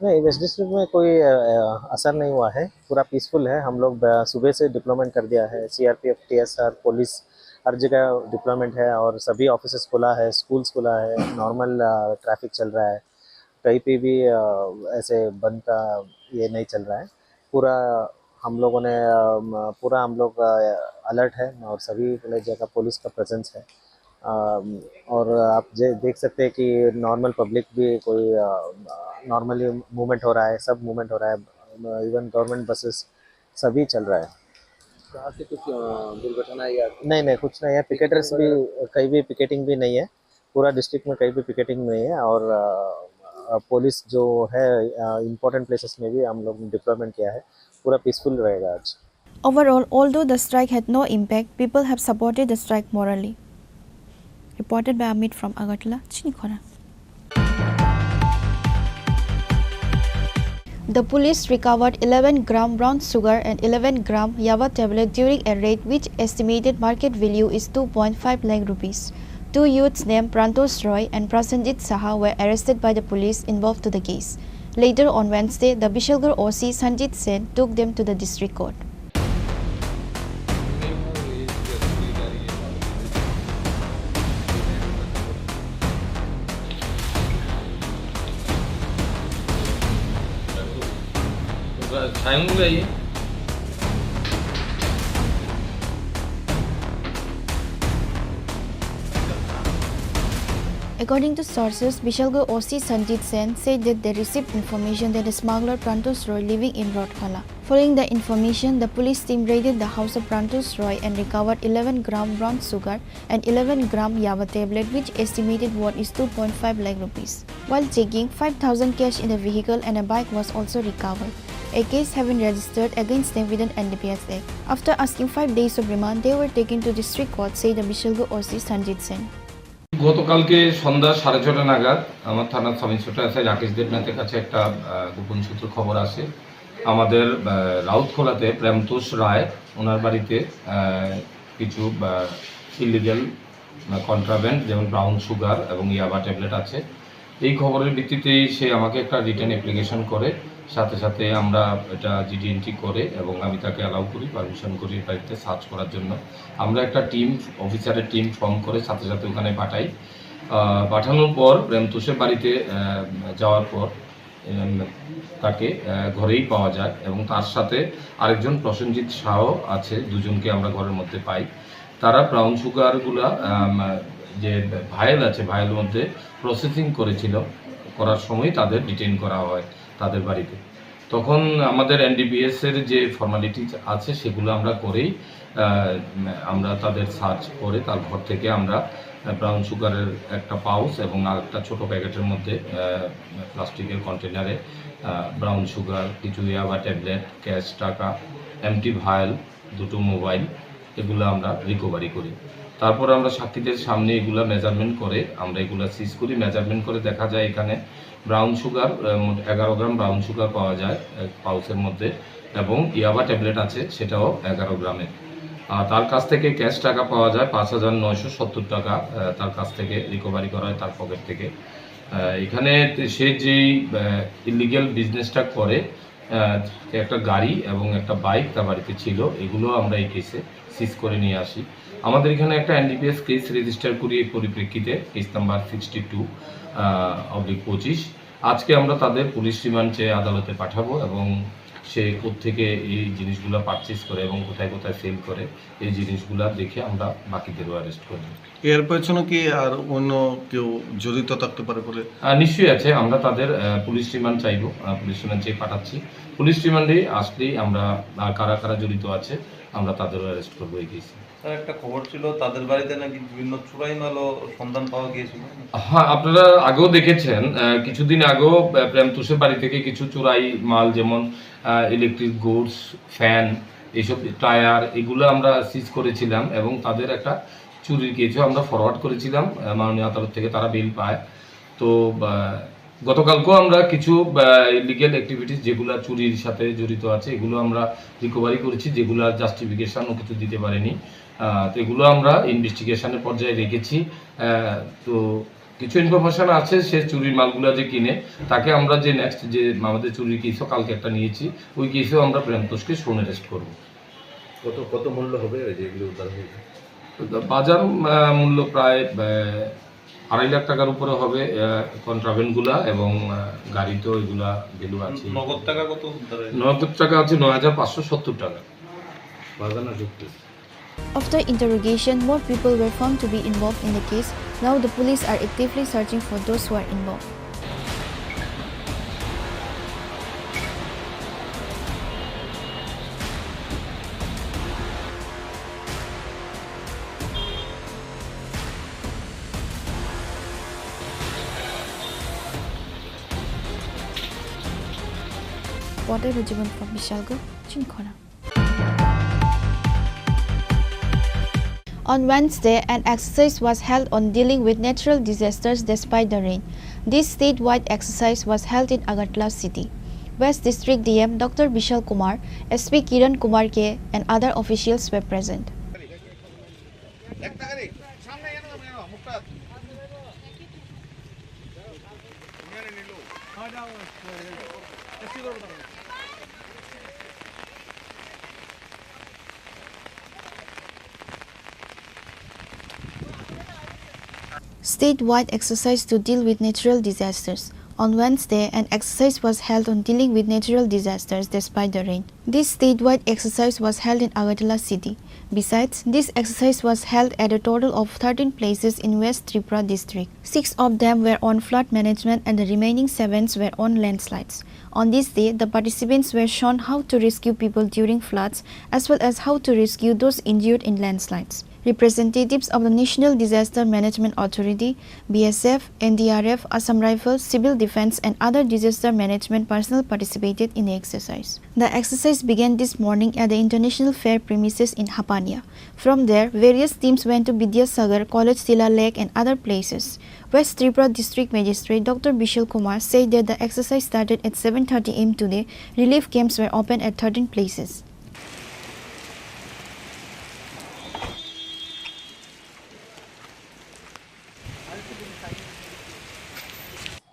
नहीं, waste district में कोई, अ, अ, असर नहीं हुआ है, पूरा पीसफुल है। हम लोग, अ, सुबह से डिप्लॉयमेंट कर दिया है, सीआरपीएफ, टीएसआर, पुलिस, हर जगह डिप्लॉयमेंट है और सभी ऑफिसेज खुला है, स्कूल्स खुला है, नॉर्मल, अ, ट्रैफिक चल रहा है, कहीं पे भी, अ, ऐसे बंद का ये नहीं चल रहा है। पूरा हम लोगों ने, अ, म-, पूरा हम लोग, अ, अलर्ट है और सभी जगह पुलिस का प्रेजेंस है। अम, और आप जे-, देख सकते हैं कि नॉर्मल पब्लिक भी कोई, अ, नॉर्मली मूवमेंट हो रहा है, सब मूवमेंट हो रहा है, इवन गवर्नमेंट बसेस सभी चल रहा है। तो आज से कुछ, अ, दुर्घटना या नहीं, नहीं, कुछ नहीं है। पिकेटर्स भी, कहीं भी पिकेटिंग भी नहीं है, पूरा डिस्ट्रिक्ट में कहीं भी पिकेटिंग नहीं है और, अ, अ, पुलिस जो है, अ, इंपॉर्टेंट प्लेसेस में भी हम लोग डिप्लॉयमेंट किया है, पूरा पीसफुल रहेगा आज। Overall, although the strike had no impact, people have supported the strike morally. Reported by Amit from Agartala, Chini Khorang. The police recovered eleven gram brown sugar and eleven gram yaba tablet during a raid which estimated market value is two point five lakh rupees. Two youths named Prantosh Roy and Prasenjit Saha were arrested by the police involved to the case. Later on Wednesday, the Bishalgarh O C Sanjit Sen took them to the district court. According to sources, Bishalgarh O C Sanjit Sen said that they received information that a smuggler Prantosh Roy living in Rotkhola. Following the information, the police team raided the house of Prantosh Roy and recovered eleven gram brown sugar and eleven gram yaba tablet, which estimated worth is two point five lakh rupees. While checking, five thousand cash in the vehicle and a bike was also recovered. A case have been registered against them with an N D P S Act. After asking five days of remand, they were taken to district court, said the Bishalgarh O C Sanjit Sen. গতকালকে সন্ধ্যা সাড়ে ছটা নাগাদ আমার থানার sub inspector SI Rakesh দেবনাথের কাছে একটা আহ, গোপন সূত্রে খবর আসে। আমাদের আহ, রাউতখোলাতে প্রেমতোষ রায়, ওনার বাড়িতে আহ, কিছু ইলিগাল কন্ট্রাব্যান্ড, যেমন ব্রাউন সুগার এবং ইয়াবা ট্যাবলেট আছে। এই খবরের ভিত্তিতেই সে আমাকে একটা রিটেন অ্যাপ্লিকেশন করে, সাথে সাথে আমরা এটা জিডি এন্ট্রি করে এবং আমি তাকে অ্যালাউ করি, পারমিশন করি বাড়িতে সার্চ করার জন্য। আমরা একটা টিম, অফিসারের টিম ফর্ম করে সাথে সাথে ওখানে পাঠাই। আহ, পাঠানোর পর প্রেমতোষের বাড়িতে আহ, যাওয়ার পর উম, তাকে আহ, ঘরেই পাওয়া যায় এবং তার সাথে আরেকজন প্রসেনজিৎ শাহ আছে, দুজনকে আমরা ঘরের মধ্যে পাই। তারা ব্রাউন সুগারগুলা আম, যে ভায়েল আছে, ভায়েল মধ্যে প্রসেসিং করেছিল, করার সময় তাদের ডিটেইন করা হয় তাদের বাড়িতে। তখন আমাদের এনডিপিএস এর যে ফর্মালিটি আছে সেগুলো আমরা করেই আহ, আমরা তাদের সার্চ করে তার ঘর থেকে আমরা ব্রাউন সুগারের একটা পাউচ এবং আর একটা ছোট প্যাকেটের মধ্যে আহ, প্লাস্টিকের কন্টেনারে আহ, ব্রাউন সুগার, কিছু ইয়াবা ট্যাবলেট, ক্যাশ টাকা, এমটি ভায়েল, দুটো মোবাইল, এগুলো আমরা রিকভারি করি। তারপর আমরা সাক্ষীদের সামনে এগুলা মেজারমেন্ট করে আমরা এগুলা সিজ করি। মেজারমেন্ট করে দেখা যায় এখানে ব্রাউন সুগার, আহ, মোট এগারো গ্রাম ব্রাউন সুগার পাওয়া যায় এক পাউচের মধ্যে এবং ইয়াবা ট্যাবলেট আছে, সেটাও এগারো গ্রামের। আর তার কাছ থেকে ক্যাশ টাকা পাওয়া যায় পাঁচ হাজার নয়শো সত্তর টাকা, আহ, তার কাছ থেকে রিকভারি করা হয় তার পকেট থেকে। আহ, এখানে সে যেই ইলিগ্যাল বিজনেসটা করে, আহ, একটা গাড়ি এবং একটা বাইক তার বাড়িতে ছিল, এগুলো আমরা এই কেসে সিজ করে নিয়ে আসি। আমাদের এখানে একটা এনডিপিএস কেস রেজিস্টার করি এই পরিপ্রেক্ষিতে, case number sixty two oblique পঁচিশ। আজকে আমরা তাদের পুলিশ রিমান্ড চেয়ে আদালতে পাঠাবো এবং সে কোত্থেকে এই জিনিসগুলো পারচেজ করে এবং কোথায় কোথায় সেল করে, এই জিনিসগুলো দেখে আমরা বাকিদেরও অ্যারেস্ট করব। এর পেছনে কি আর অন্য কেউ জড়িত থাকতে পারে বলে? আহ, নিশ্চয়ই আছে। আমরা তাদের আহ, পুলিশ রিমান্ড চাইবো, আহ, পুলিশ রিমান্ড চেয়ে পাঠাচ্ছি। পুলিশ রিমান্ডে আসলেই আমরা আহ, কারা কারা জড়িত আছে, আমরা তাদেরও অ্যারেস্ট করবো এই কেসে। স্যার, একটা খবর ছিল, তাদের বাড়িতে নাকি বিভিন্ন চুরাই মালও সন্ধান পাওয়া গিয়েছিল। হ্যাঁ, আপনারা আগেও দেখেছেন, আহ, কিছুদিন আগেও আহ, প্রেমতোষের বাড়ি থেকে কিছু চুরাই মাল, যেমন ইলেকট্রিক গুডস, ফ্যান, এইসব টায়ার, এগুলো আমরা সিজ করেছিলাম এবং তাদের একটা চুরির কেসও আমরা ফরওয়ার্ড করেছিলাম আহ, মাননীয় আদালত থেকে, তারা বেইল পায়। তো আহ, গতকালকেও আমরা কিছু ইলিগ্যাল অ্যাক্টিভিটিস যেগুলো চুরির সাথে জড়িত আছে, এগুলো আমরা রিকভারি করেছি, যেগুলো জাস্টিফিকেশনও কিছু দিতে পারেনি। আহ, তো এগুলো আমরা ইনভেস্টিগেশনের পর্যায়ে রেখেছি। আহ, তো কিছু ইনফরমেশন আছে, সে চুরির মালগুলো যে কিনে, তাকে আমরা যে নেক্সট যে আমাদের চুরির কেসও কালকে একটা নিয়েছি, ওই কেসেও আমরা প্রেমতোষকে শোন অ্যারেস্ট করবো। কত, কত মূল্য হবে ওই যেগুলো উদ্ধার হয়েছে? তো বাজার আহ, মূল্য প্রায় আহ, আড়াই লাখ টাকার উপরে হবে কন্ট্রাব্যান্ডগুলা এবং আহ, গাড়ি তো এগুলা ভ্যালু আছে। নগদ টাকা কত উদ্ধার হয়েছে? নগদ টাকা আছে নয় হাজার পাঁচশো সত্তর টাকা। বাজানো যুক্তি। After interrogation, more people were found to be involved in the case. Now the police are actively searching for those who are involved. Reporter Rajibon from Bishalgarh, Chinkhona. On Wednesday, an exercise was held on dealing with natural disasters despite the rain. This statewide exercise was held in Agartala city. West District D M Doctor Bishal Kumar, S P Kiran Kumar K, and other officials were present. Statewide exercise to deal with natural disasters. On Wednesday, an exercise was held on dealing with natural disasters despite the rain. This statewide exercise was held in Agartala city. Besides, this exercise was held at a total of thirteen places in West Tripura district. Six of them were on flood management and the remaining sevens were on landslides. On this day, the participants were shown how to rescue people during floods as well as how to rescue those injured in landslides. Representatives of the National Disaster Management Authority, B S F, N D R F, Assam Rifles, Civil Defence and other disaster management personnel participated in the exercise. The exercise began this morning at the International Fair premises in Hapania. From there, various teams went to Vidyasagar, College Tila Lake and other places. West Tripura District Magistrate Doctor Bishal Kumar said that the exercise started at seven thirty a m today. Relief camps were opened at thirteen places.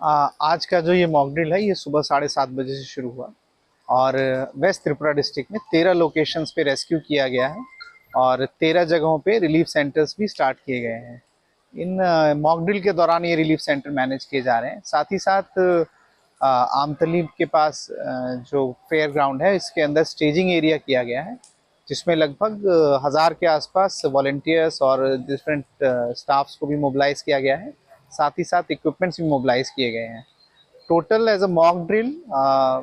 आ, आज का जो ये mock drill है, ये सुबह साढ़े सात बजे से शुरू हुआ और वेस्ट त्रिपुरा डिस्ट्रिक्ट में तेरह लोकेशंस पे रेस्क्यू किया गया है और तेरह जगहों पे रिलीफ सेंटर्स भी स्टार्ट किए गए हैं। इन, अ, मॉक ड्रिल के दौरान ये रिलीफ सेंटर मैनेज किए जा रहे हैं। साथ ही साथ, अ, आमतली के पास, अ, जो फेयर ग्राउंड है, इसके अंदर स्टेजिंग एरिया किया गया है, जिसमें लगभग, अ, हज़ार के आसपास वॉलंटियर्स और डिफरेंट, अ, स्टाफ्स को भी मोबिलाइज किया गया है। साथ ही साथ इक्विपमेंट्स भी मोबिलाइज किए गए हैं। Total as a mock drill, अ,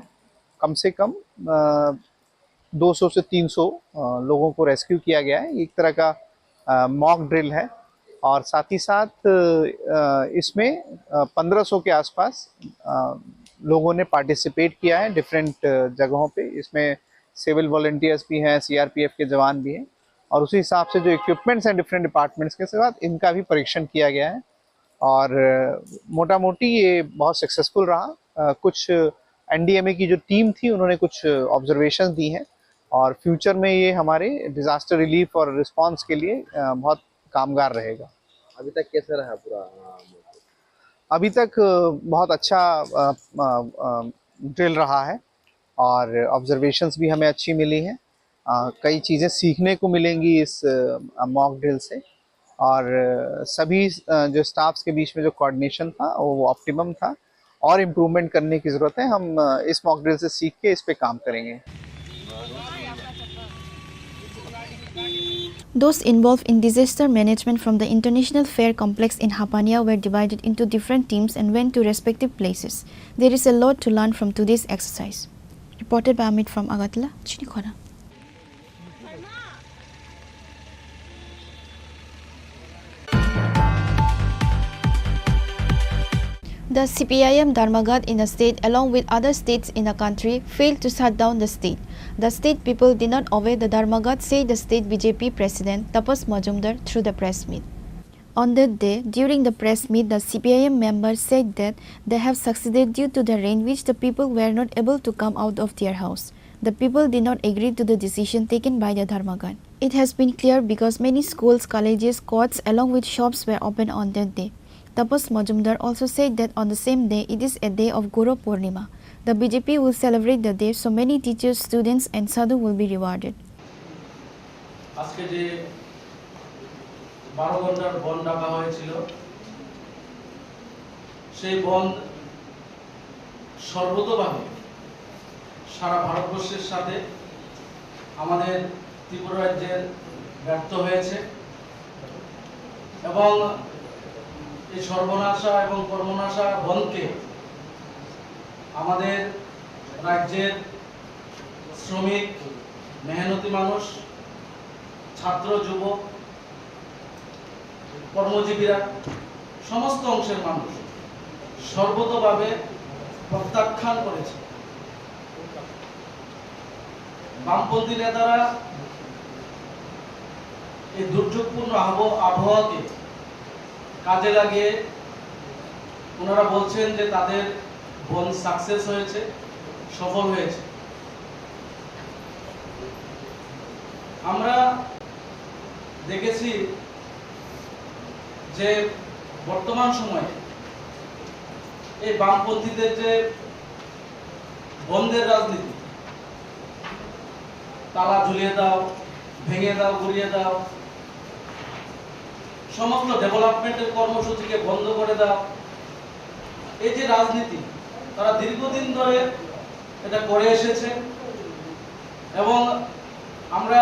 कम से कम, अ, दो सौ से तीन सौ, अ, लोगों को रेस्क्यू किया गया है। एक तरह का, अ, मॉक ड्रिल है और साथ ही साथ, अ, इसमें, अ, पन्द्रह सौ के आसपास, अ, लोगों ने पार्टिसिपेट किया है डिफरेंट, अ, जगहों पे। इसमें सिविल वॉलंटियर्स भी हैं, सीआरपीएफ के जवान भी हैं और उसी हिसाब से जो इक्विपमेंट्स हैं डिफरेंट डिपार्टमेंट्स के साथ, इनका भी परीक्षण किया गया है। और, अ, मोटा मोटी ये बहुत सक्सेसफुल रहा। अ, कुछ एनडीएमए की जो टीम थी, उन्होंने कुछ ऑब्जर्वेशन दी हैं और फ्यूचर में ये हमारे डिजास्टर रिलीफ और रिस्पांस के लिए, अ, बहुत कामगार रहेगा। अभी तक कैसा रहा पूरा, अ, मौसम? अभी तक, अ, बहुत अच्छा, अ, अ, अ, ड्रिल रहा है और ऑब्जर्वेशंस भी हमें अच्छी मिली हैं। अ, कई चीज़ें सीखने को मिलेंगी इस, अ, मॉक ड्रिल से और, अ, सभी, अ, जो स्टाफ्स के बीच में जो कोऑर्डिनेशन था, वो, वो ऑप्टिमम था और इम्प्रूवमेंट करने की ज़रूरत है। हम, अ, इस मॉक ड्रिल से सीख के इस पे काम करेंगे। Those involved in disaster management from the International Fair Complex in Hapania were divided into different teams and went to respective places. There is a lot to learn from today's exercise. Reported by Amit from Agartala, Chinikhona. The C P I M Dharmaghat in the state, along with other states in the country, failed to shut down the state. The state people did not obey the Dharmaghat, said the state B J P president Tapas Majumdar through the press meet. On that day, during the press meet, the C P I M members said that they have succeeded due to the rain, which the people were not able to come out of their house. The people did not agree to the decision taken by the Dharmaghat. It has been clear because many schools, colleges, courts along with shops were open on that day. Tapas Majumdar also said that on the same day, it is a day of Guru Purnima. The B J P will celebrate the day, so many teachers, students and sadhu will be rewarded. আজকে যে বারো ঘন্টার বন্ধ ডাকা হয়েছিল, সেই বন্ধ সর্বতোভাবে সারা ভারতবর্ষের সাথে আমাদের ত্রিপুরা রাজ্যের ব্যর্থ হয়েছে এবং এই সর্বনাশা এবং কর্মনাশা বন্ধকে আমাদের রাজ্যের শ্রমিক, মেহনতি মানুষ, ছাত্র, যুবক, কর্মজীবীরা, সমস্ত অংশের মানুষ সর্বতোভাবে প্রত্যাখ্যান করেছে। বামপন্থী নেতারা এই দুর্যোগপূর্ণ আবহ-, আবহাওয়াকে কাজে লাগিয়ে ওনারা বলছেন যে তাদের বন্ধ সাকসেস হয়েছে, সফল হয়েছে। আমরা দেখেছি যে বর্তমান সময়ে এই বামপন্থীদের যে বন্ধের রাজনীতি, তালা ঝুলিয়ে দাও, ভেঙে দাও, গুড়িয়ে দাও, সমস্ত ডেভেলপমেন্টের কর্মসূচিকে বন্ধ করে দাও, এই যে রাজনীতি, তারা দীর্ঘদিন ধরে এটা করে এসেছে এবং আমরা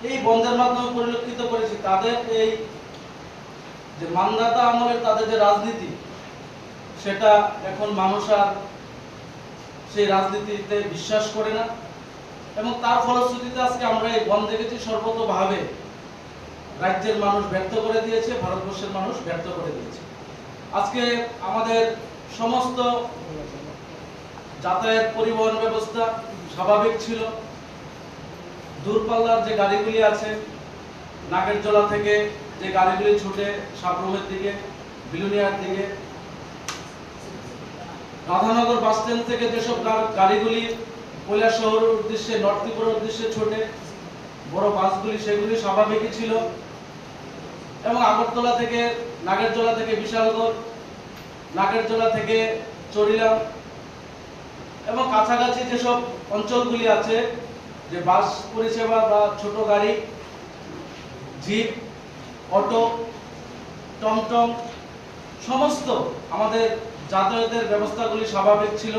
এই বন্ধের মাধ্যমে পরিলক্ষিত করেছি তাদের এই যে মান্ধাতা আমলের তাদের যে রাজনীতি, সেটা এখন মানুষ আর সেই রাজনীতিতে বিশ্বাস করে না এবং তার ফলশ্রুতিতে আজকে আমরা এই বন্ধ দেখেছি। সর্বতোভাবে রাজ্যের মানুষ ব্যর্থ করে দিয়েছে, ভারতবর্ষের মানুষ ব্যর্থ করে দিয়েছে। আজকে আমাদের সমস্ত যাতায়াত পরিবহন ব্যবস্থা স্বাভাবিক ছিল। দূরপাল্লার যে গাড়িগুলি আছে, নাগেরজোলা থেকে যে গাড়িগুলি ছুটে সাব্রুমের দিকে, বিলোনিয়ার দিকে, রাধানগর বাস স্ট্যান্ড থেকে যেসব গা-, গাড়িগুলি কৈলাসহরের উদ্দেশ্যে, নর্থ ত্রিপুরার উদ্দেশ্যে ছোটে, বড় বাসগুলি, সেগুলি স্বাভাবিকই ছিল। এবং আগরতলা থেকে, নাগেরজোলা থেকে বিশালগড়, নাগেরজোলা থেকে চরিলাম এবং কাছাকাছি যেসব অঞ্চলগুলি আছে, যে বাস পরিষেবা বা ছোট গাড়ি, জিপ, অটো, টমটম, সমস্ত আমাদের যাতায়াতের ব্যবস্থাগুলি স্বাভাবিক ছিল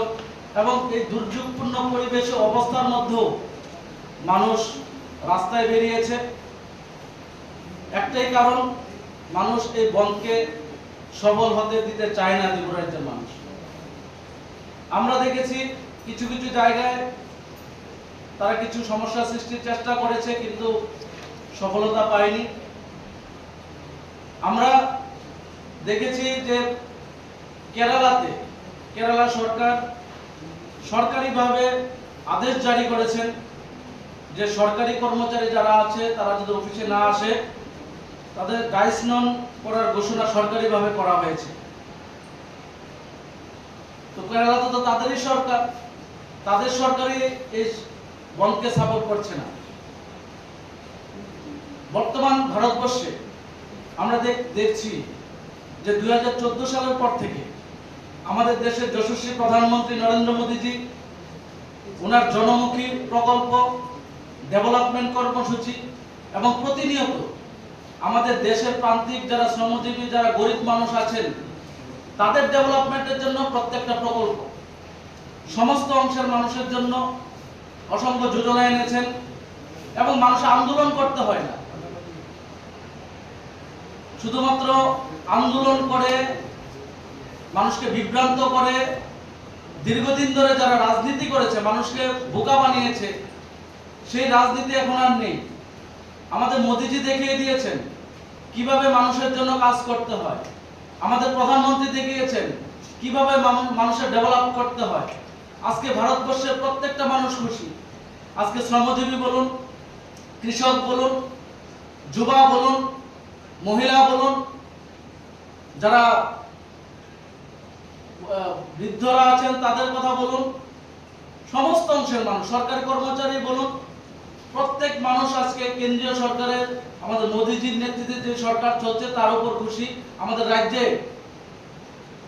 এবং এই দুর্যোগপূর্ণ পরিবেশ ও অবস্থার মধ্যেও মানুষ রাস্তায় বেরিয়েছে। একটাই কারণ, মানুষ এই বন্ধকে সফল হতে দিতে চায় না ত্রিপুরা রাজ্যের মানুষ। আমরা দেখেছি কিছু কিছু জায়গায় তারা কিছু সমস্যা সৃষ্টির চেষ্টা করেছে, কিন্তু সফলতা পায়নি। আমরা দেখেছি যে কেরালাতে, কেরালা সরকার সরকারিভাবে আদেশ জারি করেছেন যে সরকারি কর্মচারী যারা আছে, তারা যদি অফিসে না আসে, তাদের ডাইস নন করার ঘোষণা সরকারিভাবে করা হয়েছে। তো কেরালাতে তো তাদেরই সরকার, তাদের সরকারই এই বন্ধকে সাপোর্ট করছে না। বর্তমান ভারতবর্ষে আমরা দেখ-, দেখছি যে দুই হাজার চোদ্দ সালের পর থেকে আমাদের দেশের যশস্বী প্রধানমন্ত্রী নরেন্দ্র মোদীজি ওনার জনমুখী প্রকল্প, ডেভেলপমেন্ট কর্মসূচি এবং প্রতিনিয়ত আমাদের দেশের প্রান্তিক যারা শ্রমজীবী, যারা গরিব মানুষ আছেন, তাদের ডেভেলপমেন্টের জন্য প্রত্যেকটা প্রকল্প, সমস্ত অংশের মানুষের জন্য অসংখ্য যোজনা এনেছেন এবং মানুষ আন্দোলন করতে হয় না। শুধুমাত্র আন্দোলন করে, মানুষকে বিভ্রান্ত করে, দীর্ঘদিন ধরে যারা রাজনীতি করেছে, মানুষকে বোকা বানিয়েছে, সেই রাজনীতি এখন আর নেই। আমাদের মোদিজি দেখিয়ে দিয়েছেন কিভাবে মানুষের জন্য কাজ করতে হয়। আমাদের প্রধানমন্ত্রী দেখিয়েছেন কিভাবে মানু-, মানুষের ডেভেলপ করতে হয়। আজকে ভারতবর্ষের প্রত্যেকটা মানুষ খুশি। আজকে শ্রমজীবী বলুন, কৃষক বলুন, যুবা বলুন, মহিলা বলুন, যারা, আহ, বৃদ্ধরা আছেন তাদের কথা বলুন, সমস্ত অংশের মানুষ, সরকারি কর্মচারী বলুন, প্রত্যেক মানুষ আজকে কেন্দ্রীয় সরকারের, আমাদের মোদিজির নেতৃত্বে যে সরকার চলছে তার উপর খুশি। আমাদের রাজ্যে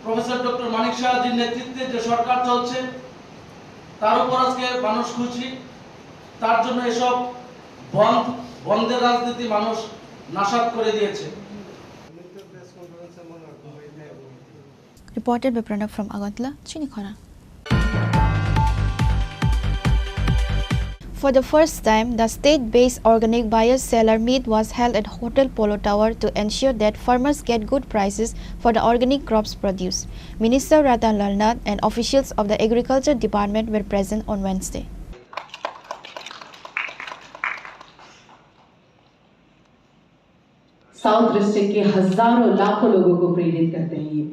প্রফেসর ডক্টর মানিক সাহাজির নেতৃত্বে যে সরকার চলছে তার উপর আজকে মানুষ খুশি। তার জন্য এসব বন্ধ, বন্ধের রাজনীতি মানুষ নাশাত করে দিয়েছে। Reported by Pranab from Agartala, Chinikhona. For the first time, the state-based organic buyer-seller meet was held at Hotel Polo Tower to ensure that farmers get good prices for the organic crops produce. Minister Ratan Lal Nath and officials of the Agriculture Department were present on Wednesday. South district के हजारों लाखों लोगों को प्रेरित करते हैं ये।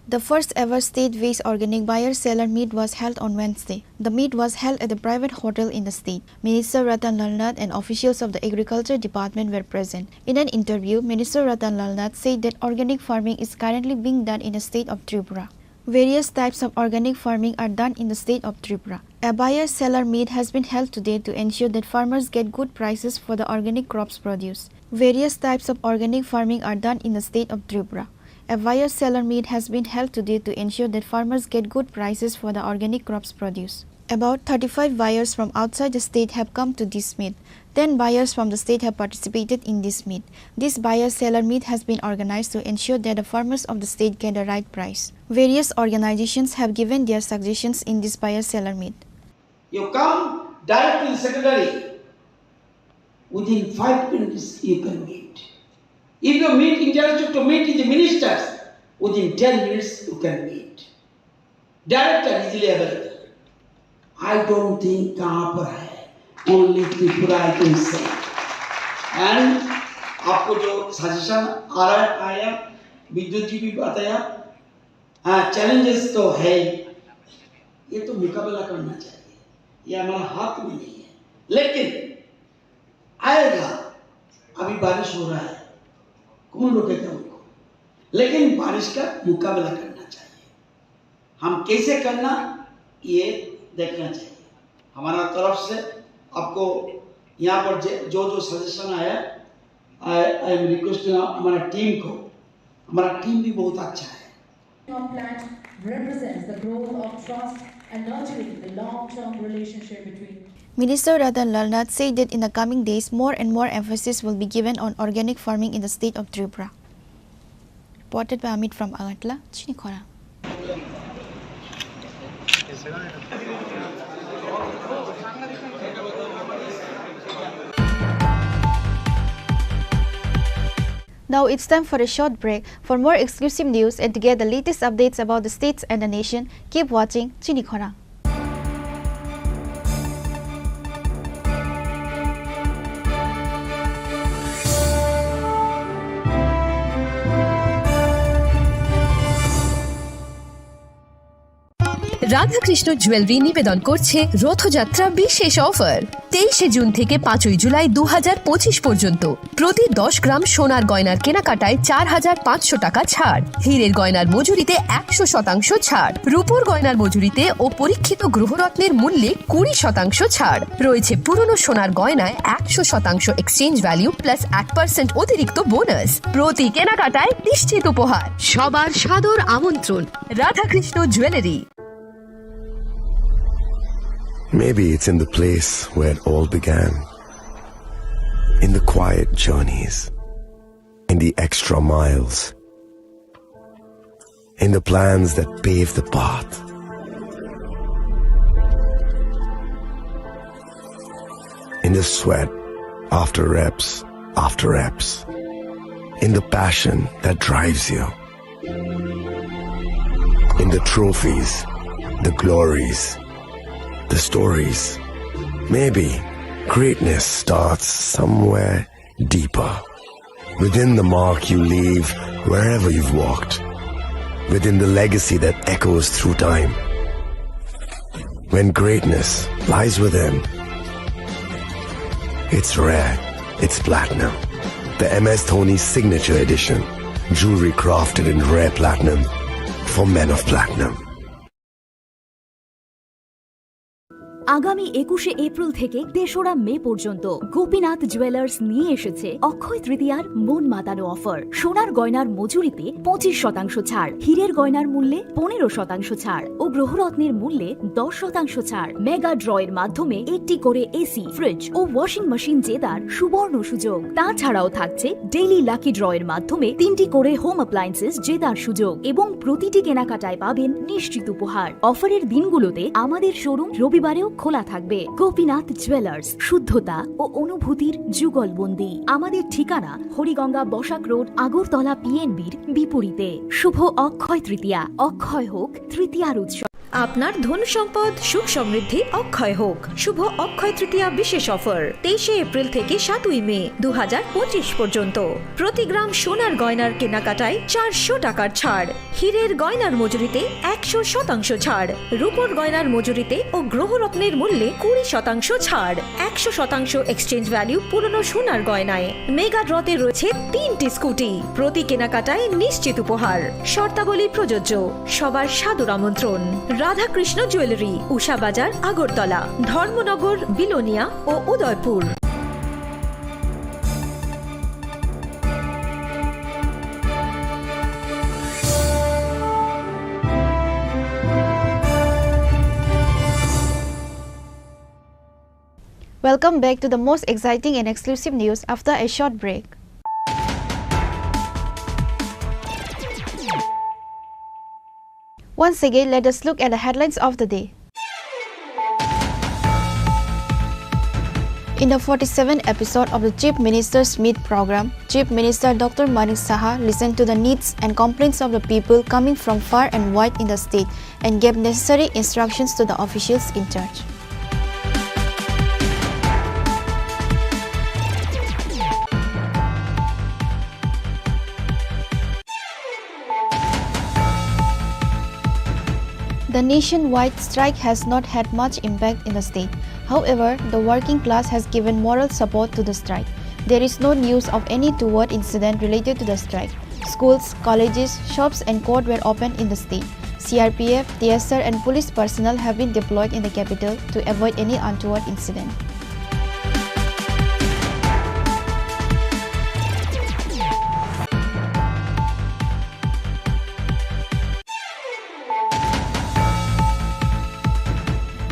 The first ever state-based organic buyer-seller meet was held on Wednesday. The meet was held at a private hotel in the state. Minister Ratan Lal Nath and officials of the Agriculture Department were present. In an interview, Minister Ratan Lal Nath said that organic farming is currently being done in the state of Tripura. Various types of organic farming are done in the state of Tripura. A buyer-seller meet has been held today to ensure that farmers get good prices for the organic crops produce. Various types of organic farming are done in the state of Tripura. A buyer-seller meet has been held today to ensure that farmers get good prices for the organic crops produce. About thirty-five buyers from outside the state have come to this meet. Ten buyers from the state have participated in this meet. This buyer-seller meet has been organized to ensure that the farmers of the state get the right price. Various organizations have given their suggestions in this buyer-seller meet. You come direct to the secretary. Within five minutes, you can meet. If you meet intellectual to meet with the ministers, within ten minutes, you can meet. Director easily available. I don't think कहाँ पर है, only Tripura I can say. And आपको जो सजेशन आ रहा है, आया, विद्युत जी भी बताया, हाँ, चैलेंजेस तो है ही, ये तो मुकाबला करना चाहिए, ये हमारा हाथ में नहीं है, लेकिन आएगा। अभी बारिश हो रहा है, कौन रोकेगा उनको? लेकिन बारिश का मुकाबला करना चाहिए। हम कैसे करना, ये देखना चाहिए। हमारा तरफ से आपको यहाँ पर जे-, जो जो सजेशन आया, I, I am requesting हमारा टीम को, हमारा टीम भी बहुत अच्छा है। Our plant represents the growth of trust and nurturing the long-term relationship between Minister Ratan Lal Nath said that in the coming days, more and more emphasis will be given on organic farming in the state of Tripura. Reported by Amit from Agartala, Chini Khorang. Now it's time for a short break. For more exclusive news and to get the latest updates about the states and the nation, keep watching Chini Khorang. Radhakrishna jewellery নিবেদন করছে রথযাত্রা বিশেষ অফার। তেইশে জুন থেকে পাঁচই জুলাই দু হাজার পঁচিশ পর্যন্ত প্রতি দশ গ্রাম সোনার গয়নার কেনাকাটায় চার হাজার পাঁচশো টাকা ছাড়, হীরের গয়নার মজুরিতে একশো শতাংশ ছাড়, রূপোর গয়নার মজুরিতে ও পরীক্ষিত গ্রহরত্নের মূল্যে কুড়ি শতাংশ ছাড়। রয়েছে পুরনো সোনার গয়নায় একশো শতাংশ এক্সচেঞ্জ ভ্যালু প্লাস এক পার্সেন্ট অতিরিক্ত বোনাস। প্রতি কেনাকাটায় নিশ্চিত উপহার। সবার সাদর আমন্ত্রণ Radhakrishna jewellery. Maybe it's in the place where it all began. In the quiet journeys, in the extra miles, in the plans that pave the path, in the sweat after reps after reps, in the passion that drives you. In the trophies, the glories, the stories. Maybe greatness starts somewhere deeper. Within the mark you leave wherever you've walked. Within the legacy that echoes through time. When greatness lies within, it's rare, it's platinum. The M S Dhoni Signature Edition, jewelry crafted in rare platinum for men of platinum. আগামী একুশে এপ্রিল থেকে তেসরা মে পর্যন্ত গোপীনাথ জুয়েলার্স নিয়ে এসেছে অক্ষয় তৃতীয়ার মন মাতানো অফার। সোনার গয়নার মজুরিতে পঁচিশ শতাংশ ছাড়, হীরের গয়নার মূল্যে পনেরো শতাংশ ছাড় ও গ্রহরত্নের মূল্যে দশ শতাংশ ছাড়। মেগা ড্র এর মাধ্যমে একটি করে এসি, ফ্রিজ ও ওয়াশিং মেশিন জেতার সুবর্ণ সুযোগ। তাছাড়াও থাকছে ডেইলি লাকি ড্র এর মাধ্যমে তিনটি করে হোম অ্যাপ্লায়েন্সেস জেতার সুযোগ এবং প্রতিটি কেনাকাটায় পাবেন নিশ্চিত উপহার। অফারের দিনগুলোতে আমাদের শোরুম রবিবারেও খোলা থাকবে। গোপীনাথ জুয়েলার্স, শুদ্ধতা ও অনুভূতির যুগলবন্দি। আমাদের ঠিকানা হরিগঙ্গা বসাক রোড, আগরতলা পিএনবির বিপরীতে। শুভ অক্ষয় তৃতীয়া, অক্ষয় হোক তৃতীয়ার উৎসব। আপনার ধন সম্পদ সুখ সমৃদ্ধি অক্ষয় হোক। শুভ অক্ষয় তৃতীয়া বিশেষ অফার, তেইশে এপ্রিল থেকে সাতই মে দু হাজার পঁচিশ পর্যন্ত। প্রতি গ্রাম সোনার গয়নার কেনাকাটায় চারশো টাকার ছাড়, হীরের গয়নার মজুরিতে একশো শতাংশ ছাড়, রূপোর গয়নার মজুরিতে ও গ্রহরত্নের মূল্যে কুড়ি শতাংশ ছাড়, একশো শতাংশ এক্সচেঞ্জ ভ্যালু পুরনো সোনার গয়নায়। মেগা ড্রতে রয়েছে তিনটি স্কুটি, প্রতি কেনাকাটায় নিশ্চিত উপহার। শর্তাবলী প্রযোজ্য। সবার সাদর আমন্ত্রণ। রাধাকৃষ্ণ জুয়েলারি, উষা বাজার, আগরতলা, ধর্মনগর, বিলোনিয়া ও Udaipur. Welcome back to the most exciting and exclusive news after a short break. Once again, let us look at the headlines of the day. In the forty-seventh episode of the Chief Minister's Meet program, Chief Minister Doctor Manik Saha listened to the needs and complaints of the people coming from far and wide in the state and gave necessary instructions to the officials in charge. The nationwide strike has not had much impact in the state. However, the working class has given moral support to the strike. There is no news of any untoward incident related to the strike. Schools, colleges, shops and court were open in the state. C R P F, T S R and police personnel have been deployed in the capital to avoid any untoward incident.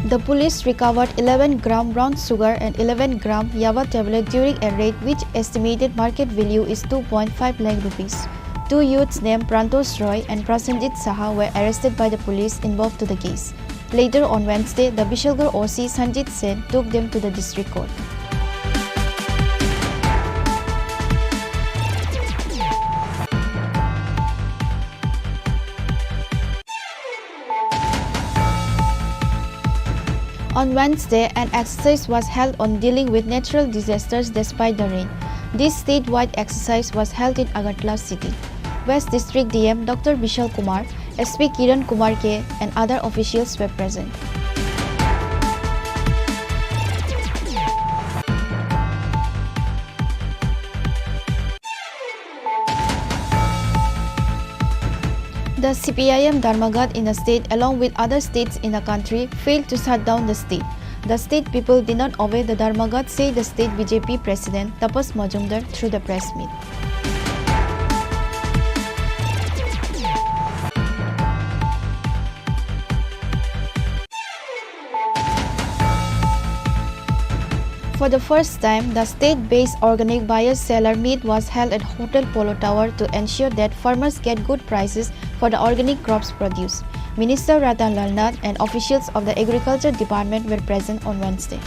The police recovered eleven gram brown sugar and eleven gram yaba tablet during a raid, which estimated market value is two point five lakh rupees. Two youths named Prantosh Roy and Prasenjit Saha were arrested by the police involved to the case. Later on Wednesday, the Bishalgarh O C Sanjit Sen took them to the district court. On Wednesday, an exercise was held on dealing with natural disasters despite the rain. This statewide exercise was held in Agartala city. West District D M Doctor Bishal Kumar, S P Kiran Kumar K, and other officials were present. The C P I M Dharmaghat in the state, along with other states in the country, failed to shut down the state. The state people did not obey the Dharmaghat, said the state B J P president Tapas Majumdar through the press meet. For the first time, the state-based organic buyer-seller meet was held at Hotel Polo Tower to ensure that farmers get good prices for the organic crops produce. Minister Ratan Lal Nath and officials of the Agriculture Department were present on Wednesday.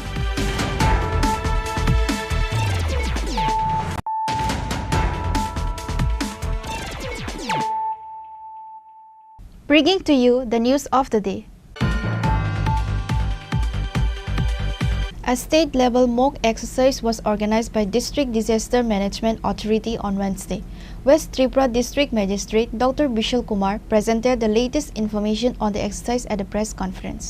Bringing to you the news of the day. A state-level mock exercise was organized by District Disaster Management Authority on Wednesday. West Tripura District Magistrate Doctor Bishal Kumar presented the latest information on the exercise at a press conference.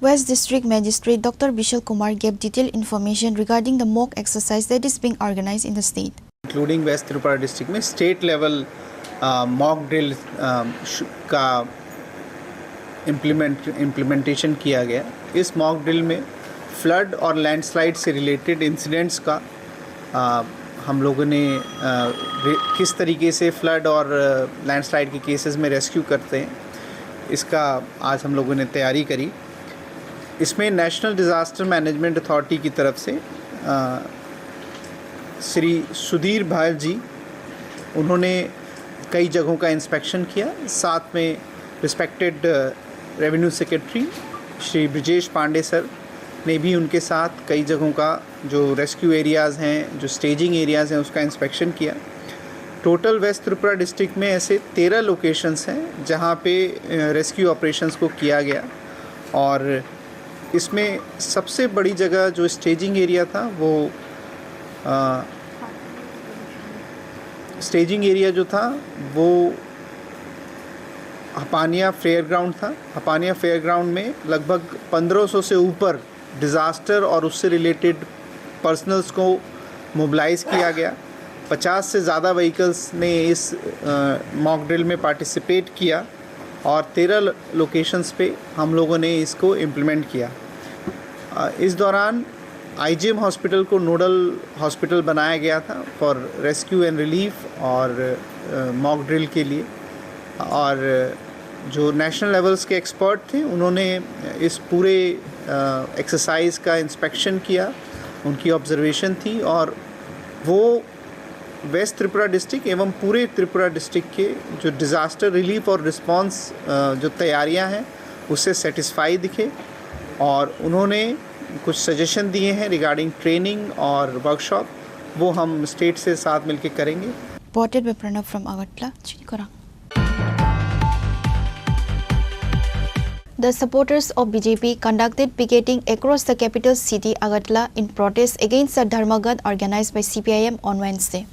West District Magistrate Doctor Bishal Kumar gave detailed information regarding the mock exercise that is being organized in the state. Including West Tripura district में state level, अ, mock drill, अ, श-, का implement, implementation किया गया। इस mock drill में flood और landslide से related incidents का, अ, हम लोगों ने, अ, रे-, किस तरीके से flood और, अ, landslide के cases में rescue करते हैं, इसका आज हम लोगों ने तैयारी करी। इसमें National Disaster Management Authority की तरफ से, अ, श्री सुधीर भाल जी, उन्होंने कई जगहों का inspection किया। साथ में respected, अ, Revenue Secretary श्री ब्रजेश पांडे सर ने भी उनके साथ कई जगहों का, जो rescue areas हैं, जो staging areas हैं, उसका inspection किया। Total West Tripura district में ऐसे तेरह locations हैं, जहाँ पे, अ, rescue operations को किया गया। और इसमें सबसे बड़ी जगह जो staging area था, वो, अ, staging area जो था, वो हपानिया fair ground था। हपानिया fair ground में लगभग पन्द्रह सौ से ऊपर disaster और उससे related personnels को mobilize किया गया। पचास से ज़्यादा vehicles ने इस, अ, mock drill में participate किया और तेरह ल-, locations पे हम लोगों ने इसको implement किया। अ, इस दौरान I G M hospital को nodal hospital बनाया गया था for rescue and relief और, अ, mock drill के लिए। और जो national levels के expert थे, उन्होंने इस पूरे, अ, exercise का inspection किया उनकी ऑब्जर्वेशन थी और वो वेस्ट त्रिपुरा डिस्ट्रिक्ट एवं पूरे त्रिपुरा डिस्ट्रिक्ट के जो डिज़ास्टर रिलीफ और रिस्पॉन्स, अ, जो तैयारियां हैं, उससे सेटिस्फाई दिखे और उन्होंने कुछ सजेशन दिए हैं रिगार्डिंग ट्रेनिंग और वर्कशॉप, वो हम स्टेट से साथ मिलके करेंगे। Reported by Pranab from Agartala, Chinikorang. The supporters of B J P conducted picketing across the capital city Agartala in protest against the Dharmaghat organized by C P I M on Wednesday.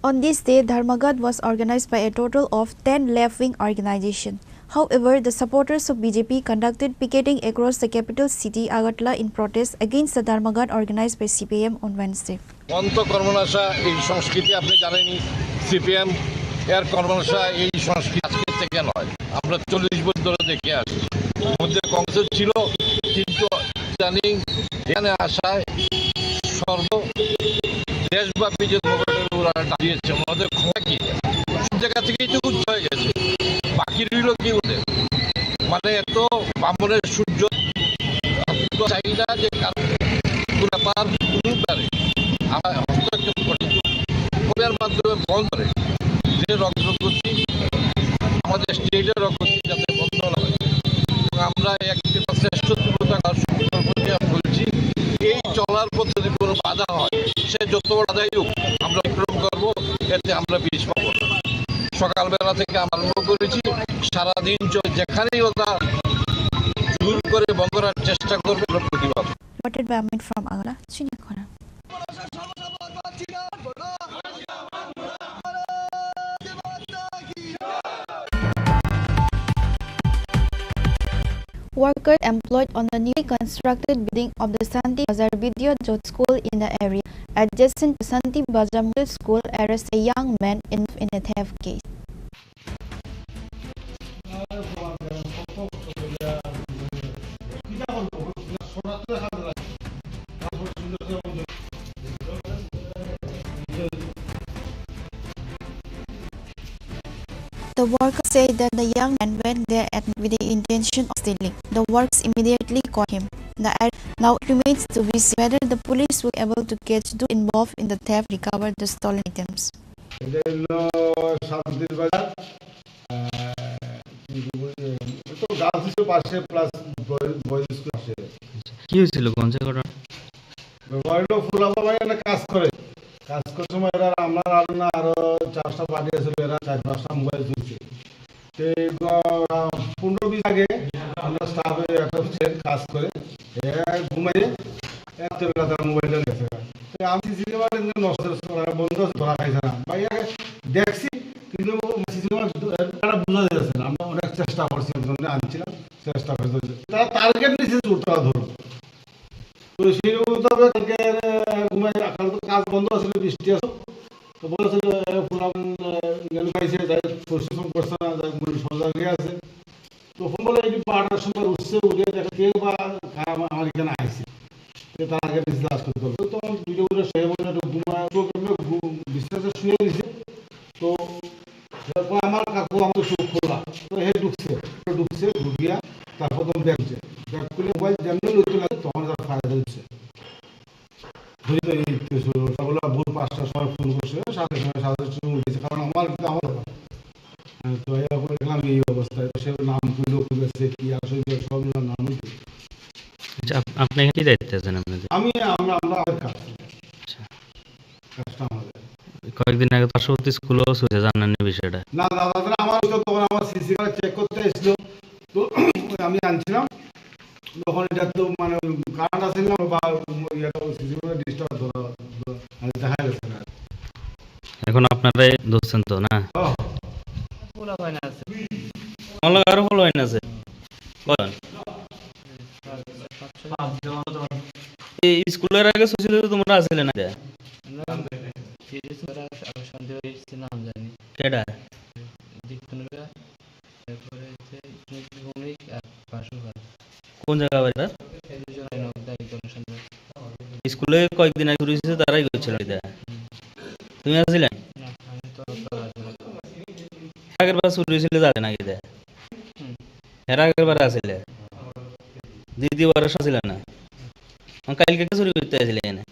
On this day, Dharmaghat was organized by a total of ten left-wing organizations. However, the supporters of B J P conducted picketing across the capital city Agartala in protest against the Dharmaghat organized by C P I M on Wednesday. বন্ধ কর্মনাশা এই সংস্কৃতি আপনি জানেনই, সিপিএম এর কর্মনাশা এই সংস্কৃতি আজকে থেকে নয়, আমরা চল্লিশ বছর ধরে দেখে আসছি। মধ্যে কংগ্রেসের ছিল, কিন্তু জানি এখানে আসায় সর্ব দেশব্যাপী যে ধর্মঘটের ওরা ডাক দিয়েছে, ওনাদের ক্ষমতা কি? সব জায়গা থেকেই তো উচ্চ হয়ে গেছে, বাকি রইল কি ওদের? মানে এত বামনের সূর্য, তো চাই না যে কার ব্যাপার কোনো ব্যাপারে আমরা হস্তক্ষেপ করি, ওদের মাধ্যমে বন্ধ করে যে রক্তক্ষয়ী আমাদের স্টেটের রক্তক্ষয়ী যাতে বন্ধ না হয়। এবং আমরা একটা শ্রেষ্ঠ তীব্রতা কাজ সংকল্প নিয়ে বলছি, এই চলার পথে যদি কোনো বাধা হয়, সে যত বড় বাধাই হোক, আমরা অতিক্রম করবো, এতে আমরা পিছ পাবো না। সকালবেলা থেকে আমরা আরম্ভ করেছি, সারাদিন চলে, যেখানেই ওরা জোর করে বন্ধ করার চেষ্টা করবে, আমরা প্রতিবাদ। Reported by Amit from Agartala, Chinikorang. Workers employed on the newly constructed building of the Santi Bazar Vidya Jyot School in the area adjacent to Santi Bazar Model School arrest a young man in, in a theft case. The workers say that the young man went there and with the intention of stealing. The workers immediately caught him. The ad-, now it remains to be seen whether the police will able to catch those involved in the theft, recover the stolen items. এটা হলো শান্তির বাজার, আহ, কিন্তু ওই, ওই তো গার্লস স্কুলের পাশে প্লাস বয়েজ, বয়েজ স্কুল পাশে। কি হয়েছিল, কোন জায়গাটা? ব্যাপার হলো ফুলাবা ভাই এখানে কাজ করে, কাজ করার সময় এরা, আমরা আর না, আরো চারটা পার্টি আছিল, এরা চার পাঁচটা মোবাইল তুলছে। তো এই গ-, পনেরো বিশ আগে আমরা স্টাফে একটা ছেলে কাজ করে, এ ঘুমাইয়ে রাত্রেবেলা তার মোবাইলটা গেছে। তো আমি সিসি ক্যামেরা নষ্ট, বন্ধ আছে, ধরা খাইছে না। ভাই আগে দেখছি, কিন্তু সিসি ক্যামেরা তারা বোঝা যাচ্ছে না। আমরা অনেক চেষ্টা করছি, একজনকে আনছিলাম, চেষ্টা করছি। তারা টার্গেট নিচ্ছে চোরটা ধরবো। তো সেই রকম তো হবে কালকে, আহ, ঘুমাই রাখার তো কাজ বন্ধ আছে, বৃষ্টি আছে। তো বলেছে যে, আহ, ফুলাম, আহ, গেল পাইছে, যাই পরিশ্রম করছে না, যাই মূল সজাগ হয়ে আছে। তো ফোন বলে, এই যে বারোটার সময় উঠছে, উঠে দেখে কে বা কারা আমার, আমার এখানে আইছে। তো তার আগে ডিসকাস করতে হবে। তো তখন ভিডিও করে সে বলে, একটু ঘুমায়, চোখ এমনি ঘু-, বিছানাতে শুয়ে দিছে। তো এরপর আমার কাকু আমাকে চোখ খোলা, তো হে ঢুকছে, ঢুকছে, ঢুকিয়া তারপর তখন ব্যাগ খুলছে। ব্যাগ খুলে মোবাইল যেমনি লইতে লাগে তখন তার ফায়ার হচ্ছে। ধরি তো এই তো শুরু, সকালে ভোর পাঁচটার সময় ফোন করছে, সাথে সময় সাথে সময় উঠেছে, কারণ আমার কিন্তু আমার ব্যাপার। হ্যাঁ, তো এরপর দেখলাম এই অবস্থায়, তো সে নাম করলো, খুলেছে কি আসলে সব নাম। আচ্ছা, আপ-, আপনি এখানে কি দায়িত্বে আছেন আপনাদের? আমি, আমরা, আমরা আমাদের কাজ। আচ্ছা। কাজটা আমাদের। কয়েকদিন আগে পার্শ্ববর্তী স্কুলেও ছুটে জানাননি বিষয়টা। না, দাদা, দাদা, আমার তো তখন আমার সিসি ক্যামেরা চেক করতে এসেছিল, তো আমি আনছিলাম, তখন এটা তো মানে কারেন্ট আসে না বা ইয়েটা সিসি ক্যামেরা ডিস্টার্ব ধরা, ধরা, মানে দেখা গেছে না। এখন আপনারাই ধরছেন তো, না? হ্যাঁ। খোলা হয় না আছে। আমার লগে আরো খোলা হয় না আছে। কয়জন? এই স্কুলের আগে সুশীল তো তোমরা আসলে না? না, ফিরে তোরা আবার শান্তি হয়েছে নাম জানি। কেডা? দীপ্তনুরা, তারপরে হচ্ছে ভৌমিক আর পাশু ভাই। কোন জায়গা বাড়ি তার? এই দুজন নকদার, একজন শান্তি। স্কুলে কয়েকদিন আগে শুরু হয়েছে, তারাই করছিল এটা। তুমি আসলে? না, আমি তো আসলে আসলে। আগের বার শুরু হয়েছিল যাতে নাকি এটা? হুম। এর আগের বার আসলে? দ্বিতীয়বার আসলে না? আমি কালকে শুরু করতে আসলে এনে।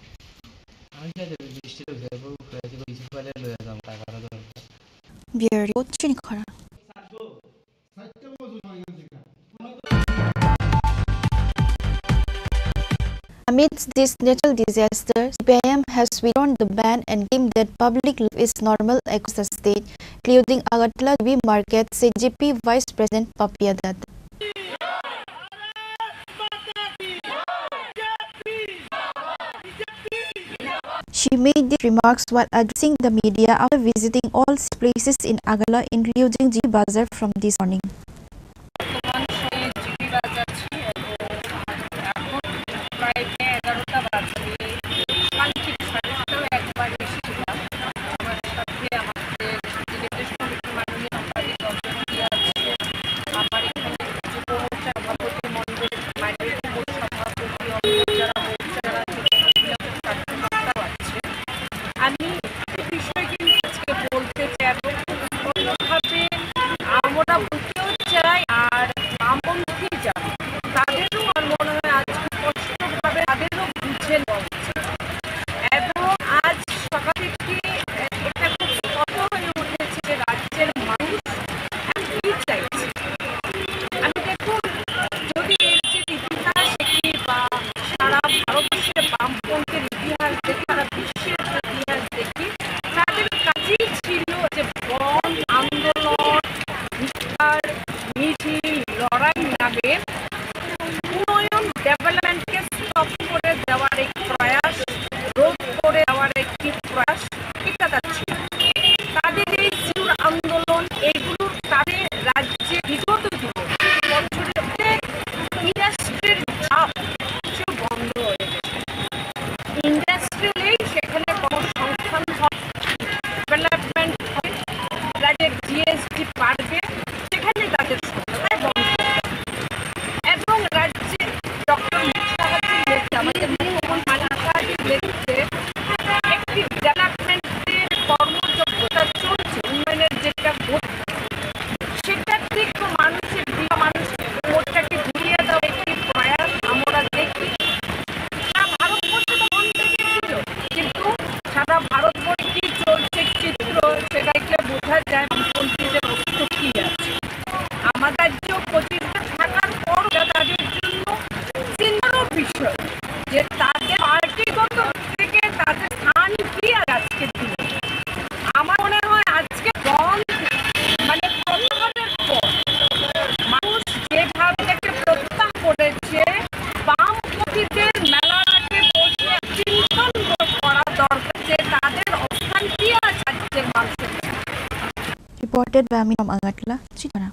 আমি কি আছে বৃষ্টি তো ভেবো, ভেবো কিছু পেলে লয়ে যাবো, টাকারও দরকার। Bureau report, Chini Khorang. Amidst this natural disaster, C P I M has withdrawn the ban and claimed that public life is normal across the state, including Agartala G B Market, said G P Vice President Papiya Datta. She made these remarks while addressing the media after visiting all places in Agartala, including G B Bazar from this morning. বর্তমান সময়ে G B বাজার ছিল এবং এখন প্রায় এগারোটা বাজে। কাল ঠিক সাড়ে নটাও একবার এসেছিলাম। আমার সাথে আমাদের ডিলিমিটেশন কমিটির মাননীয় সাংবাদিক অঞ্জলি আছে, আমার এখানে যুব মোর্চা সভাপতি মণ্ডল, মাইনরিটি মোর্চা সভাপতি, অন্য যারা মোর্চা, যারা যুব মোর্চা কার্যকর্তাও আছে। আমি একটা বিষয় কিন্তু আজকে বলতে চাই এবং খুব স্পষ্টভাবে আমরা বুঝতেও চাই আর বামপন্থী যারা, তাদেরও আমার মনে হয় আজকে স্পষ্টভাবে তাদেরও বুঝে নেওয়া উচিত। এবং আজ সকাল থেকে এটা খুব স্পষ্ট হয়ে উঠেছে যে রাজ্যের মানুষ এখন কি চাইছে। আমি দেখুন, যদি এর যে ইতিহাস দেখি বা সারা ভারতবর্ষের বামপন্থীর ইতিহাস দেখি, সারা বিশ্বের ইতিহাস দেখি, তাদের কাজই ছিল যে বন্ধ আন্দোলন, ধিক্কার, মিছিল, লড়াই নামে উন্নয়ন, ডেভেলপমেন্টকে স্টপ করে দেওয়ার এক প্রয়াস, রোধ করে দেওয়ার একটি প্রয়াস, এটা তার ছিল। তাদের এই সিউর আন্দোলন, এইগুলোর তাদের রাজ্যে বিগত দিনে, বছরে অনেক ইন্ডাস্ট্রির চাপ, সেও বন্ধ হয়ে গেছে। ইন্ডাস্ট্রি নেই, সেখানে কর্মসংস্থান হয়, ডেভেলপমেন্ট হয়, রাজ্যের জি এস টি বাড়বে, সেখানে তাদের সমস্যায় বন্ধ হবে। এবং রাজ্যে ডক্টর মুখোপাধ্যায় নেতৃত্বে আমাদের মুখ্যমন্ত্রী মানিক সাহাজির নেতৃত্বে একটি ডেভেলপমেন্টের কর্মযজ্ঞতা চলছে, উন্নয়নের যেটা গতি, সেটার দিক তো মানুষের দিক, মানুষের মোড়টাকে ঘুরিয়ে দেওয়ার একটি প্রয়াস আমরা দেখি। সারা ভারতবর্ষে তো বন্ধ ছিল, কিন্তু সারা ভারতবর্ষে কি চলছে চিত্র, সেটাকে বোঝা যায় বামপন্থীদের অস্তিত্ব কি আছে। আমার রাজ্যেও পঁচিশ জন থাকার পর তাদের জন্য চিন্তারও বিষয় যে তাদের পার্টিগত দিক থেকে তাদের স্থান কি আর আজকের দিনে। আমার মনে হয় আজকে বন্ধ মানে প্রত্যাহারের পর মানুষ যেভাবে এটাকে প্রত্যাহার করেছে, বামপন্থীদের মেলাটাকে বসে চিন্তন করা দরকার যে তাদের অবস্থান কি আছে আজকের মানুষের। Reported by Ami from Agartala, Chitara.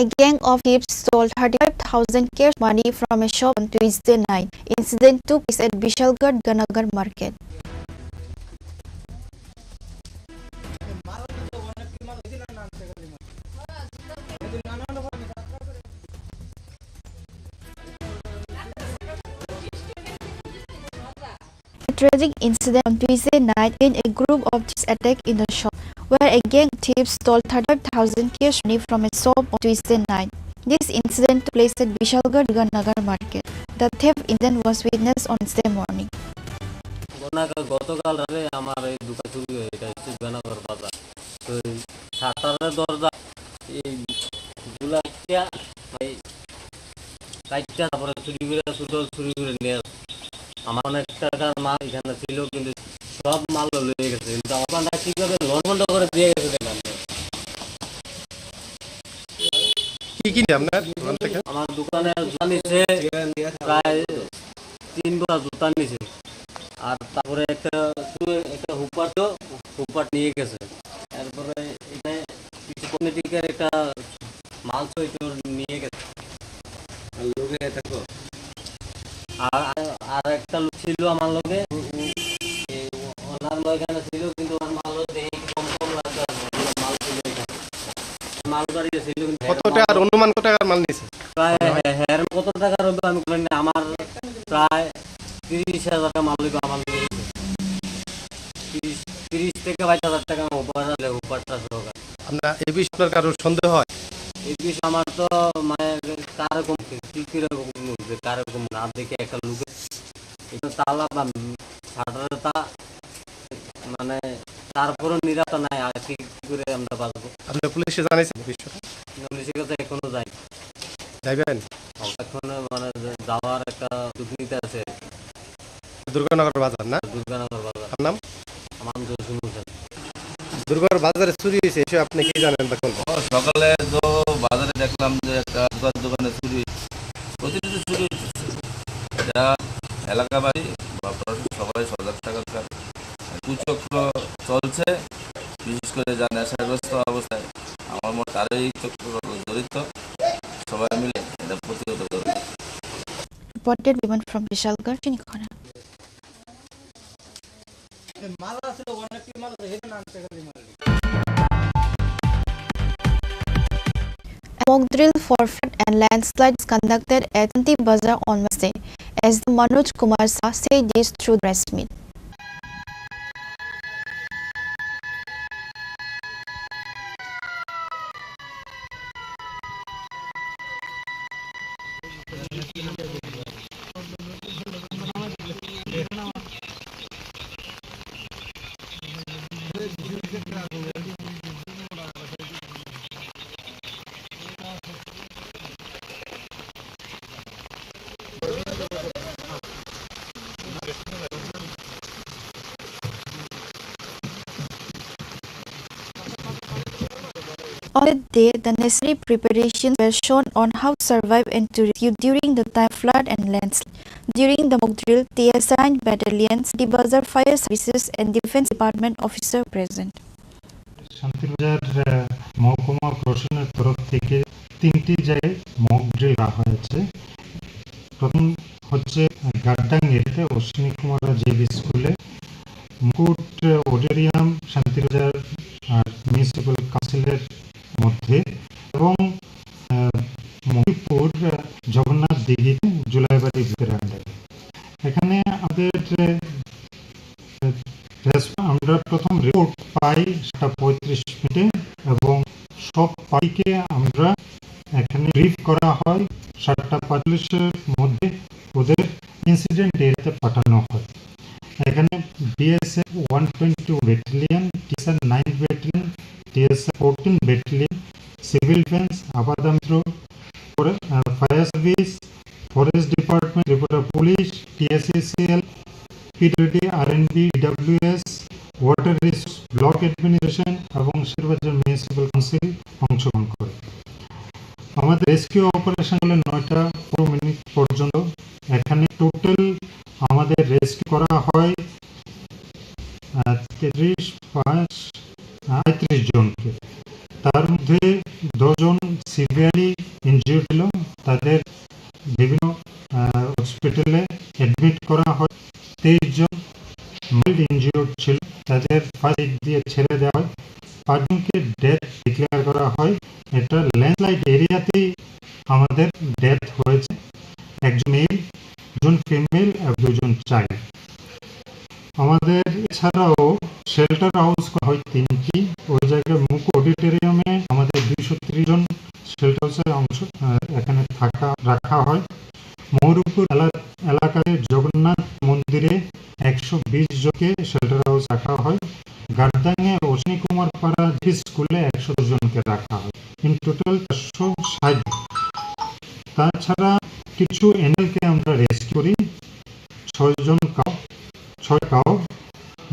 A gang of thieves stole thirty-five thousand cash money from a shop on Tuesday night. Incident took place at Bishalgarh Ganagar Market. A tragic incident on Tuesday night when a group of thieves attacked in the shop, where a gang of thieves stole thirty-five thousand cash money from a shop on Tuesday night. This incident took place at Bishalgarh Durganagar Market. The theft incident was witnessed on Wednesday morning. ঘটনা গতকাল রাতে আমার এই দোকান চুরি হয়, এটা হচ্ছে বেনাগর বাজার। তো এই শাটারের দরজা এই গুলা কাইট্টা, ভাই, কাইট্টা তারপরে চুরি করে, চুরি করে নিয়ে আসে। আমার অনেক টাকার মাল এখানে ছিল, কিন্তু সব মাল লয়ে গেছে। কিন্তু আমার দোকানটা কিভাবে লন্ডভন্ড করে দিয়ে গেছে দেখলাম। কি কি নিয়ে আপনার দোকান থেকে? আমার দোকানে জুতা নিছে প্রায় তিন বস্তা জুতা নিছে, আর তারপরে একটা, একটা হুপার তো, হুপার নিয়ে গেছে। তারপরে এটা কিছু কসমেটিকের একটা মাল তো এটা নিয়ে গেছে। আর লোকে দেখো। আর, আর, আর একটা লোক ছিল আমার লগে, ও, ও, এ, ওনার লগে এখানে ছিল, কিন্তু ওনার মাল দেখে একটু কম কম লাগছে আর কি, ওনার মাল ছিল এখানে। মাল গাড়ি ছিল, কিন্তু কত টাকার, অনুমান কত টাকার মাল নিছে? প্রায় হে-, হের কত টাকার হবে আমি হাজার টাকা আমার উপহার আছে, উপহারটা সহকারে। আপনার এই বিষয়ে আপনার কারোর সন্দেহ হয়? এই বিষয়ে আমার তো মানে কারকম কি, কি কিরকম যে কারকম না দেখে একটা লোকে এটা তালা বা শাটারে তা মানে তারপরও নিরাপত্তা নাই, আর কি করে আমরা বাঁচবো? আপনি পুলিশে জানাইছেন বিষয়টা? পুলিশের কাছে এখনো যাই। যাইবেন? এখন মানে যাওয়ার একটা দুর্নীতি আছে। দুর্গানগর বাজার না? দুর্গানগর বাজার। আপনার নাম? আমার নাম জসিম হোসেন। দুর্গার বাজারে চুরি হয়েছে, এসে আপনি কি জানেন বা কোন? ও, সকালে তো বাজারে দেখলাম যে একটা জুতার দোকানে চুরি হয়েছে। প্রতিনিয়ত চুরি হচ্ছে। এটা এলাকাবাসী বা প্রশাসন সবাই সজাগ থাকা দরকার। কুচক্র চলছে, বিশেষ করে যা নেশাগ্রস্ত অবস্থায়। আমার মতে তারাই এই চক্র জড়িত। সবাই মিলে এটা প্রতিহত করবে। Reported Biman from Bishalgarh, Chinikhona. A mock drill for flood and landslides conducted at Shanti Bazar on Wednesday, as the Manoj Kumar Shah said this through press meet. On that day, the necessary preparations were shown on how to survive and to rescue during the time flood and landslide. During the mock drill, T S I battalions, Shanti Bazar Fire Services and Defense Department officer present. Shantibazar, আহ, মহকুমা প্রশাসনের তরফ থেকে তিনটি জায়গায় mock drill করা হয়েছে। প্রথম হচ্ছে, আহ, গাদ্দাং এরিয়াতে অশ্বিনী কুমার জেবি স্কুলে, মুকুট অডিটোরিয়াম শান্তিবাজার আর মিউনিসিপ্যাল কাউন্সিলের মধ্যে এবং, আহ, মহিপুর, আহ, জগন্নাথ দিঘিতে জুলাইবাড়ি ব্লকের আন্ডারে। এখানে আমাদের, আহ, রেস-, আমরা প্রথম রিপোর্ট পাই সাতটা পঁয়ত্রিশ মিনিটে এবং সব পার্টিকে আমরা এখানে ব্রিফ করা হয়। সাতটা পঁয়তাল্লিশের মধ্যে ওদের ইনসিডেন্ট এরিয়াতে পাঠানো হয়। এখানে BSF one twenty battalion, TSR nine battalion, TSR fourteen battalion, civil defence, আপাদমন্ত্র, ফরে-, ah, fire service, forest department, Tripura police, TSCCL, PWD, RNB, WS, water resource, block administration এবং শেরবাজার মিউনিসিপ্যাল কাউন্সিল অংশগ্রহণ করে। আমাদের রেস্কিউ অপারেশন চলে নয়টা পনেরো মিনিট পর্যন্ত। এখানে টোটাল আমাদের রেস্কিউ করা হয়, আহ, তিরিশ পাঁচ, আহ, আটত্রিশ জনকে। তার মধ্যে দশ জন সিভিয়ারলি ইনজিউর্ড ছিল, তাদের বিভিন্ন, আহ, হসপিটালে অ্যাডমিট করা হয়। তেইশ জন মাইল্ড ইনজিউর্ড ছিল, তাদের ফার্স্ট এইড দিয়ে ছেড়ে দেওয়া হয়। পাঁচজনকে ডেথ ডিক্লেয়ার করা হয়। এটা ল্যান্ডস্লাইড এরিয়াতেই আমাদের ডেথ হয়েছে, একজন মেল, দুজন ফিমেল এবং দুজন চাইল্ড। আমাদের এছাড়াও শেল্টার হাউস করা হয় তিনটি। ওই জায়গায় মুকুট অডিটোরিয়ামে আমাদের দুইশো ত্রিশ জন শেল্টার হাউসে অংশ, আহ, এখানে থাকা, রাখা হয়। ময়ূরপুর এলা-, এলাকায় জগন্নাথ মন্দিরে একশো বিশ জনকে শেল্টার হাউস রাখা হয়। গাদ্দাংয়ে অশ্বিনী কুমার পাড়া জি স্কুলে একশো দশ জনকে রাখা হয়। ইন টোটাল চারশো ষাট জন। তাছাড়া কিছু অ্যানিমেলকে আমরা রেস্কিউ করি, ছয় জন কাউ, ছয় কাউ,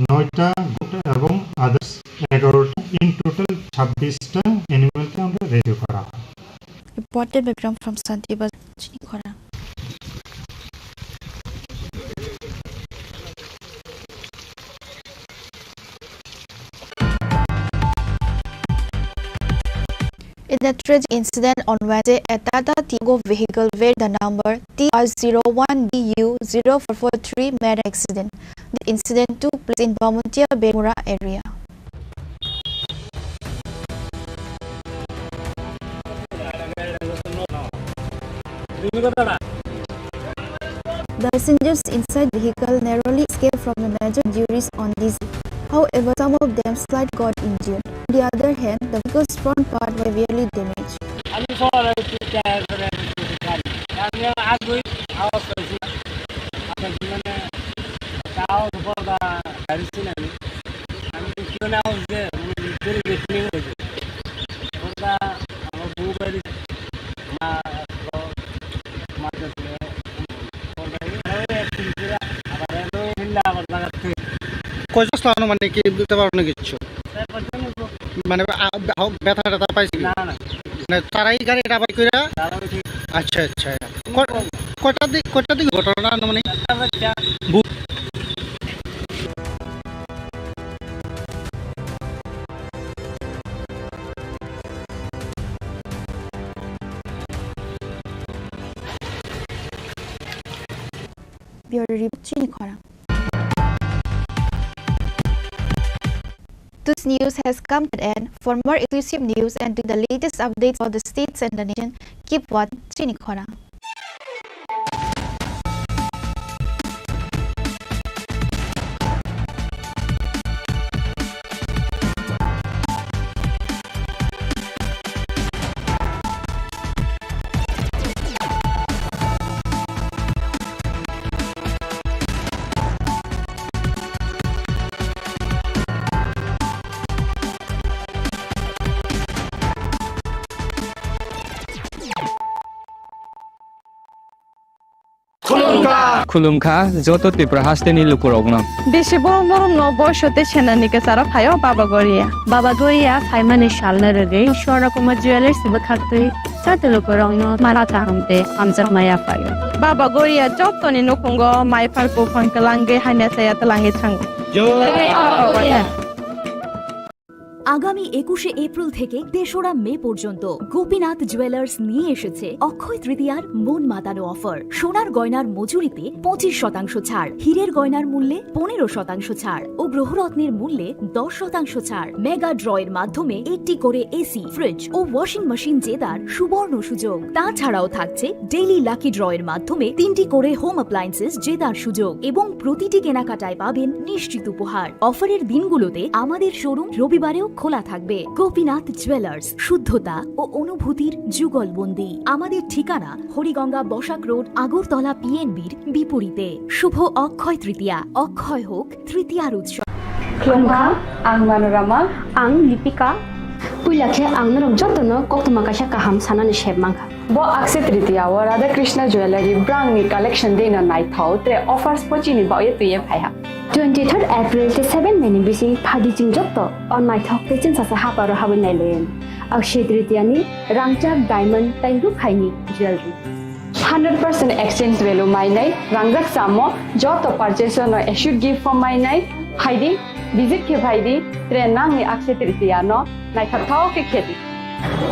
নয়টা গোট এবং আদার্স এগারোটা। ইন টোটাল ছাব্বিশটা অ্যানিমেলকে আমরা রেস্কিউ করা হয়। Reported by Biram from Shanti Bazar, Chinikhona. In a tragic incident on Wednesday, a Tata Tiago vehicle where the number T R zero one B U zero four four three made an accident. The incident took place in Bamuntia Bemura area. The passengers inside vehicle narrowly escaped from the major injuries on this day. However, some of them suffered side got injured. On the other hand, the vehicle's front part were barely damaged. আমি সবার আগে একটু টায়ার করে আমি খালি। আমি আগুই আওয়াজ পাইছি। আপনার জীবনে একটা আওয়াজ পড়া গাড়ি ছিল আমি। আমি তো কেউ না আওয়াজ দিয়ে, মানে, ভিতরে গেছিলাম ওই যে। ওটা আমার বউ বাড়ি, মা, মা কাছে, ওটা ওই এক দিন করে আবার এলো, হিল্লা আবার লাগাতে। কয় বস্তা আনুমানিক কি দিতে পারো না কিচ্ছু? মানে, আ, আ, ব্যথা ট্যাথা পাইছে কি? না, না। মানে, তারাই গাড়িটা বাই কইরা? তারাও ঠিক। আচ্ছা, আচ্ছা। ক-, কয়টার দিক, কয়টার দিকে ঘটনাটা আনুমানিক? একটা বাচ্চা। ভু- Bureau Report, Chini Khorang. This news has come to an end. For more exclusive news and to the latest updates for the states and the nation, keep watching Chini Khorang. Khulumkha joto Tripura hasteni lukurokno. Bisi borok norokno boiso tei senani kwcharo phaio Baba Goria. Baba Goria phaimani salno rwgwi Swarna Kumar Jewellers bwkhaktwi joto lukurokno mala kaham tei hamjakma yaphaio. Baba Goria jotoni nukhungo maiphar buphang kwlangwi hamya chaya twlangwi thango. Jai Baba Goria. আগামী একুশে এপ্রিল থেকে তেসরা মে পর্যন্ত গোপীনাথ জুয়েলার্স নিয়ে এসেছে অক্ষয় তৃতীয়ার মন মাতানো অফার। সোনার গয়নার মজুরিতে পঁচিশ শতাংশ ছাড়, হীরের গয়নার মূল্যে পনেরো শতাংশ ছাড় ও গ্রহরত্নের মূল্যে দশ শতাংশ ছাড়। মেগা ড্রয়ের মাধ্যমে একটি করে এসি, ফ্রিজ ও ওয়াশিং মেশিন জেতার সুবর্ণ সুযোগ। তাছাড়াও থাকছে ডেইলি লাকি ড্রয়ের মাধ্যমে তিনটি করে হোম অ্যাপ্লায়েন্সেস জেতার সুযোগ এবং প্রতিটি কেনাকাটায় পাবেন নিশ্চিত উপহার। অফারের দিনগুলোতে আমাদের শোরুম রবিবারেও খোলা থাকবে। গোপীনাথ জুয়েলার্স, শুদ্ধতা ও অনুভূতির যুগলবন্দি। আমাদের ঠিকানা হরিগঙ্গা বসাক রোড, আগরতলা পিএনবির বিপরীতে। শুভ অক্ষয় তৃতীয়া, অক্ষয় হোক তৃতীয়ার উৎসব। Khulumkha, ang Manorama. Ang Lipika. Puila khe ang norok jotono koktwma kaisa kaham sanani sep mankha. Bo Akshaya Tritiya o Radha Krishna Jewellery brangni collection dino naithok tre offers pochini baoye twiye phaiha. Twenty-third April tei seven May ni bising phaidi chwng joto o naithok tei chwngsacha haparo habwi nailaiwi. Akshaya Tritiya ni rangchak diamond tei rukhaini jewellery. Hundred percent exchange value mainai rangjak chamo joto purchase no assured gift form mainai phaidi, visit khe phaidi, tre nangni Akshaya Tritiya no naithok thao khe khedi.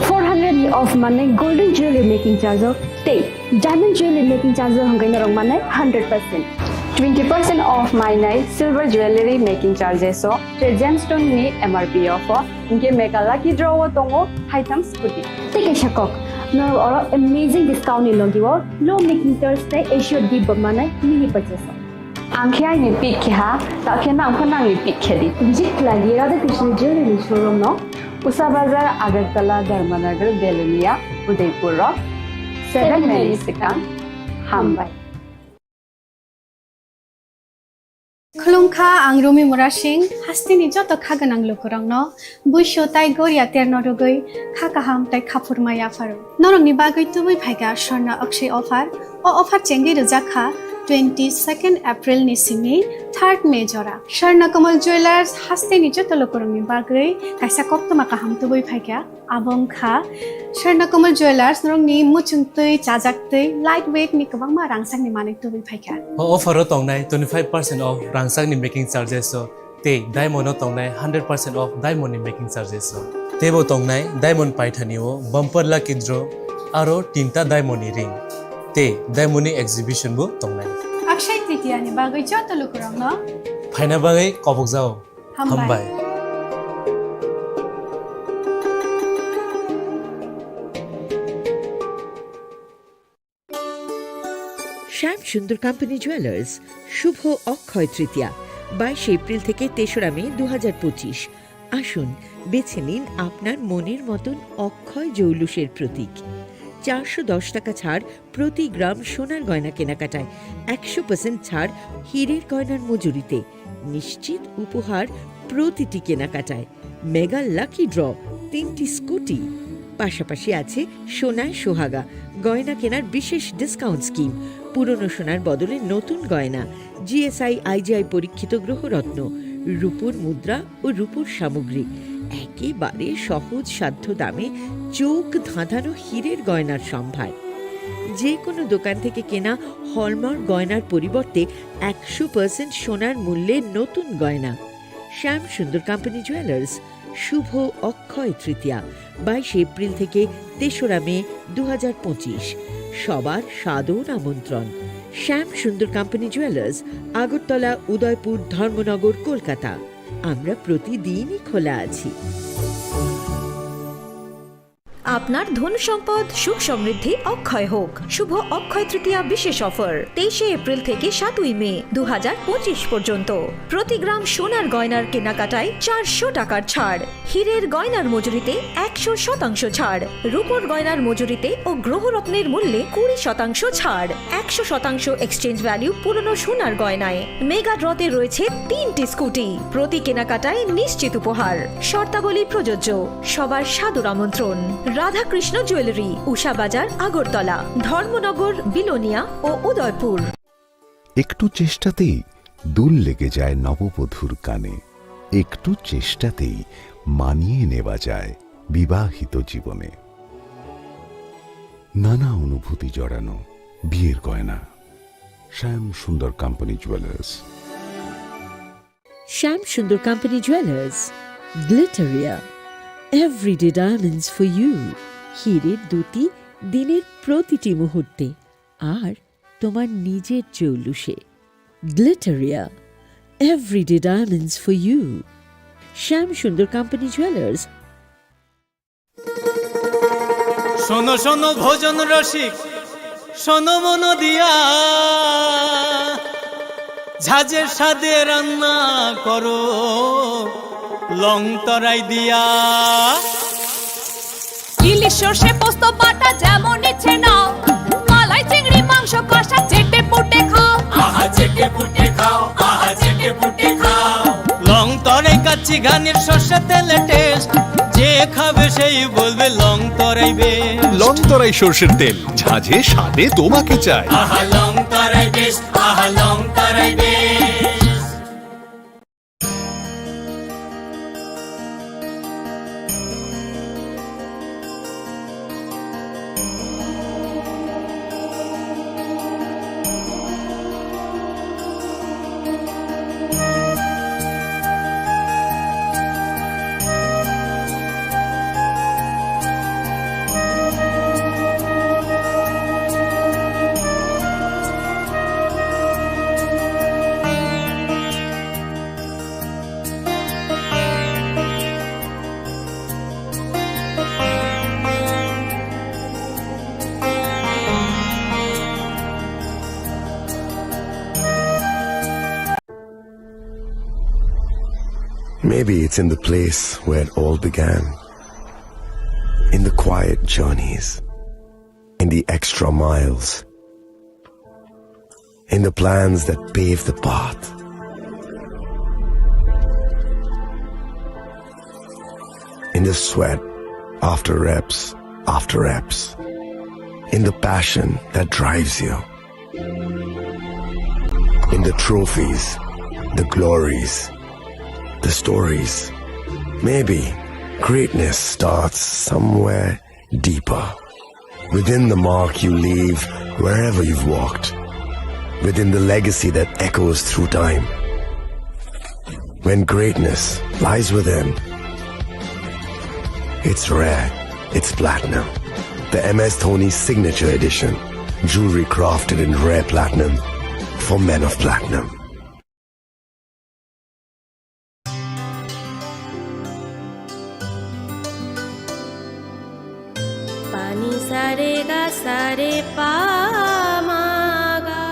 Four hundred ni off manwi golden jewelry making charge o tei diamond jewelry making charge o hwnkhe norok manai hundred percent. Twenty percent off mainai silver jewelry making charges o tei gemstone ni M R P o pho hwnkhe mega lucky draw o tongo haitham scooty. Tei kaisa kok, norok oro amazing discount ni logi o low making charge tei assured gift bo manai mini purchase o. Ang khe aini pick khe ha, ta khe nang pho nangni pick khe di. Visit khlai di Radha Krishna Jewelry ni showroom no. Usa Bazar, Agartala, Dharmanagar, Belonia, Udaipur rok. Seven May ni swkang. Hambai. Khulumkha, ang Rumi Murasing, hasteni joto kha gwnang lukurokno buisu tai goria terno rwgwi kha kaham tai khaphurma yapharo. Norokni bagwi tubui phaikha Swarna Akshaya offer. O offer chengwi rwjak kha twenty-second April ni simi third May jora. Swarna Kamal Jewellers hasteni joto lukurokni bagwi kaisa koktwma kaham tubui phaikha. Abo wngkha Swarna Kamal Jewellers, norokni muchungtwi, chajaktwi, light weight ni kwbangma rangchakni manwi tubui phaikha. O offer o tongnai twenty-five percent off rangchakni making charges o tei diamond o tongnai hundred percent off diamond ni making charges o. Teibo tongnai diamond paithani o bumper lucky draw aro tinta diamond ni ring tei diamond ni exhibition bo tongnai. Akshaya Tritiya ni bagwi joto lukurokno phaina bagwi kobokjao. Hambai. Hambai. শ্যাম সুন্দর company jewellers, শুভ অক্ষয় তৃতীয়া, বাইশে এপ্রিল থেকে তেসরা মে দু হাজার পঁচিশ। আসুন, বেছে নিন আপনার মনের মতন অক্ষয় জৌলুসের প্রতীক। চারশো দশ টাকা ছাড় প্রতি গ্রাম সোনার গয়না কেনাকাটায়, একশো পার্সেন্ট ছাড় হীরের গয়নার মজুরিতে, নিশ্চিত উপহার প্রতিটি কেনাকাটায়, মেগা লাকি ড্র, তিনটি স্কুটি, পাশাপাশি আছে সোনায় সোহাগা গয়না কেনার বিশেষ ডিসকাউন্ট স্কিম, পুরনো সোনার বদলে নতুন গয়না, জিএসআই আইজিআই পরীক্ষিত গ্রহরত্ন, রূপোর মুদ্রা ও রূপোর সামগ্রী, একেবারে সহজ সাধ্য দামে চোখ ধাঁধানো হীরের গয়নার সম্ভার। যে কোনো দোকান থেকে কেনা হলমার্ক গয়নার পরিবর্তে একশো পার্সেন্ট সোনার মূল্যে নতুন গয়না। শ্যাম সুন্দর কোম্পানি জুয়েলার্স, শুভ অক্ষয় তৃতীয়া, বাইশে এপ্রিল থেকে তেসরা মে দু হাজার পঁচিশ। সবার সাদর আমন্ত্রণ। শ্যাম সুন্দর কোম্পানি জুয়েলার্স, আগরতলা, উদয়পুর, ধর্মনগর, কলকাতা। আমরা প্রতিদিনই খোলা আছি। আপনার ধন সম্পদ, সুখ সমৃদ্ধি অক্ষয় হোক। শুভ অক্ষয় তৃতীয়া বিশেষ অফার, তেইশে এপ্রিল থেকে সাতই মে দু হাজার পঁচিশ পর্যন্ত। প্রতি গ্রাম সোনার গয়নার কেনাকাটায় চারশো টাকার ছাড়, হীরের গয়নার মজুরিতে একশো শতাংশ ছাড়, রূপোর গয়নার মজুরিতে ও গ্রহরত্নের মূল্যে কুড়ি শতাংশ ছাড়, একশো শতাংশ এক্সচেঞ্জ ভ্যালু পুরনো সোনার গয়নায়। মেগা ড্রতে রয়েছে তিনটি স্কুটি, প্রতি কেনাকাটায় নিশ্চিত উপহার। শর্তাবলী প্রযোজ্য। সবার সাদর আমন্ত্রণ। রাধাকৃষ্ণ জুয়েলারি, উষা বাজার, আগরতলা, ধর্মনগর, বিলোনিয়া ও উদয়পুর। একটু চেষ্টাতেই দুল লেগে যায় নববধূর কানে, একটু চেষ্টাতেই মানিয়ে নেওয়া যায় বিবাহিত জীবনে। নানা অনুভূতি জড়ানো বিয়ের গয়না। শ্যাম সুন্দর company jewellers. Shyam Sundar Company Jewelers, Glitteria, everyday diamonds for you। হীরের দ্যুতি দিনের প্রতিটি মুহূর্তে, আর তোমার নিজের জৌলুসে। Glitteria, everyday diamonds for you। Shyam Sundar Company Jewelers। শোনো শোনো ভোজন রসিক, শোনো মন দিয়া, ঝাঁঝের স্বাদে রান্না করো লং তরাই দিয়া। ইলিশ সর্ষে পোস্ত বাটা যেমন ইচ্ছে নাও, মালাই চিংড়ি মাংস কষা চেটে পুটে খাও। আহা চেটে পুটে খাও, আহা চেটে পুটে খাও। লং তরাই কাচ্চি ঘানির সর্ষে তেলে টেস্ট, যে খাবে সেই বলবে লং তরাই বেস্ট। লং তরাই সর্ষের তেল, ঝাঁঝে স্বাদে তোমাকে চাই। আহা লং তরাই বেস্ট, আহা লং তরাই best. Maybe it's in the place where it all began. In the quiet journeys, in the extra miles, in the plans that pave the path, in the sweat after reps after reps, in the passion that drives you, in the trophies, the glories, the stories. Maybe greatness starts somewhere deeper. Within the mark you leave wherever you've walked. Within the legacy that echoes through time. When greatness lies within, it's rare, it's platinum. The M S Dhoni Signature Edition. Jewelry crafted in rare platinum for men of platinum. Pani sa re ga sa re pa ma ga.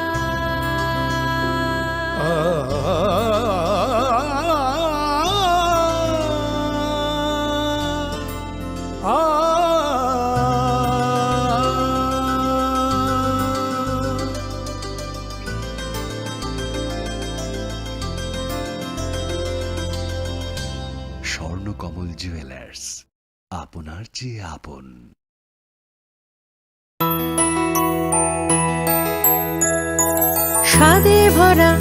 Swarnakamal jewellers, আপনার চেয়ে আপন। স্বাদে ভরা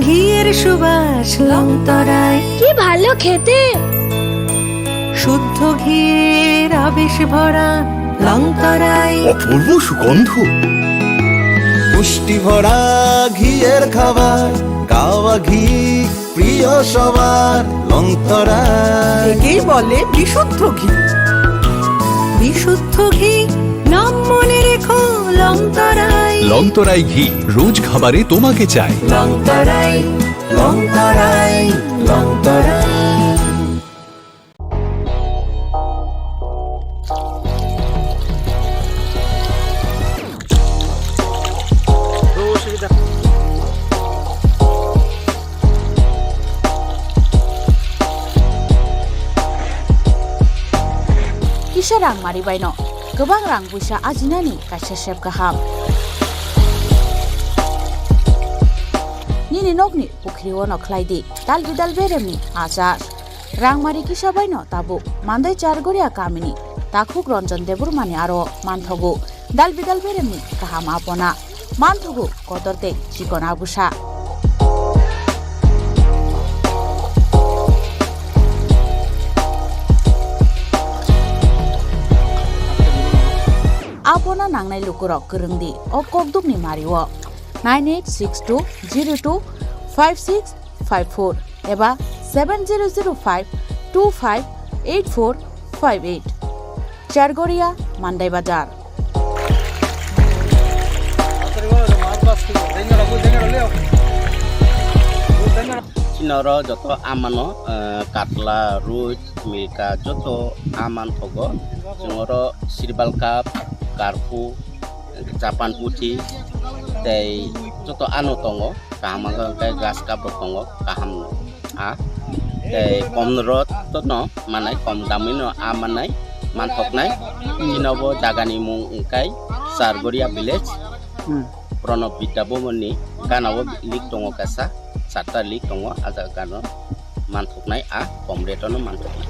ঘিয়ের সুবাস লংতরাই। কি ভালো খেতে! শুদ্ধ ঘিয়ের আবেশ ভরা লংতরাই। অপূর্ব সুগন্ধ। পুষ্টি ভরা ঘিয়ের খাবার, গাওয়া ঘি প্রিয় সবার, লংতরাই। একেই বলে বিশুদ্ধ ঘি। বিশুদ্ধ ঘি, নাম মনে রেখো, লংতরাই। লংতরাই ঘি, রোজ খাবারে তোমাকে চাই। লংতরাই, লংতরাই, লংতরাই। Kisa rang mari baino kwbang rang puisa ajinani kaisa sep kaham. Nini nokni pukhri-o no khlai di dal bidal beremni achar. Rangmari kisa baino tabuk Mandai Chargoria kamini takhuk Ranjan Debbarmani aro manthogo dal bidal beremni kaham apona, manthogo kotor tei chikon abusa. Apona nangnai lukurok kwrwng di o kokdukni mario nine eight six two zero two five six five four eba seven zero zero five two five eight four five eight. Chargoria, Mandai Bazar. Chini oro joto amano, eh, katla, roi, milka joto aman thogo. Chwng oro sirbal cup, karphu, Japan puthi tei joto ano tongo, kaham wngkha hwnkhe grass cup rok tongo, kaham no a tei kom rok no manai, kom damwi no a manai, manthoknai. Chini bo jaga ni mung wngkha Chargoria village, hmm. Pranab Vidya Bhavan ni gana o lake tongo kaisa, charta lake tongo, a jaga no. Manthoknai a kom rate no manthoknai.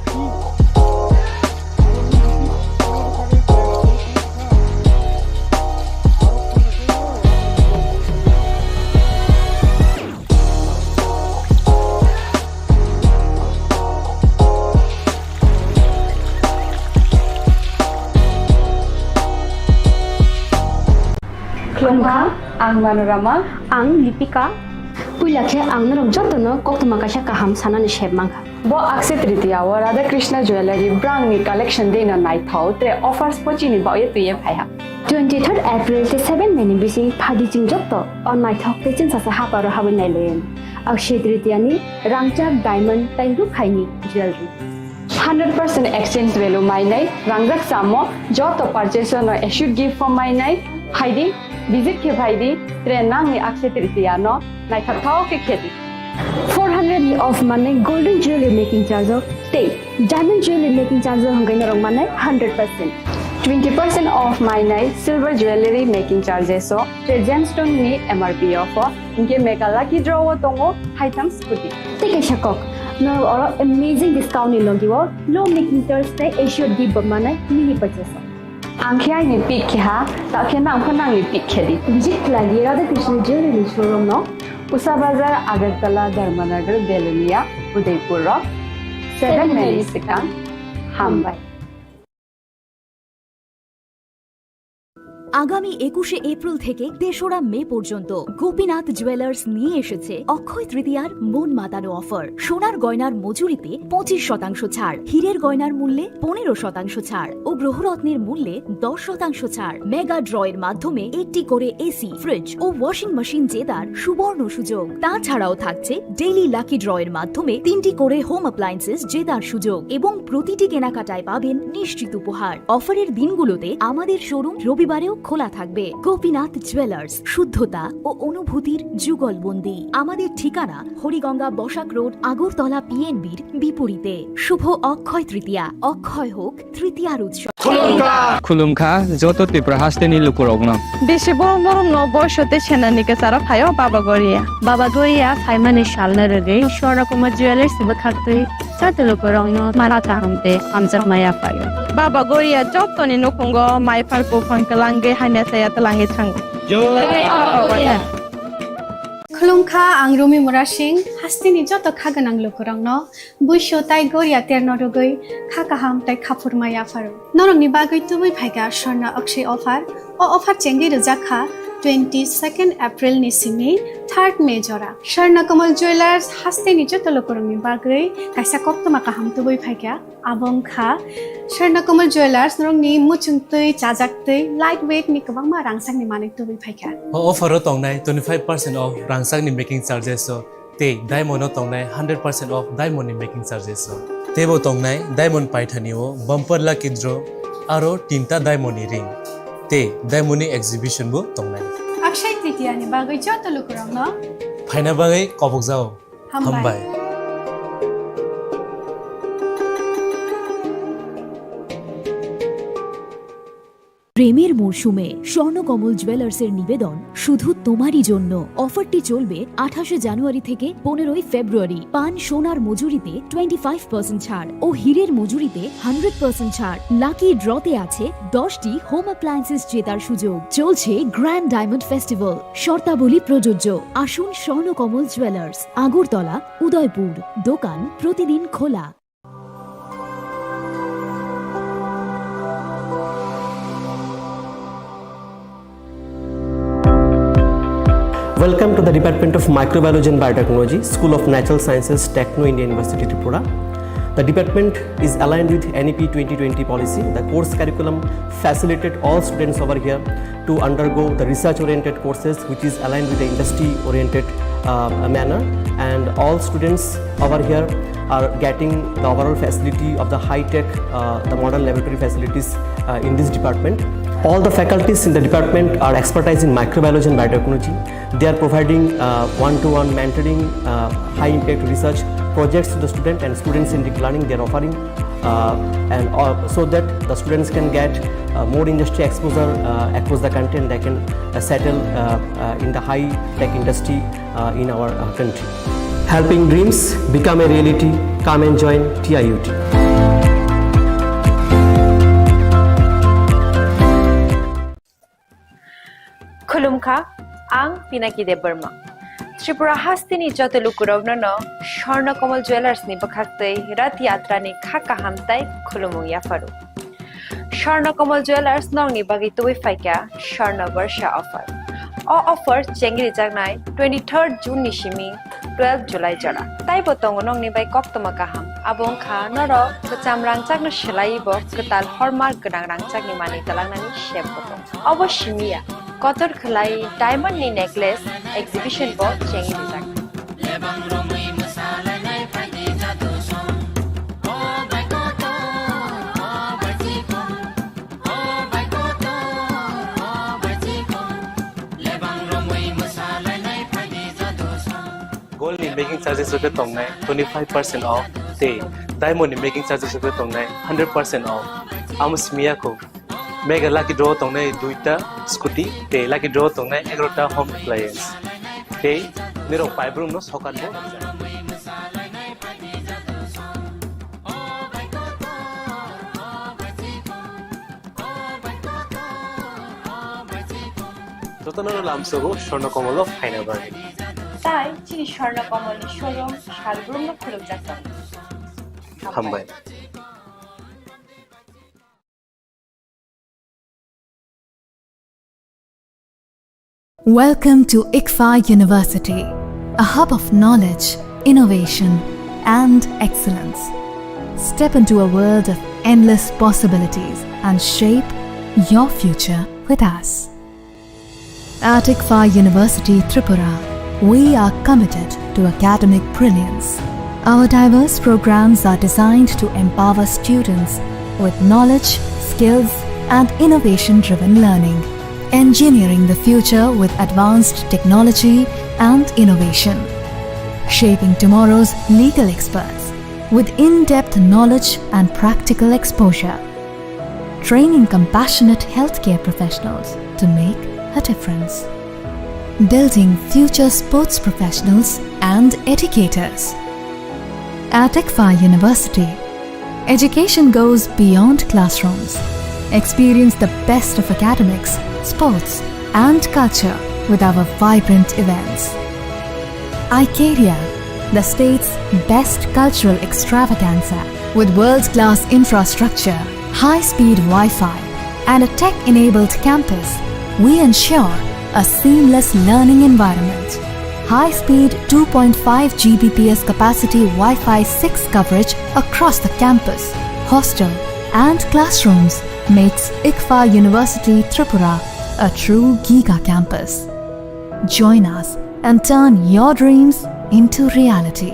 Khulumkha, ang Manorama. Ang Lipika. Puila khe ang norok jotono koktwma kaisa kaham sanani sep mankha. Bo Akshaya Tritiya o Radha Krishna Jewellery brangni collection dino naithok tre offers pochini baoye twiye phaiha. Twenty-third April tei seven May ni bising phaidi chwng jotto o naithok tei chwngsacha haparo habwi nailaiwi. Akshaya Tritiya ni rangchak diamond tei rukhaini jewellery. Hundred percent exchange value mainai rangjak chamo joto purchase no assured gift form mainai phaidi, visit khe phaidi, tre nangni Akshaya Tritiya no naithok thao khe khedi. Four hundred ni off manwi golden jewelry making charge o tei diamond jewelry making charge o hwnkhe norok manai hundred percent. Twenty percent off mainai silver jewelry making charges o tei gemstone ni M R P off o hwnkhe mega lucky draw o tongo haitham scooty. Tei kaisa kok, norok oro amazing discount ni logi o low making charge tei assured gift bo manai mini purchase o. Ang khe aini pick khe ha, ta khe nang pho nangni pick khe di. Visit khlai di Radha Krishna Jewelry showroom no, Usa Bazar, Agartala, Dharmanagar, Belonia, Udaipur rok, seven May ni swkang. Hambai. আগামী একুশে এপ্রিল থেকে তেসরা মে পর্যন্ত গোপীনাথ জুয়েলার্স নিয়ে এসেছে অক্ষয় তৃতীয়ার মন মাতানো অফার। সোনার গয়নার মজুরিতে পঁচিশ শতাংশ ছাড়, হীরের গয়নার মূল্যে পনেরো শতাংশ ছাড় ও গ্রহরত্নের মূল্যে দশ শতাংশ ছাড়। মেগা ড্র এর মাধ্যমে একটি করে এসি, ফ্রিজ ও ওয়াশিং মেশিন জেতার সুবর্ণ সুযোগ। তাছাড়াও থাকছে ডেইলি লাকি ড্র এর মাধ্যমে তিনটি করে হোম অ্যাপ্লায়েন্সেস জেতার সুযোগ এবং প্রতিটি কেনাকাটায় পাবেন নিশ্চিত উপহার। অফারের দিনগুলোতে আমাদের শোরুম রবিবারেও খোলা থাকবে। গোপীনাথ জুয়েলার্স, শুদ্ধতা ও অনুভূতির যুগলবন্দি। আমাদের ঠিকানা হরিগঙ্গা বসাক রোড, আগরতলা পিএনবির বিপরীতে। শুভ অক্ষয় তৃতীয়া, অক্ষয় হোক তৃতীয়ার উৎসব। Khulumkha joto Tripura hasteni lukurokno. Bisi borok norokno boisote senani kwcharo phaio Baba Goria. Baba Goria phaimani salno rwgwi Swarna Kumar Jewellers ni bwkhaktwi joto lukurokno mala kaham tei hamjakma yaphaio. Baba Goria jotoni nukhungo mai phar buphang kwlangwi hamya chaya twlangwi thango. Khulumkha, ang Rumi Murasing, hasteni joto kha gwnang lukurokno buiso tai Goria terno rwgwi kha kaham tai khaphurma yapharo. Norokni bagwi tubui phaikha Swarna Akshay offer. O offer chengwi rwjak kha twenty second April ni simi third May jora. Swarna Kamal Jewellers hasteni joto lukurokni bagwi kaisa koktwma kaham tubui phaikha. Abo wngkha Swarna Kamal Jewellers norokni muchungtwi, chajaktwi, light weight ni kwbangma rangchakni manwi tubui phaikha. O offer o tongnai twenty five percent off rangchakni making charges o tei diamond o tongnai hundred percent off diamond ni making charges o. Teibo tongnai diamond paithani o bumper lucky draw aro tinta diamond ni ring tei diamond ni exhibition bo tongnai. Akshay Tritiya ni bagwi joto lukurokno phaina bagwi kobokjao. Hambai. Hambai. প্রেমের মরশুমে স্বর্ণকমল জুয়েলার্সের নিবেদন শুধু তোমারই জন্য। অফারটি চলবে আঠাশে জানুয়ারি থেকে পনেরোই ফেব্রুয়ারি। পান সোনার মজুরিতে টোয়েন্টি ফাইভ পার্সেন্ট ছাড় ও হীরের মজুরিতে হান্ড্রেড পার্সেন্ট ছাড়। লাকি ড্রতে আছে দশটি হোম অ্যাপ্লায়েন্সেস জেতার সুযোগ। চলছে গ্র্যান্ড ডায়মন্ড ফেস্টিভ্যাল, শর্তাবলী প্রযোজ্য। আসুন স্বর্ণকমল জুয়েলার্স, আগরতলা, উদয়পুর। দোকান প্রতিদিন খোলা। Welcome to the Department of Microbiology and Biotechnology, School of Natural Sciences, Techno India University, Tripura. The department is aligned with N E P twenty twenty policy. The course curriculum facilitate all students over here to undergo the research-oriented courses, which is aligned with the industry-oriented, uh, manner. And all students over here are getting the overall facility of the high-tech, uh, the modern laboratory facilities, uh, in this department. All the faculties in the department are expertise in microbiology and biotechnology. They are providing, uh, one-to-one mentoring, uh, high-impact research projects to the student and student-centric learning they are offering, uh, and, uh, so that the students can get, uh, more industry exposure, uh, across the country, and they can, uh, settle, uh, uh, in the high-tech industry, uh, in our, uh, country. Helping dreams become a reality. Come and join T I U T. Khulumkha, ang Pinaki Debbarma. Tripura hasteni joto lukurokno no Swarna Kamal Jewellers ni bwkhaktwi Rath Yatra ni kha kaham tai khulumung yapharo. Swarna Kamal Jewellers nokni bagwi tubui phaikha Swarna Barsha offer. O offer chengrijaknai twenty third June ni simi twelve July jora. Taibo tongo nokni bai koktwma kaham. Abo wngkha norok kwcham rangchakno swlaiwi bo kwtal hallmark gwnang rangchakni manwi twlangnani sep bo tongo. Obo simi ya, kotor khwlai diamond ni necklace exhibition bo chengwi rijak. Gold ni making charges rok khe tongnai twenty five percent off tei diamond ni making charges rok khe tongnai hundred percent off. Amo simi ya kho. Mega lucky draw tongnai duita scooty tei lucky draw tongnai egarota home appliance. Tei nirok paibrumno sokat bo rijak. Jotono lamsogo Swarna Komolo phaina bagwi. Tai chini Swarna Komolni showroom salbrumno khulumjak tongo. Hambai. Welcome to ICFAI University, a hub of knowledge, innovation, and excellence. Step into a world of endless possibilities and shape your future with us. At ICFAI University Tripura, we are committed to academic brilliance. Our diverse programs are designed to empower students with knowledge, skills, and innovation-driven learning. Engineering the future with advanced technology and innovation. Shaping tomorrow's legal experts with in-depth knowledge and practical exposure. Training compassionate healthcare professionals to make a difference. Building future sports professionals and educators. At ICFAI University, education goes beyond classrooms. Experience the best of academics, sports, and culture with our vibrant events. Icaria, the state's best cultural extravaganza. With world-class infrastructure, high-speed Wi-Fi, and a tech-enabled campus, we ensure a seamless learning environment. High-speed two point five G B P S capacity Wi-Fi six coverage across the campus, hostel, and classrooms makes ICFAI University Tripura a true giga campus. Join us and turn your dreams into reality.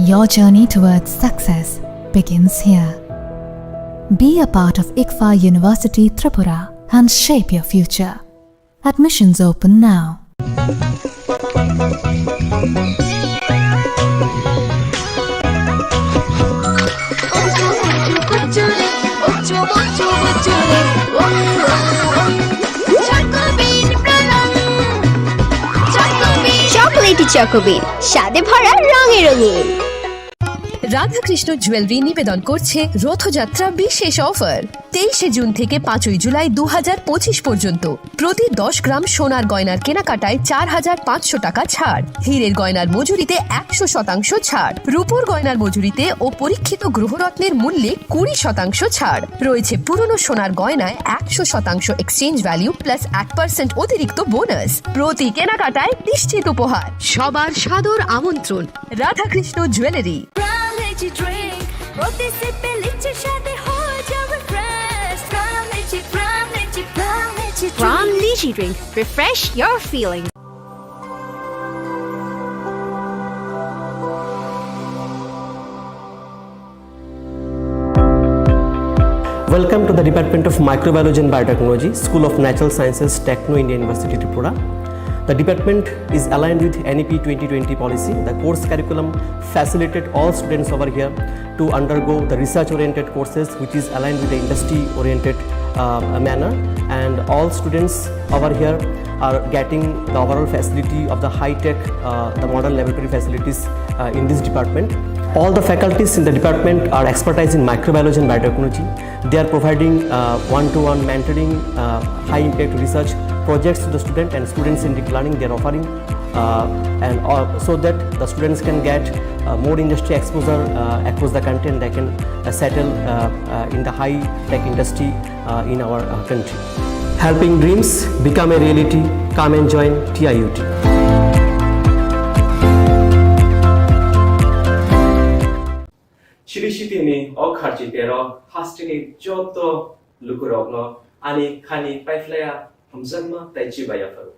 Your journey towards success begins here. Be a part of ICFAI University Tripura and shape your future. Admissions open now. Chocolatey Choco Bean, স্বাদে ভরা, রঙে রঙিন। Radhakrishna jewellery নিবেদন করছে রথযাত্রা বিশেষ অফার। তেইশে জুন থেকে পাঁচই জুলাই দু হাজার পঁচিশ পর্যন্ত প্রতি দশ গ্রাম সোনার গয়নার কেনাকাটায় চার হাজার পাঁচশো টাকা ছাড়, হীরের গয়নার মজুরিতে একশো শতাংশ ছাড়, রূপোর গয়নার মজুরিতে ও পরীক্ষিত গ্রহরত্নের মূল্যে কুড়ি শতাংশ ছাড় রয়েছে। পুরনো সোনার গয়নায় একশো শতাংশ এক্সচেঞ্জ ভ্যালু প্লাস এক পার্সেন্ট অতিরিক্ত বোনাস। প্রতি কেনাকাটায় নিশ্চিত উপহার। সবার সাদর আমন্ত্রণ Radhakrishna jewellery. Prime Lychee Drink, প্রতি সিপে লিচির স্বাদে হয়ে যাবে fresh. Prime Lychee, Prime Lychee, Prime Lychee Drink। Prime Lychee Drink, refresh your feeling. Welcome to the Department of Microbiology and Biotechnology, School of Natural Sciences, Techno India University, Tripura. The department is aligned with N E P twenty twenty policy. The course curriculum facilitate all students over here to undergo the research-oriented courses, which is aligned with the industry-oriented, uh, manner. And all students over here are getting the overall facility of the high-tech, uh, the modern laboratory facilities, uh, in this department. All the faculties in the department are expertise in microbiology and biotechnology. They are providing, uh, one-to-one mentoring, uh, high-impact research projects to the student and student-centric learning they are offering, uh, and, uh, so that the students can get, uh, more industry exposure, uh, across the country, and they can, uh, settle, uh, uh, in the high-tech industry, uh, in our, uh, country. Helping dreams become a reality. Come and join T I U T. Chiri sitini o kharchi tero hasteni joto lukurokno ani khani paiphlaya hamjakma tei chibai yapharo.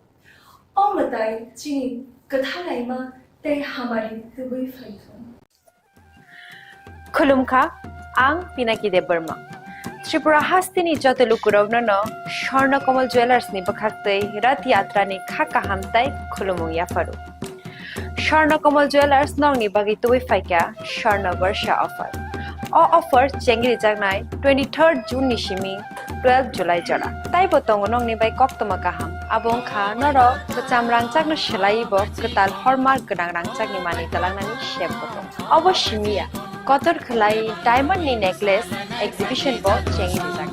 O mwtai chini kwthalaima tei hamari tubui phaithung. Khulumkha, ang Pinaki Debbarma. Tripura hasteni joto lukurokno no Swarna Kamal Jewellers ni bwkhaktwi Rath Yatra ni kha kaham tei khulumung yapharo. Swarna Kamal Jewellers nokni bagwi tubui phaikha Swarna Barsha offer. O offer chengrijaknai twenty-third June ni simi twelve July jora. Taibo tongo nokni bai koktwma kaham. Abo wngkha norok kwcham rangchakno swlaiwi bo kwtal hallmark gwnang rangchakni manwi twlangnani sep bo tongo. Obo simi ya, kotor khwlai diamond ni necklace exhibition bo chengrijak.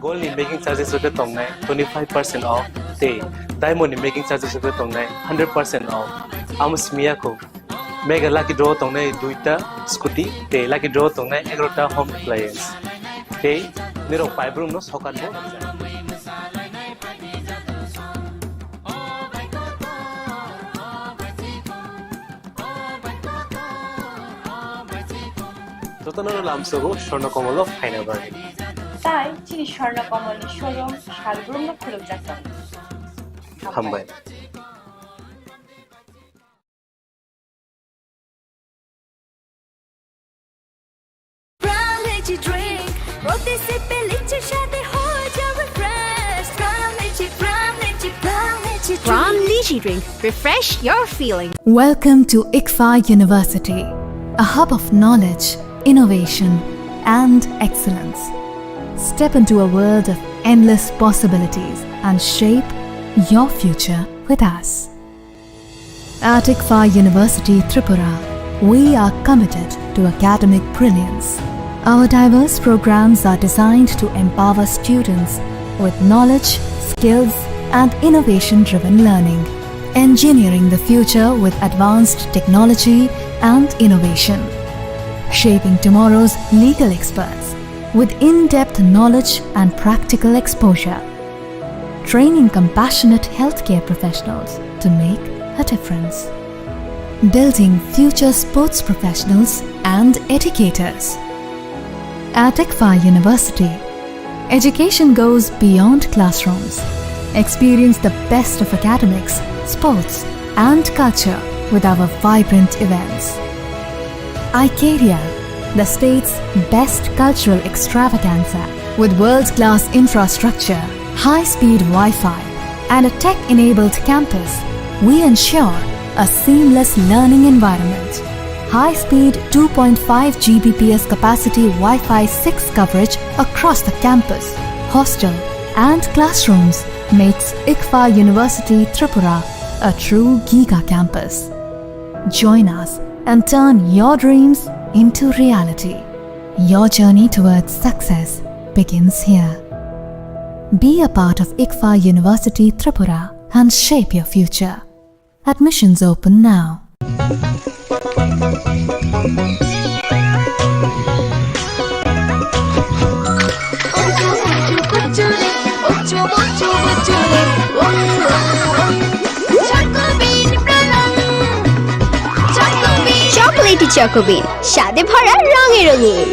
Gold ni making charges rok tongnai twenty-five percent off tei diamond ni making charges rok tongnai hundred percent off. Amo simi ya kho. Mega lucky draw tongnai duita scooty tei lucky draw tongnai egarota home appliance. Tei nirok paibrumno sokat bo. Jotono lamsogo Swarna Kamal o phaina bagwi. Tai chini Swarna Kamal ni showroom salbrumno khulumjak tongo. Hambai. Brown Lychee drink. প্রতি সিপে লিচির স্বাদে হয়ে যাবে fresh। Brown Lychee, Brown Lychee, Brown Lychee drink। Brown Lychee drink. Refresh your feeling. Welcome to ICFAI University, a hub of knowledge, innovation, and excellence. Step into a world of endless possibilities and shape your future with us. At ICFAI University Tripura, we are committed to academic brilliance. Our diverse programs are designed to empower students with knowledge, skills, and innovation driven learning, engineering the future with advanced technology and innovation, shaping tomorrow's legal experts with in depth knowledge and practical exposure, training compassionate healthcare professionals to make a difference, building future sports professionals and educators. At ICFAI University, education goes beyond classrooms. Experience the best of academics, sports, and culture with our vibrant events. Icaria, the state's best cultural extravaganza. With world class infrastructure, high speed Wi Fi, and a tech enabled campus, we ensure a seamless learning environment. High speed two point five G B P S capacity Wi Fi six coverage across the campus, hostel, and classrooms makes ICFAI University Tripura a true giga campus. Join us and turn your dreams into reality. Your journey towards success begins here. Be a part of ICFAI University Tripura and shape your future. Admissions open now. Chocolatey Choco Bean, স্বাদে ভরা রঙে রঙিন।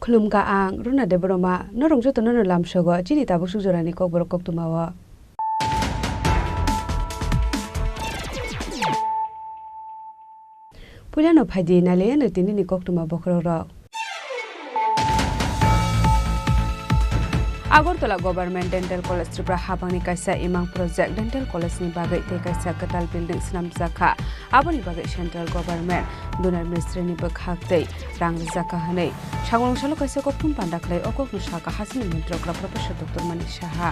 Khulumkha ang Runa Debbarma, norok jotono no lamsogo chini tabuk suk jorani kokborok koktwmao. Puilano phaidi nailaiano tinini koktwma bokhorokrok. Agartala Government Dental College Tripura habangni kaisa imang project Dental College ni bagwi tei kaisa kwtal building swnamjakha. Aboni bagwi Central Government Dunar Mistri ni bwkhak tei rang rijak kha hwnwi Sangwrwng salo kaisa kokthum panda khlai o kokno sakha hasini mantrokra Professor Doctor Manik Saha.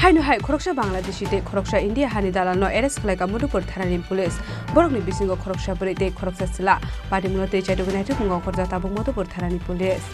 Haino hai khoroksa Bangladeshi tei khoroksa India hani dalalno arrest khlaikha Madhupur thanani police. Borokni bisingo khoroksa bwrwi tei khoroksa chwla. Patimungno tei chaitugwi naitugmung ongkhorjak tabuk Madhupur thanani police.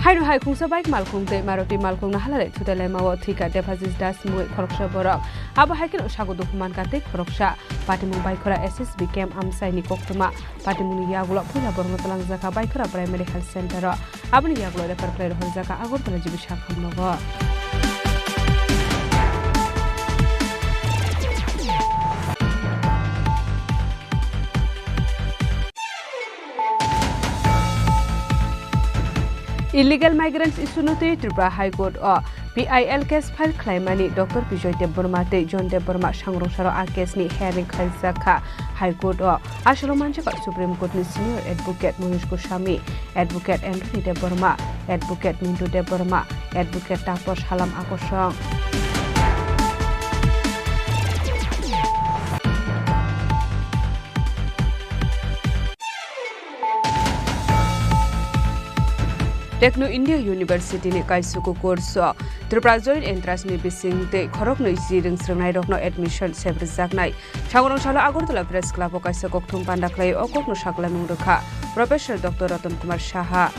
Haino hai khungsa bike malkhung tei Maruti malkhung no halalai thutai laimao thwikha Debhajis Das mungwi khoroksa borok. Abo hai kheno sago dukhu mankha tei khoroksa. Patimung baikhora S S B camp amchaini koktwma. Patimungni yagulo puila borokno twlangjakha Baikhora Primary Health Center o. Aboni yagulo refer khlai rohorjakha Agartala G B sakhamnogo. Illegal migrants issue no twi Tripura High Court o P I L case file khlaimani Doctor Bijoy Debbarma tei John Debbarma sangrungsalo a case ni hearing khlaijak kha High Court o. Aswk manjak kha Supreme Court ni Senior Advocate Manish Goswami, Advocate Anthony Debbarma, Advocate Mintu Debbarma, Advocate Taposh Halam Akosong. Techno India University ni kaisuku course o Tripura Joint Entrance ni bising tei khoroknwi ji rwngsrwngnairokno admission sebrijaknai. Sangrungsalo Agartala Press Club o kaisa kokthum panda khlai o kokno saklamung rwkha Professor Doctor Ratan Kumar Saha.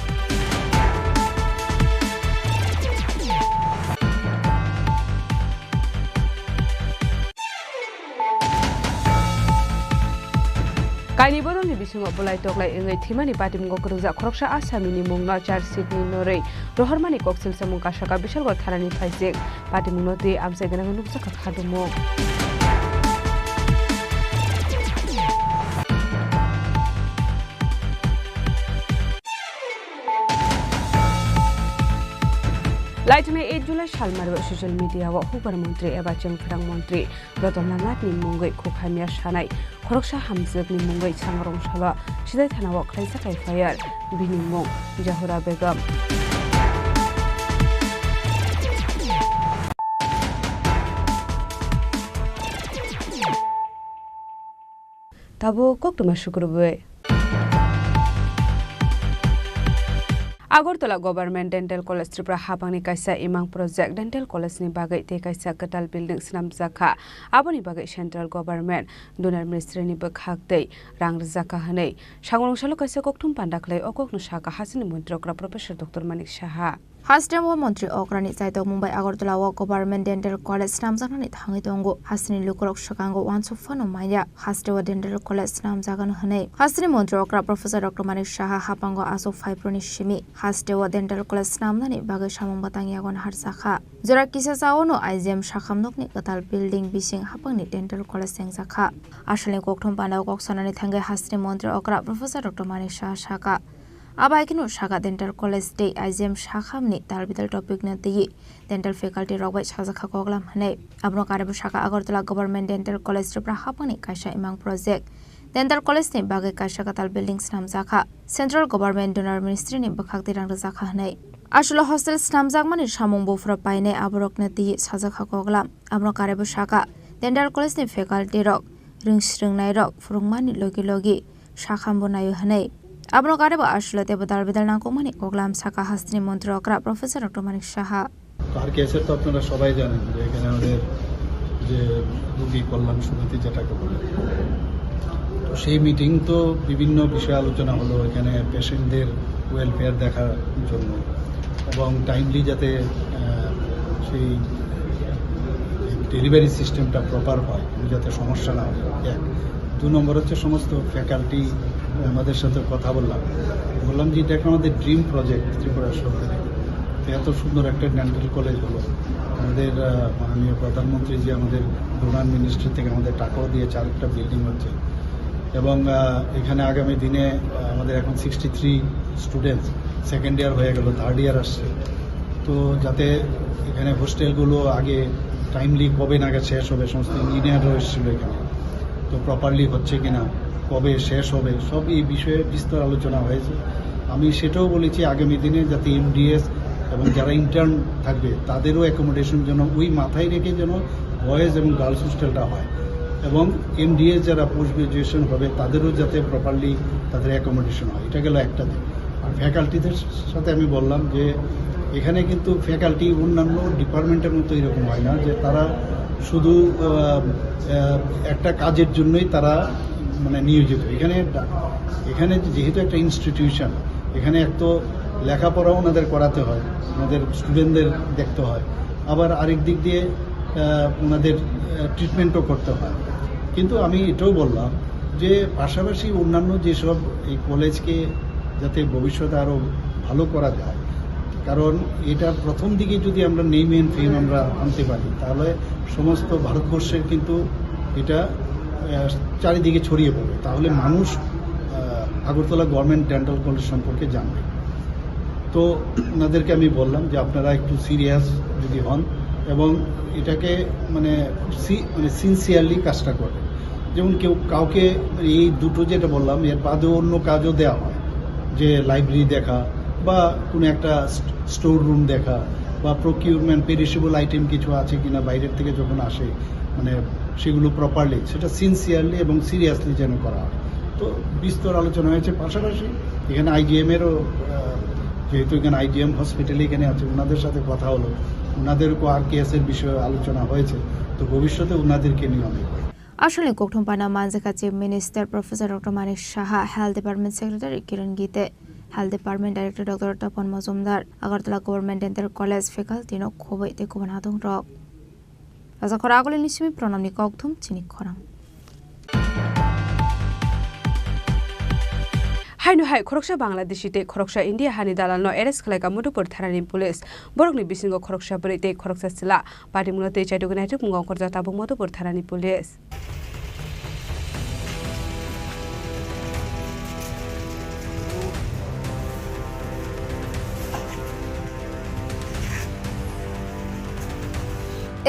Kaini bodolni bisingo bolai toklai wngwi thwimani patimwngo kwrwngjak khoroksa asamini mungno charge sheet ni norwi rohormani koksil samung kasaka Bishalgarh thanani phaijak. Patimungno twi amchai gwnangwi nukjakha khadumung. Laithani eight July salmari o social media o hubar montri eba chwngphrang montri Ratan Lal Nath ni mungwi khukhamya sanai khoroksa hamjwk ni mungwi Sangrungsalo Sidai thana o khlaijak F I R, bini mung Jahura Begum. Tabuk koktwma sukrubwi. Agartala Government Dental College Tripura hapangni kaisa imang project dental college ni bagwi tei kaisa kwtal building swnamjak kha. Aboni bagwi Central Government Donor Ministry ni bwkhak tei rang rwjak kha hwnwi Sangrungsalo kaisa kokthum panda khlai o kokno sakha hasteni montri okra Professor Doctor Manik Saha. Hasteo montri okrani chaitok mungbai Agartala o Government Dental College swnamjaknani thangwi tongo. Hasteni lukurok swkango uansuk phano manya hasteo dental college swnamjagano hwnwi. Hasteni montri okra Professor Doctor Manik Saha hapango aswk phaiphru ni simi hasteo dental college swnamnani bagwi samung bwtang yago naharjakha. Jora kisa chaono I G M sakham nokni kwtal building bising hapangni dental college chengjakha. Asalni kokthum pandao kok sanani thangwi hasteni montri okra Professor Doctor Manik Saha sakha. Abo hai kheno sakha dental college tei I G M sakhamni tal bidal topic no twiwi dental faculty rok bai sajak kha koklam hwnwi. Abono karwi bo sakha Agartala Government Dental College Tripura hapangni kaisa imang project. Dental college ni bagwi kaisa kwtal building swnamjak kha. Central Government Donor Ministry ni bwkhak twi rang rwjak kha hwnwi. Aswk hostel swnamjakmani samung buphuru painai aborokno twiwi sajak kha koklam. Abono karwi bo sakha dental college ni faculty rok rwngsrwngnairok phwrwngmani logi logi sakham bo naio hwnwi. Abono karwi bo aswk teibo dal bidal nangkukmani koklam sakha hasteni montri okra Professor Doctor Manik Saha. তো আর কেসের তো আপনারা সবাই জানেন যে এখানে আমাদের যে রোগী কল্যাণ সমিতি যেটাকে বলে, তো সেই মিটিং তো বিভিন্ন বিষয়ে আলোচনা হলো, এখানে পেশেন্টদের ওয়েলফেয়ার দেখার জন্য এবং টাইমলি যাতে, আহ, সেই ডেলিভারি সিস্টেমটা প্রপার হয়, যাতে সমস্যা না হয়, এক। দু নম্বর হচ্ছে সমস্ত ফ্যাকাল্টি আমাদের সাথে কথা বললাম, বললাম যে এটা একটা আমাদের ড্রিম প্রজেক্ট ত্রিপুরা সরকারের। তো এত সুন্দর একটা ডেন্টাল কলেজ হলো, আমাদের, আহ, মাননীয় প্রধানমন্ত্রী যে আমাদের ডোনার মিনিস্ট্রি থেকে আমাদের টাকাও দিয়েছে, আরেকটা বিল্ডিং হচ্ছে। এবং, আহ, এখানে আগামী দিনে, আহ, আমাদের এখন sixty three students second year হয়ে গেল, থার্ড ইয়ার আসছে। তো যাতে এখানে হোস্টেলগুলো আগে টাইমলি কবে নাগাদ শেষ হবে, সমস্ত ইঞ্জিনিয়াররাও এসেছিল এখানে, তো প্রপারলি হচ্ছে কিনা, কবে শেষ হবে, সব এই বিষয়ে বিস্তর আলোচনা হয়েছে। আমি সেটাও বলেছি আগামী দিনে যাতে এমডিএস এবং যারা ইন্টার্ন থাকবে তাদেরও অ্যাকোমোডেশন যেন ওই মাথায় রেখে যেন বয়েজ এবং গার্লস হোস্টেলটা হয়, এবং এমডিএস যারা পোস্ট গ্রাজুয়েশন হবে তাদেরও যাতে প্রপারলি তাদের অ্যাকোমোডেশন হয়। এটা গেল একটা দিক। আর ফ্যাকাল্টিদের সাথে আমি বললাম যে এখানে কিন্তু ফ্যাকাল্টি অন্যান্য ডিপার্টমেন্টের মতো এরকম হয় না যে তারা শুধু, আহ, আহ, একটা কাজের জন্যই তারা মানে নিয়োজিত। এখানে ডা-, এখানে যেহেতু একটা ইনস্টিটিউশন, এখানে এক তো লেখাপড়াও ওনাদের করাতে হয়, ওনাদের স্টুডেন্টদের দেখতে হয়, আবার আরেক দিক দিয়ে, আহ, ওনাদের, আহ, ট্রিটমেন্টও করতে হয়। কিন্তু আমি এটাও বললাম যে পাশাপাশি অন্যান্য যেসব এই কলেজকে যাতে ভবিষ্যতে আরও ভালো করা যায়, কারণ এটা প্রথম দিকে যদি আমরা নেম এন্ড ফেম আমরা আনতে পারি, তাহলে সমস্ত ভারতবর্ষের কিন্তু এটা, আহ, চারিদিকে ছড়িয়ে পড়বে, তাহলে মানুষ, আহ, আগরতলা গভর্নমেন্ট ডেন্টাল কলেজ সম্পর্কে জানবে। তো ওনাদেরকে আমি বললাম যে আপনারা একটু সিরিয়াস যদি হন এবং এটাকে মানে সি মানে সিনসিয়ারলি কাজটা করবেন। যেমন কেউ কাউকে এই দুটো যেটা বললাম, এর বাদেও অন্য কাজও দেওয়া হয়, যে লাইব্রেরি দেখা বা কোনো একটা স্টোর রুম দেখা বা প্রকিউরমেন্ট, পেরিশেবল আইটেম কিছু আছে কিনা বাইরের থেকে যখন আসে, মানে সেগুলো প্রপারলি, সেটা সিনসিয়ারলি এবং সিরিয়াসলি যেন করা হয়। তো বিস্তর আলোচনা হয়েছে। পাশাপাশি এখানে আইজিএম এরও, আহ, যেহেতু এখানে আইজিএম হসপিটালে এখানে আছে, ওনাদের সাথে কথা হলো, ওনাদেরকেও আর কেএস এর বিষয়ে আলোচনা হয়েছে। তো ভবিষ্যতে ওনাদেরকে নিয়ে আমি Aswkni kokthum pana manjakha Chief Minister Professor Doctor Manik Saha, Health Department Secretary Kiran Gite, Health Department Director Doctor Tapan Mojumdar, Agartala Government Dental College faculty no khobwi tei kubun adongrok. Rajakhor agulini simi pranamni kokthum chini khorang. Haino hai khoroksa Bangladeshi tei khoroksa India hani dalalno arrest khlaika Madhupur thanani police. Borokni bisingo khoroksa bwrwi tei khoroksa chwla. Patimungno tei chaitugwi naitukmungo ongkhorjak tabuk Madhupur thanani police.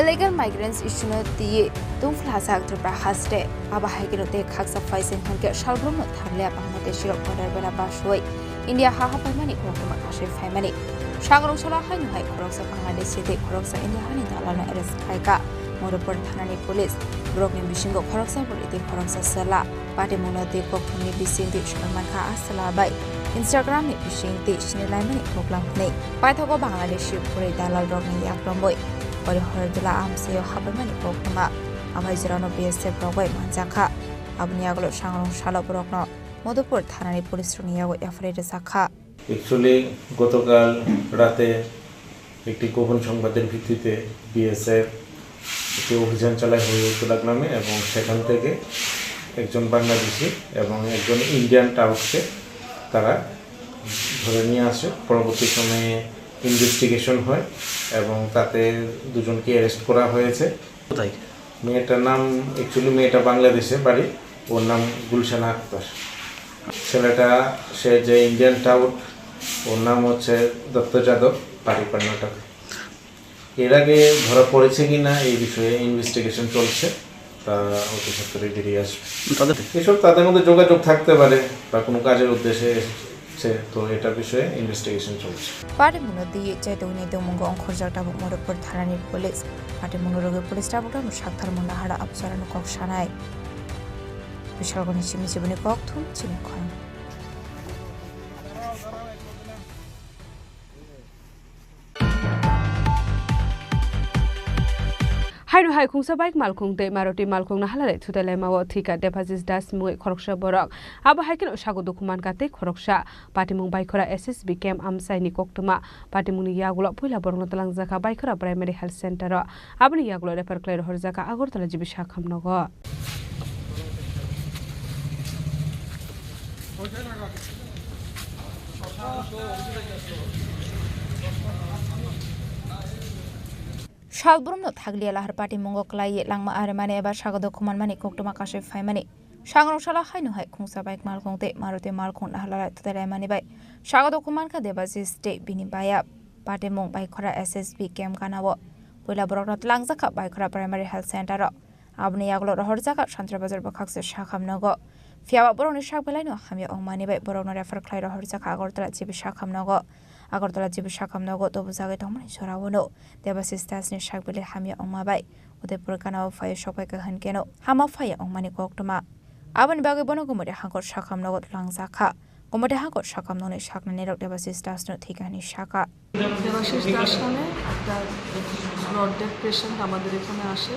Illegal migrants issue no twiwi tungphla hachak Tripura haste. Abo hai kheno tei khaksa phaising hwnkhe salbrumno thangliya Bangladeshi rok border bera basoi India ha hapaimani koktwma kasui phaimani. Sangrong salo haino hai khoroksa Bangladeshi tei khoroksa India hani dalalno arrest khlaika Madhupur thanani police. Borokni bisingo khoroksa bwrwi tei khoroksa chwla. Patimungno twi kokthumni bisingtwi soi mankha a chwla bai Instagramni bisingtwi sinilaimani koklam hwnwi. Paithago Bangladeshi bwrwi dalalrokni yakromwi Hori Horidula amchaio habaimani koktwma. Amai jorano B S F rogwi manjakha. Aboni yagulo sangrong salo borokno Madhupur thanani police rokni yago F I R rwjakha. Actually, গতকাল রাতে একটি গোপন সংবাদের ভিত্তিতে বিএসএফ একটি অভিযান চালায় হরিহরদুলা গ্রামে এবং সেখান থেকে একজন বাংলাদেশি এবং একজন ইন্ডিয়ান টাউটকে তারা ধরে নিয়ে আসে। পরবর্তী সময়ে ইনভেস্টিগেশন হয় এবং তাতে দুজনকে অ্যারেস্ট করা হয়েছে। কোথায়? মেয়েটার নাম, অ্যাকচুয়ালি মেয়েটা বাংলাদেশে বাড়ি, ওর নাম গুলশানা আক্তার। ছেলেটা, সে যে ইন্ডিয়ান টাউট, ওর নাম হচ্ছে দত্ত যাদব, বাড়ি কর্ণাটক। এর আগে ধরা পড়েছে কিনা এই বিষয়ে ইনভেস্টিগেশন চলছে, তা অতি সত্বরই বেরিয়ে আসবে। তাদের এসব তাদের মধ্যে যোগাযোগ থাকতে পারে বা কোনো কাজের উদ্দেশ্যে এসেছে, তো এটা বিষয়ে ইনভেস্টিগেশন চলছে। Patimungno twiwi chaitugwi naitukmungo ongkhorjak tabuk Madhupur thanani police. Patimungno rwgwi police tabuk tabuk saktharmung nahara absarano kok sanai. Bisalgoni simi siboni kokthum chini khorang. Haino hai khungsa bike malkhung tei Maruti malkhung no halalai thutai laimao thwika Debajis Das mungwi khoroksa borok. Abo hai kheno sago dukhu mankha tei khoroksa. Patimung Baikhora S S B camp amchaini koktwma. Patimungni yagulo puila borokno twlangjakha Baikhora Primary Health Center o. Aboni yagulo refer khlai rohorjakha Agartala G B sakham nogo. Salbrumno thakliya lahar patimungo kwlaiwi langma arimani eba sagado khumanmani koktwma kasui phaimani. Sangrong salo haino hai khungsa bike malkhung tei Maruti malkhung naharlai thutailaimani bai sagado khumankha Debajis tei bini baya. Patimung Baikhora S S B camp ganao puila borokno twlangjakha Baikhora Primary Health Center o. Aboni yagulo rohorjakha Santri Bazar bwkhakse sakham nogo. Phiyaba borokni sak belaino hamya wngmani bai borokno refer khlai rohorjakha Agartala G B sakham nogo. Agartala G B sakham nogo tobujagwi tongmani jorao no Debajis Dasni sak belai hamya wngma bai Udaipur ganao phaiwi sokpaikha hwnkeno hama phaiya wngmani koktwma. Aboni bagwi bono Gumati hangkor sakham nogo twlangjakha. Gumati hangkor sakham nokni saknanirok Debajis Dasno thwikha hwnwi sakha. Debashis দাস নামে একটা broad death patient আমাদের এখানে আসে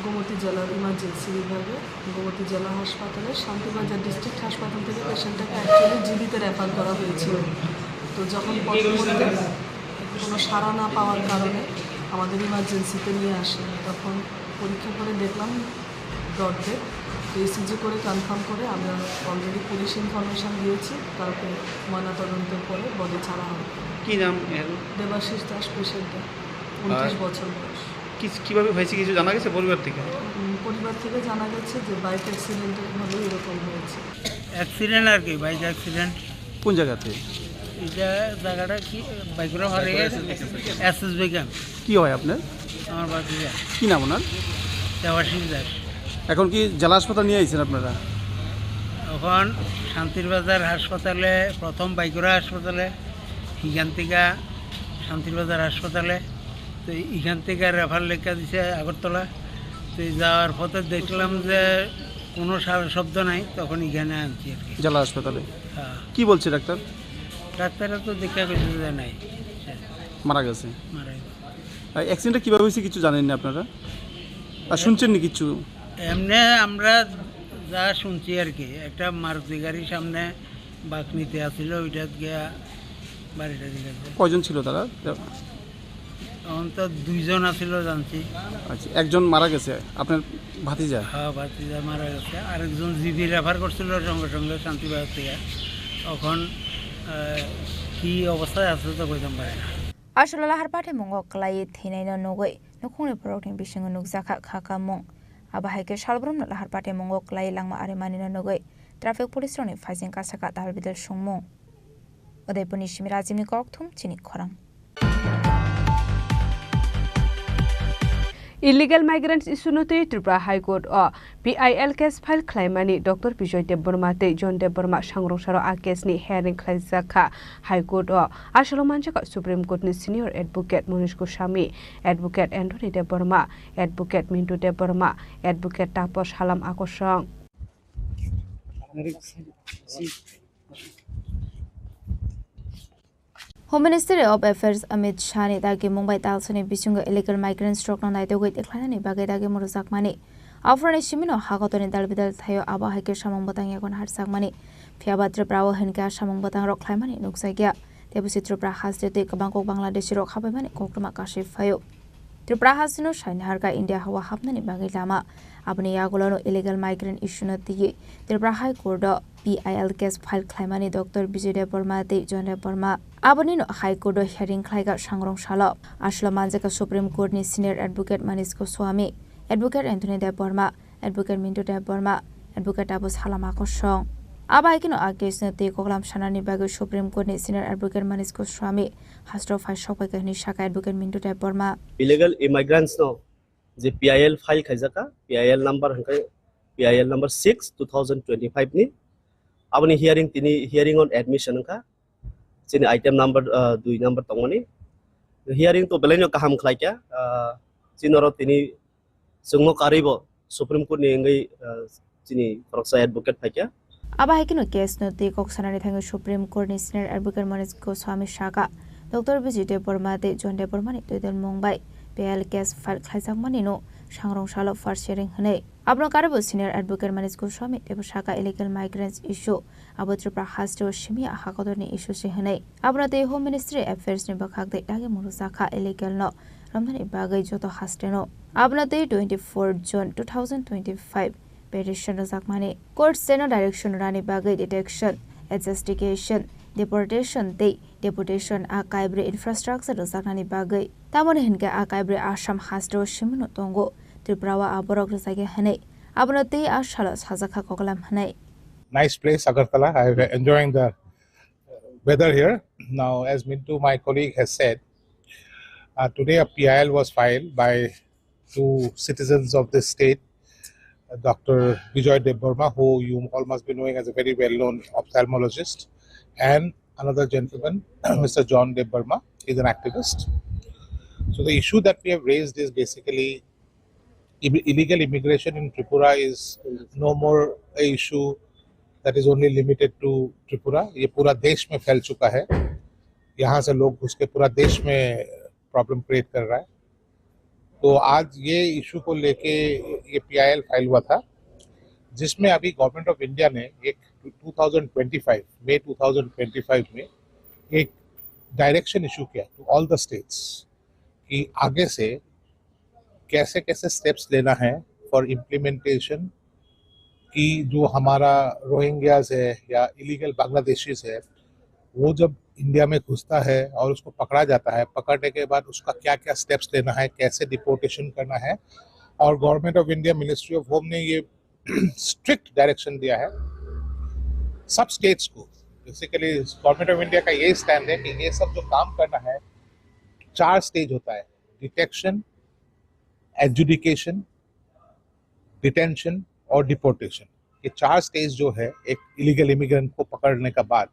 গোমতী জেলার ইমার্জেন্সি বিভাগে। গোমতী জেলা হাসপাতালে শান্তিবাজার ডিস্ট্রিক্ট হাসপাতাল থেকে পেশেন্টটাকে অ্যাকচুয়ালি জিবিতে রেফার করা হয়েছিল। তো যখন পথে মধ্যে কোনো সাড়া না পাওয়ার কারণে আমাদের ইমার্জেন্সিতে নিয়ে আসে, তখন পরীক্ষা করে দেখলাম ব্রড ডেথ। তো ইসিজি করে কনফার্ম করে আমরা অলরেডি পুলিশ ইনফরমেশন দিয়েছি, কালকে ময়নাতদন্তের পরে বডি ছাড়া হবে। কি নাম এর? দেবাশিস দাস পেশেন্টটা, উনত্রিশ বছর বয়স। কি- কিভাবে হয়েছে কিছু জানা গেছে পরিবার থেকে? উম, পরিবার থেকে জানা গেছে যে বাইক অ্যাক্সিডেন্টের ফলে এরকম হয়েছে। অ্যাক্সিডেন্ট আর কি, বাইক অ্যাক্সিডেন্ট। কোন জায়গাতে? এটা জায়গাটা কি? বাইকুরা ফারে এসএসবি ক্যাম্প। কি হয় আপনার? আমার ভাতিজা। কি নাম ওনার? দেবাশিস দাস। এখন কি জেলা হাসপাতাল নিয়ে আইছেন আপনারা? এখন শান্তির বাজার হাসপাতালে, প্রথম বাইকুরা হাসপাতালে, এখান থেকে শান্তির বাজার হাসপাতালে, তো এখান থেকে রেফার লেখা দিছে আগরতলা। তো এই যাওয়ার পথে দেখলাম যে কোনো সারা শব্দ নাই, তখন এখানে আনছি আর কি। জেলা হাসপাতালে? হ্যাঁ। কি বলছে ডাক্তার? ডাক্তাররা তো দেখা করছে যে নাই। মারা গেছে? মারা গেছে। আর অ্যাক্সিডেন্টটা কীভাবে হয়েছে কিছু জানেন না আপনারা? আর শুনছেন না কিছু? এমনি আমরা যা শুনছি আর কি, একটা মারুতি গাড়ির সামনে বাঁক নিতে আসছিল, ওইটা গিয়া বাড়িটা দিকে। কয়জন ছিল তারা? তখন তো দুইজন আছিল জানছি। আচ্ছা, একজন মারা গেছে, আপনার ভাতিজা? হ্যাঁ, ভাতিজা মারা গেছে। আরেকজন জিবি রেফার করছিল সঙ্গে সঙ্গে শান্তিবাজার থেকে। এখন, আহ, কি অবস্থায় আছে তো কইতাম পারি না। Aswk lahar pathai mungo kwlaiwi thwinaino nugwi nukhungni borokni bisingo nukjakha kha kamung. Abo hai khe salbrumno lahar pathai mungo kwlaiwi langma arimanino nugwi traffic police rokni phaising kasaka dalbidal songmung. Udaipurni simi Rajibni kokthum chini khorang. Illegal migrants issue no twi Tripura High Court o P I L case file khlaimani Doctor Bijoy Debbarma tei John Debbarma sangrongsaro a case ni hearing khlaijak kha High Court o. Asolo manjak kha Supreme Court ni Senior Advocate Manish Goswami, Advocate Anthony Debbarma, Advocate Mintu Debbarma, Advocate Taposh Halam Akosong. Home Ministry of Affairs Amit Shah ni dagimung bai talsani bisingo illegal migrants rokno naitugwi tikhlainani bagwi dagimung rwjakmani. Aphuruni simino hakotorni dalbidal thaio abo hai khe samung bwtang yagon harjakmani. Phiyaba Tripura o hinkhe a samung bwtang rok khlaimani nukjakya. Tei busi Tripura haste twi kwbang kok Bangladeshi rok habaimani koktwma kasui phaio. Tripura hasteno saini harkha India hao hapnani bagwi lama. Aboni yagulono illegal migrant issue no twiwi Tripura High Court o P I L case file khlaimani Doctor Bijoy Debbarma tei John Debbarma. Abonino High Court o hearing khlaikha sangrong salo. Aswlo manjakha Supreme Court ni Senior Advocate Manish Goswami, Advocate Anthony Debbarma, Advocate Mintu Debbarma, Advocate Taposh Halam Akosong. Abo hai kheno a case no twi koklam sanani bagwi Supreme Court ni Senior Advocate Manish Goswami hasteo phai sok bai kha hwnwi sakha Advocate Mintu Debbarma. Illegal immigrants no je P I L file khaijak kha, P I L number hwnkhe P I L number six two thousand twenty-five ni. Aboni hearing tini hearing on admission wngkha. Chini item number, ah, dui number tongmani. Hearing to belaino kaham khlaikha, ah, chini oro tini chwngno karwibo Supreme Court ni wngwi, ah, chini khoroksa advocate phaikha. Abo hai kheno case no twi kok sanani thangwi Supreme Court ni Senior Advocate Manish Goswami sakha, Doctor Bijoy Debbarma tei John Debbarma ni twidulmung bai P I L case file khlaijakmani no sangrong salo first hearing hwnwi. Abono karwibo Senior Advocate Manish Goswami teibo sakha illegal migrants issue abo Tripura hasteo simi a hakotorni issue se hwnwi. Abono tei Home Ministry Affairs ni bwkhak tei dagimung rwjakha illegal no romnani bagwi joto hasteno. Abono tei twenty-four June two thousand twenty-five petition rwjakmani. Court seno direction rwnani bagwi detection, adjudication, deportation tei deportation a kaibrwi infrastructure rwjaknani bagwi. Tamoni hinkhe a kaibrwi Assam hasteo simino tongo, Tripura o a borok rwjakya hwnwi. Abono tei a salo sajakha koklam hwnwi. Nice place, Agartala. I'm enjoying the weather here. Now, as Mintu, my colleague, has said, uh, today a P I L was filed by two citizens of this state, uh, Doctor Bijoy Debbarma, who you all must be knowing as a very well-known ophthalmologist, and another gentleman, Mister John Debbarma, is an activist. So the issue that we have raised is basically ill-, illegal immigration in Tripura is no more a issue that is only limited to Tripura. ये पूरा देश में फैल चुका है। यहाँ से लोग घुस के पूरा देश में प्रॉब्लम क्रिएट कर रहा है। तो आज ये इशू को लेके ये पीआईएल फाइल हुआ था, जिसमें अभी गवर्नमेंट ऑफ इंडिया ने एक to thousand twenty five, May two thousand twenty five में एक डायरेक्शन इशू किया टू ऑल द स्टेट्स कि आगे से कैसे कैसे स्टेप्स लेना है फॉर इम्प्लीमेंटेशन, कि जो हमारा रोहिंग्याज है या इलीगल बांग्लादेशीज है, वो जब इंडिया में घुसता है और उसको पकड़ा जाता है, पकड़ने के बाद उसका क्या क्या स्टेप्स लेना है, कैसे डिपोर्टेशन करना है। और government of India, ministry of home ने ये स्ट्रिक्ट डायरेक्शन दिया है सब स्टेट्स को बेसिकली गवर्नमेंट ऑफ इंडिया का यही स्टैंड है कि ये सब जो काम करना है, चार स्टेज होता है: डिटेक्शन, एडजुडिकेशन, डिटेंशन और डिपोर्टेशन। ये चार स्टेज जो है एक इलीगल इमिग्रेंट को पकड़ने का बाद,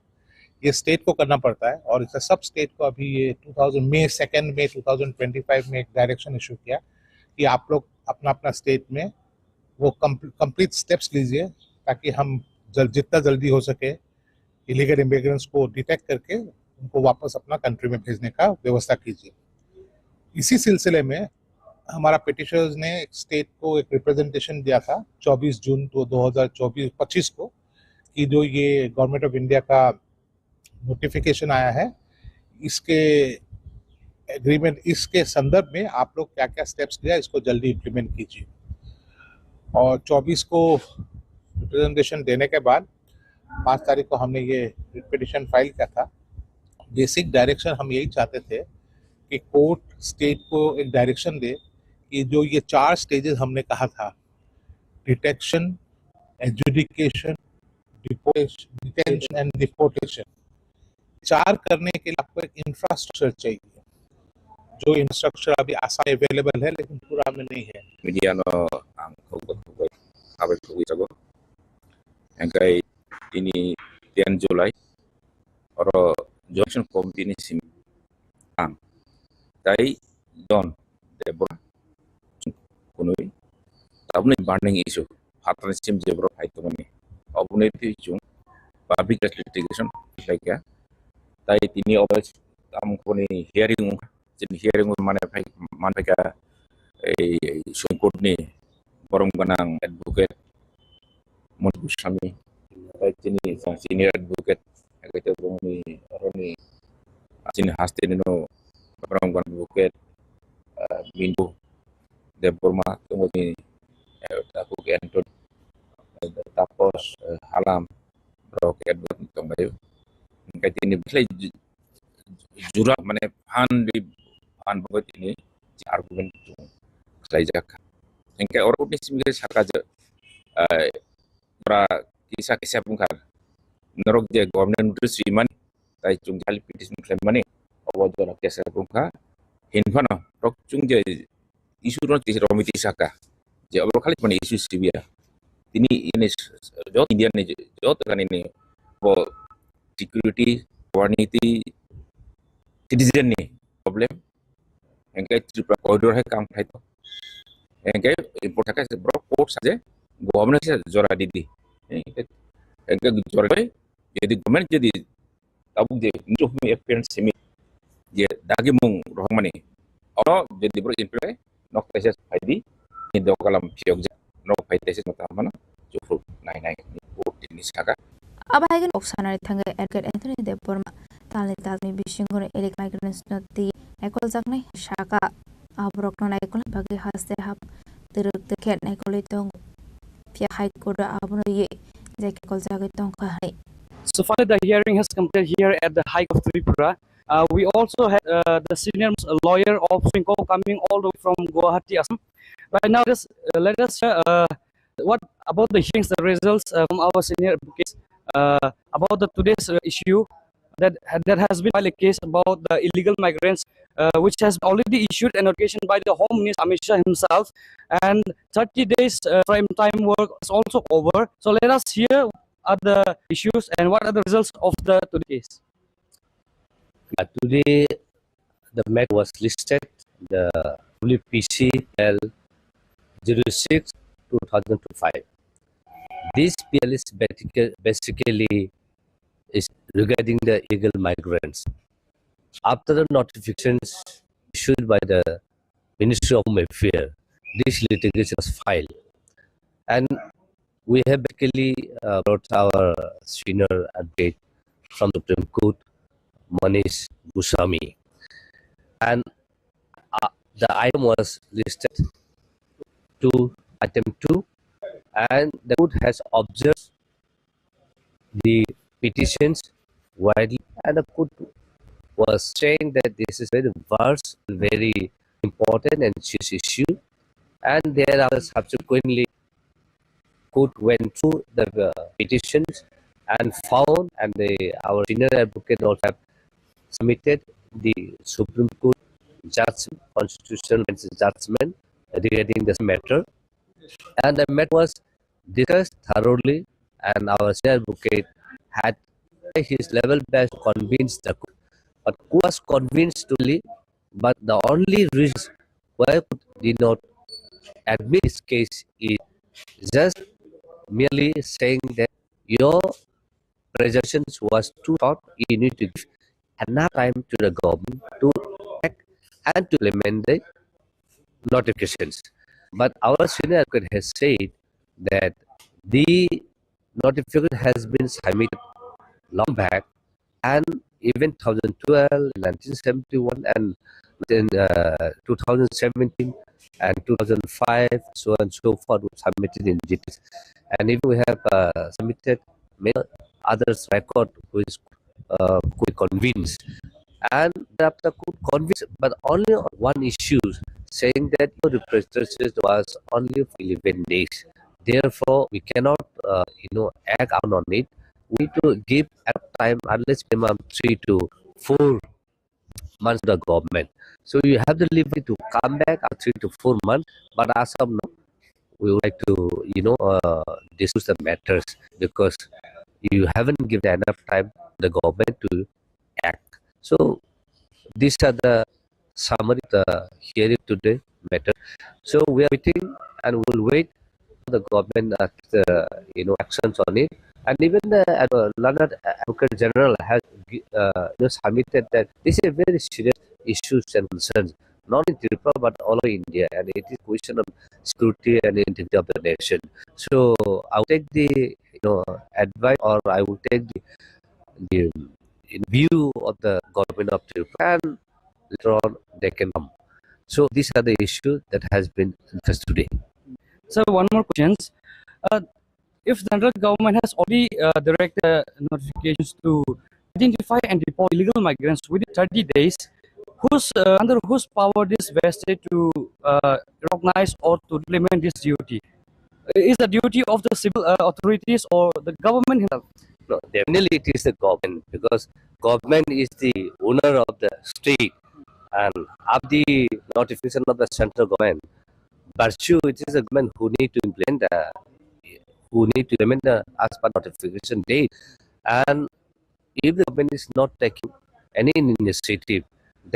ये स्टेट को करना पड़ता है। और इसे सब स्टेट को अभी ये टू थाउजेंड मई, सेकेंड मई टू थाउजेंड ट्वेंटी फ़ाइव में एक डायरेक्शन इशू किया कि आप लोग अपना अपना स्टेट में वो कंप्लीट स्टेप्स लीजिए, ताकि हम जल जितना जल्दी हो सके इलीगल इमिग्रेंट्स को डिटेक्ट करके उनको वापस अपना कंट्री में भेजने का व्यवस्था कीजिए। इसी सिलसिले में हमारा पिटिशनर्स ने एक स्टेट को एक रिप्रेजेंटेशन दिया था चौबीस जून तो दो हज़ार चौबीस पच्चीस को, कि जो ये गवर्नमेंट ऑफ इंडिया का नोटिफिकेशन आया है, इसके एग्रीमेंट, इसके संदर्भ में आप लोग क्या क्या स्टेप्स लिया, इसको जल्दी इम्प्लीमेंट कीजिए। और चौबीस को रिप्रेजेंटेशन देने के बाद पाँच तारीख को हमने ये पिटिशन फाइल किया था। बेसिक डायरेक्शन हम यही चाहते थे कि कोर्ट स्टेट को एक डायरेक्शन दे कि जो ये चार स्टेजेस हमने कहा था, detection, adjudication, deportation, detention and deportation, चार करने के लिए आपको एक इंफ्रास्ट्रक्चर चाहिए। जो इंफ्रास्ट्रक्चर अभी आसाम अवेलेबल है, लेकिन पूरा में नहीं है। Media no ang khogwi khogwi abai khogwi jago. Hingkai tini ten July oro Joint Committee ni simi ang tai John Debbarma kunui tabuni burning issue phatani sim je borok hai tongmani oboni twi chung public litigation khlaikha. Tai tini obo tam kuni hearing wngkha. Chini hearing mane phai, mane phaikha ei, ei Supreme Court ni borom gwnang advocate Moni Goswami, tai chini senior advocate, hai khe bongni oroni chini haste nino borom gwnang advocate, ah, Mindu Debbarma, tongoni, eh, Tapuk Anthony, eh, Tapos, eh, Halam, rok advocate tongbaio. Hingke tini belai ju-, jura mane phan ri, phan bo tini argument chung khlaijak. Hingke oro ni simi saka je, eh, ora kisa kisa bungkha norok je government notice rimani tai chung jali petition khlaimani obo jora kesa bungkha hinphano rok chung je issue no tisa romwi tisaka je obo khali mani issue sibiya tini ini joto India ni joto kani ni bo security, quality, citizen ni problem. Hingke Tripura corridor hai kam khlai to. Hingke important khe borok court sa je government se jora didi. Hingke, hingke jora bai, jodi government jodi tabuk je need of appearance simi je dagi mung rohmani. Ono jodi borok implement nok kaisa phaidi, ni dogalam phiyok ja, nok phai taisa mata mano, chukhu nai nai, ni court ni saka. Abo hai khe nok sanani thangwi Advocate Anthony Debbarma talni talni bisingo illegal migrants no twi naikoljaknai saka. Aborokno naikolna bagwi haste hap twrwk twrwk khe naikolwi tongo. Phiya High Court o abono ye je naikoljakgwi tongkha hai. So finally, the hearing has completed here at the High Court of Tripura. Uh, we also had, uh, the senior lawyer of Supreme Court coming all the way from Guwahati, Assam. Right now, just, uh, let us hear, uh, what about the hearings, the results, uh, from our senior advocates, uh, about the today's, uh, issue that, that has been filed a case about the illegal migrants, uh, which has already issued a notification by the Home Minister Amit Shah himself, and thirty days, uh, prime time work is also over. So let us hear are the issues and what are the results of the today case. Uh, today, the matter was listed, the W P C L zero six two thousand twenty-five. This P L is basically, basically is regarding the illegal migrants. After the notifications issued by the Ministry of Home Affairs, this litigation was filed. And we have basically, uh, brought our senior advocate from Supreme Court, Manish Goswami. And, uh, the item was listed to item two, and the court has observed the petitions widely, and the court was saying that this is very vast and very important and serious issue, and thereafter subsequently court went through the, uh, petitions and found, and the, our senior advocate also have submitted the Supreme Court judgment, constitutional bench judgment regarding this matter. And the matter was discussed thoroughly, and our senior advocate had his level best to convince the court. But who was convinced to leave? But the only reason why court did not admit this case is just merely saying that your presentation was too short. You need to give enough time to the government to act and to implement the notifications. But our senior advocate has said that the notification has been submitted long back, and even two thousand twelve, nineteen seventy-one, and then uh, two thousand seventeen and two thousand five, so on and so forth, were submitted in details. And even we have uh, submitted many others record which uh, could convince. And after could convince, but only on one issue, saying that your representation was only for eleven days. Therefore, we cannot, uh, you know, act out on it. We need to give enough time, at least minimum three to four months to the government. So you have the liberty to come back after three to four months. But as of now, we would like to, you know, uh, discuss the matters because you haven't given enough time to the government to act. So these are the summary of the hearing today matter. So we are waiting and we will wait for the government, uh, the, you know, actions on it. And even the uh, learned advocate general has gi- uh, you know, submitted that this is a very serious issues and concerns, not in Tripura but all over India, and it is question of security and integrity of the nation. So I will take the, you know, advice, or I will take the, the view of the government of Tripura, and later on they can come. So these are the issues that has been discussed today. So one more questions. Uh, if the central government has already uh, directed notifications to identify and deport illegal migrants within thirty days, whose uh, under whose power this vested to uh, recognize or to implement this duty? Is the duty of the civil uh, authorities or the government himself? No, definitely it is the government, because government is the owner of the state, and of the notification of the central government, virtue it is the government who need to implement the, who need to implement the as per notification date. And if the government is not taking any initiative,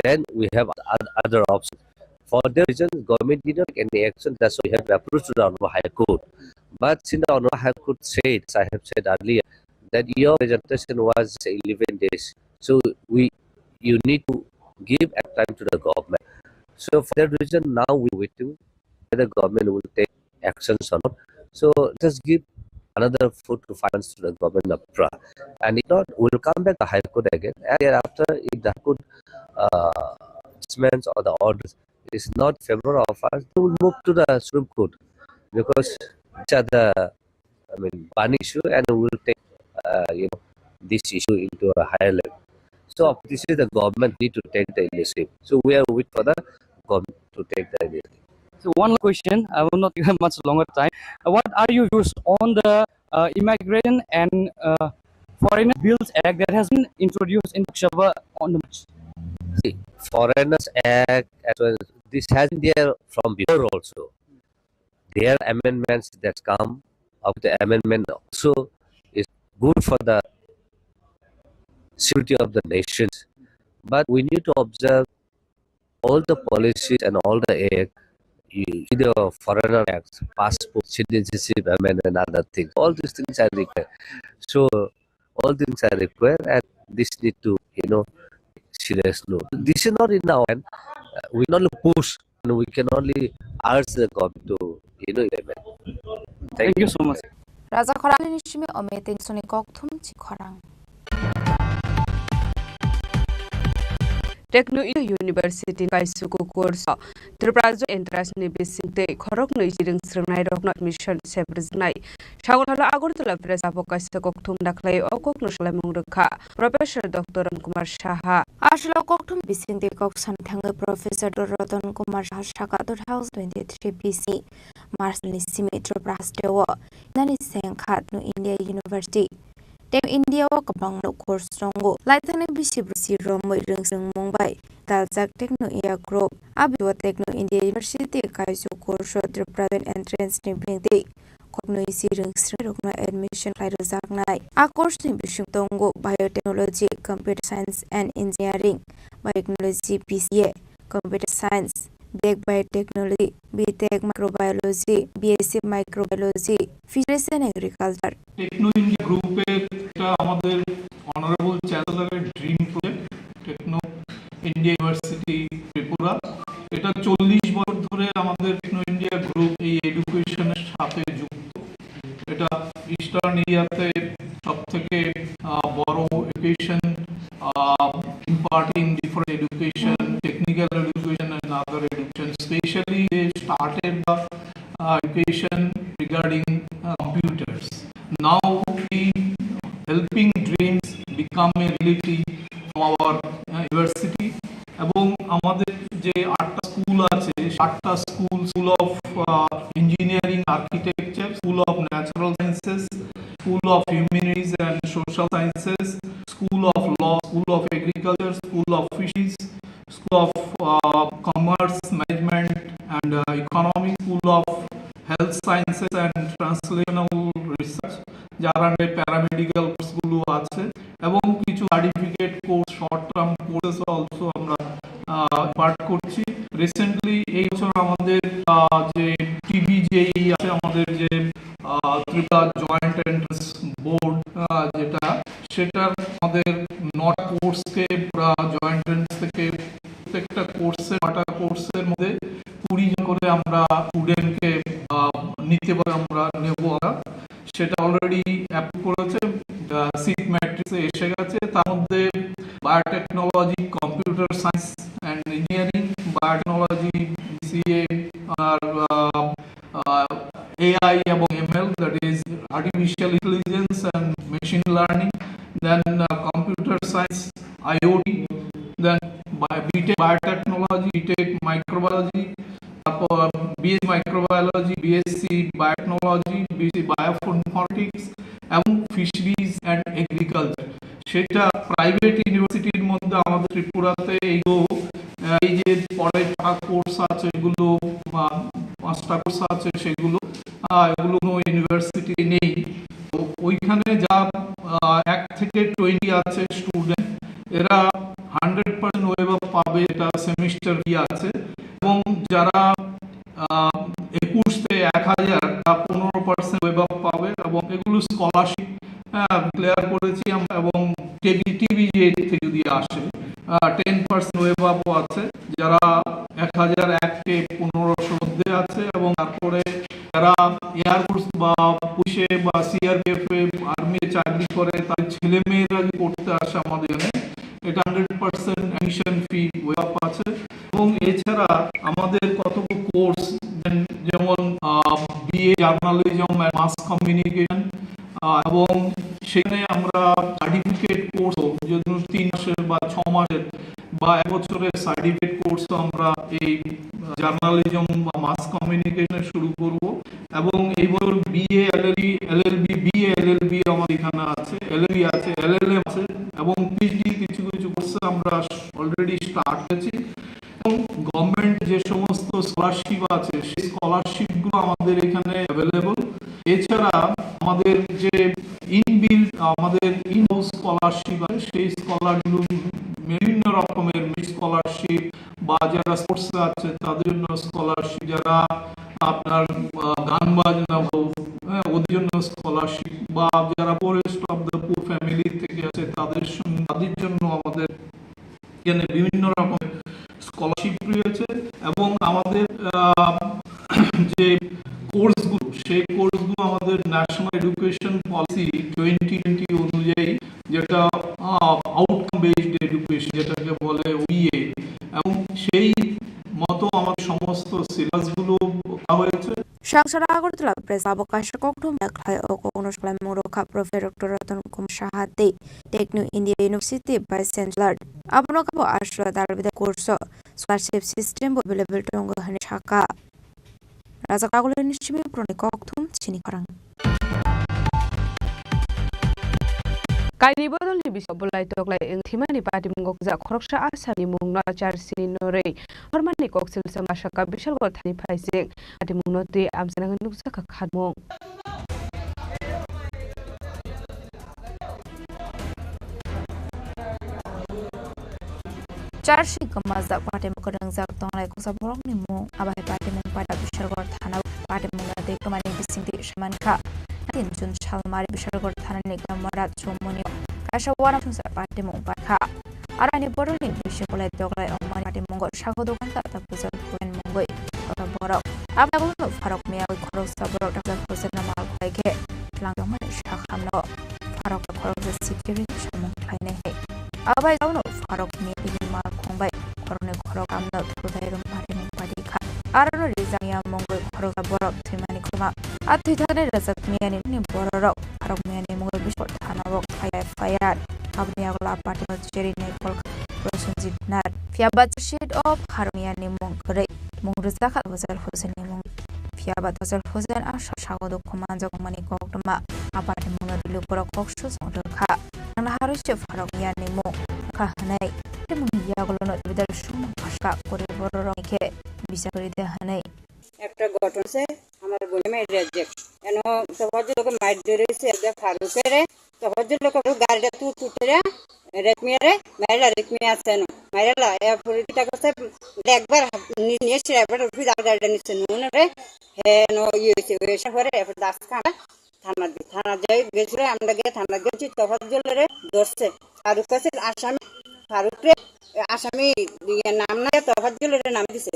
then we have oth- other options. For that reason, government did not take any action. That's why we have approached to the Honorable High Court. But since the Honorable High Court said, as I have said earlier, that your presentation was eleven days, so we, you need to give a time to the government. So for that reason, now we waiting whether government will take actions or not. So just give another four to five months to the government of Tripura. And if not, we'll come back to High Court again. And thereafter, if the High Court uh, judgments or the orders is not favor of us, then we'll move to the Supreme Court, because these are the, I mean, burning issue, and we will take, uh, you know, this issue into a higher level. So this is the government need to take the initiative. So we are wait for the government to take the initiative. So one question, I will not give much longer time. Uh, what are your views on the uh, Immigration and uh, Foreign Bills Act that has been introduced in Lok Sabha on the March? See, Foreigners Act, as well, this has been there from before also. There are amendments that come up. The amendment also is good for the security of the nations. But we need to observe all the policies and all the act, you see the foreigner acts, passport, citizenship amendment, and other things. All these things are required. So all things are required, and this need to, you know, serious note. This is not in our hand. Uh, we can only push and we can only urge the government to, you know, implement. Thank you so much. Raja Khorang ni simi ome teng soni kok thum chi khorang. Techno University kaisuku course o Tripura Joint Entrance ni bising tei khorok nwi chiring srwngnairokno admission sebrijwnai. Sagonthalo Agartala Press Club o kaisa kokthum dakhlai o kokno salaimung rwkha Professor Doctor Ram Kumar Saha. Aswk kokthum bising tei kok sani thangwi Professor Doctor Ratan Kumar Saha sakha two thousand twenty-three B C March ni simi Tripura haste o nani sengkha Techno India University. Tei India o kwbangma course tongo. Laithani bisi bisi romwi rwngswngmung bai daljak Techno India Group. Aboni Techno India University kaisuk course o Tripura Entrance ni bini tei khoknwi si rwngswng rokno admission khlai rwjaknai. A course ni bising tongo Biotechnology, Computer Science and Engineering, Biotechnology B C A, Computer Science, B Tech Biotechnology, B Tech Microbiology, B S C Microbiology, Fisheries and Agriculture. Techno India Group এর একটা আমাদের Honorable Chancellor এর dream project, Techno India University Tripura। এটা চল্লিশ বছর ধরে আমাদের Techno India Group এই এডুকেশনের সাথে যুক্ত। এটা ইস্টার্ন এরিয়াতে সব থেকে বড় education, imparting different education, technical education and other education, specially they started the education regarding computers. Now we helping dreams become a reality from our university. এবং আমাদের যে আটটা স্কুল আছে, আটটা school, School of Engineering, Architecture, School of Natural Sciences, School of Humanities and Social Sciences, School of Law, School of Agriculture, School of Fisheries, School of Commerce, Management and Economics, School of Health Sciences and Translational Research, যার আন্ডারে প্যারামেডিক্যাল কোর্সগুলো আছে এবং কিছু certificate course, short term courses also আমরা ইম্পার্ট করছি। রিসেন্টলি এই বছর আমাদের যে টিবিজেই আছে, আমাদের যে ত্রিপুরা জয়েন্ট এন্ট্রান্স বোর্ড, যেটা, সেটার আমাদের নটা কোর্সকে পুরা জয়েন্ট এন্ট্রান্স থেকে প্রত্যেকটা কোর্সের, নটা কোর্সের মধ্যে কুড়ি জন করে আমরা স্টুডেন্টকে নিতে পারি, আমরা নেব। আমরা সেটা অলরেডি অ্যাপ্রুভ করেছে সিট ম্যাট্রিক্সে এসে গেছে। তার মধ্যে biotechnology, computer science and engineering, biotechnology, BCA, আর এআই এবং ML, that is artificial intelligence and machine learning, then computer science, IoT, then B Tech biotechnology, B Tech microbiology, তারপর B Sc microbiology, B Sc biotechnology, B Sc bioinformatics এবং fisheries and agriculture. সেটা private ইউনিভার্সিটির মধ্যে আমাদের ত্রিপুরাতে এইগুলো, এই যে পরে ছটা কোর্স আছে, এগুলো পাঁচটা কোর্স আছে, সেগুলো এগুলো কোনো ইউনিভার্সিটি নেই। তো ওইখানে যা এক থেকে টোয়েন্টি আছে স্টুডেন্ট, এরা হান্ড্রেড পার্সেন্ট ওয়েব আপ পাবে, এটা সেমিস্টার ফি আছে। এবং যারা একুশ থেকে এক হাজার, তা পনেরো পার্সেন্ট ওয়েব আপ পাবে এবং এগুলো স্কলারশিপ ডিক্লেয়ার করেছি আমরা। এবং টিবি টিবিজে থেকে যদি আসে, টেন পার্সেন্ট ওয়েব আপও আছে, যারা এক হাজার এক কে পনেরোশো মধ্যে আছে। এবং তারপরে যারা এয়ারফোর্স বা পুলিশে বা সিআরপিএফ এ, আর্মি চাকরি করে, তাদের ছেলে মেয়েরা যদি পড়তে আসে আমাদের এখানে, এটা hundred percent admission fee waive up আছে। এবং এছাড়া আমাদের কতগুলো কোর্স, যেমন BA journalism and mass communication, এবং সেখানে আমরা সার্টিফিকেট কোর্সও, যদি তিন মাসের বা ছ মাসের বা এক বছরের সার্টিফিকেট কোর্সও আমরা এই জার্নালিজম বা মাস কমিউনিকেশনে শুরু করব। এবং এই বছর BA LLB, LLB, BA LLB আমাদের এখানে আছে, এলএলবি আছে, এলএলএম আছে এবং পিএইচডি কিছু কিছু কোর্সে আমরা অলরেডি স্টার্ট করেছি। এবং গভর্নমেন্ট যে সমস্ত স্কলারশিপ আছে, সেই স্কলারশিপগুলো আমাদের এখানে অ্যাভেলেবল। এছাড়া আমাদের যে ইনবিল্ট, আমাদের ইন হাউস স্কলারশিপ আছে, সেই স্কলারগুলো বিভিন্ন রকমের স্কলারশিপ বা যারা স্পোর্টস আছে তাদের জন্য স্কলারশিপ, যারা আপনার গান বাজনা, হ্যাঁ, ওদের জন্য স্কলারশিপ, বা যারা poorest of the poor family থেকে আছে তাদের সঙ্গে, তাদের জন্য আমাদের এখানে বিভিন্ন রকমের স্কলারশিপ রয়েছে। এবং আমাদের যে কোর্সগুলো, সেই কোর্সগুলো আমাদের national education policy twenty twenty অনুযায়ী, যেটা আউটকাম বেসড এডুকেশন, যেটাকে বলে ওবিএ, এবং সেই মতো আমাদের সমস্ত সিলেবাসগুলো করা হয়েছে। Sangchara Agartala Press Club o kaisa kokthum bai khlai o kokno salaimung rwkha Professor Doctor Ratan Kumar Saha tei Techno India University Vice Chancellor. Abono kabo Ashla Dalbida course o scholarship system bo available tongo hwnwi sakha. Rajak Ragulani simi boroni kokthum chini khorang. Kaini bodolni bising bolai toklai wng thwimani patimungo kwchak khoroksa Asamni mungno charchini norwi hormani koksilsa masaka Bishalgarh thani phaising patimungno twi amchaina nukjakha kharmung. Charchini kwmajak patimung kwrwngjak tonglai koksa borokni mung, abo hai patimung pada Bishalgarh thanao patimungno twi kwmani bisingtwi saimankha. Tin June salmari Bishalgarh thanani Gramara chumuni kaisa uanamsongsa patimung paikha. Aro ani borokni bising bolai toklai wngmani patimungo sago dogan kata pujal phuren mungwi kota borok. Aboni ulo pharok miya khoroksa borok daksa pujal no mal khlai khe tlang tongmani sakhamno pharok khoroksa sikiri samung khlainai hai. Abai jauno pharok miya bini mal khongbai khoroknwi khoroktham no thutai rwmani patimung paikha. Aro no rijak miya mungwi khoroksa borok thwimani khorokma. A thwithaknai rwchapmiyani bororok pharokmiyani mungwi Bishalgarh thanao khai F I R. Aboni yagulo a patimungno cherwi naikol kha Prosenjit Nath. Phiya ba charchini o pharokmiyani mung kwrwi mung rwjakha Tawajal Hosenni mung. Phiya ba Tawajal Hosen a sa-, sago dukhu manjak wngmani koktwma a patimungno twi lukurok kok sujak rwkha. Nangna harwi se pharokmiyani mung wngkha hwnwi patimungni yagulono David Suma Phaska kwrwi bororokni khe bichar kwrwi de hwnwi. একটা ঘটনা আছে, আমার বোনে মেরে রেজেক। এন তহজ লোক মাইর ধরেছে, এদের ফারুকেরে, তহজ লোক গাড়িটা তু তুটেরা, রেকমিয়ারে, মাইরা রেকমিয়া আছে না। মাইরা লা, এ পুরি কিতা করছে, একবার নি-, নিয়ে এসে একবার উঠে যার গাড়িটা নিচ্ছে নুন রে, হে, নো, ইয়ে হয়েছে, ওই এসে পরে, এরপর দাস খান, থানা দি-, থানা যাই গেছিল, আমরা গিয়ে থানা গেছি, তহজ জলেরে ধরছে। ফারুক আছে আসামি, ফারুক রে, আসামি, ইয়ে, নাম না, তহজ জলেরে নাম দিছে।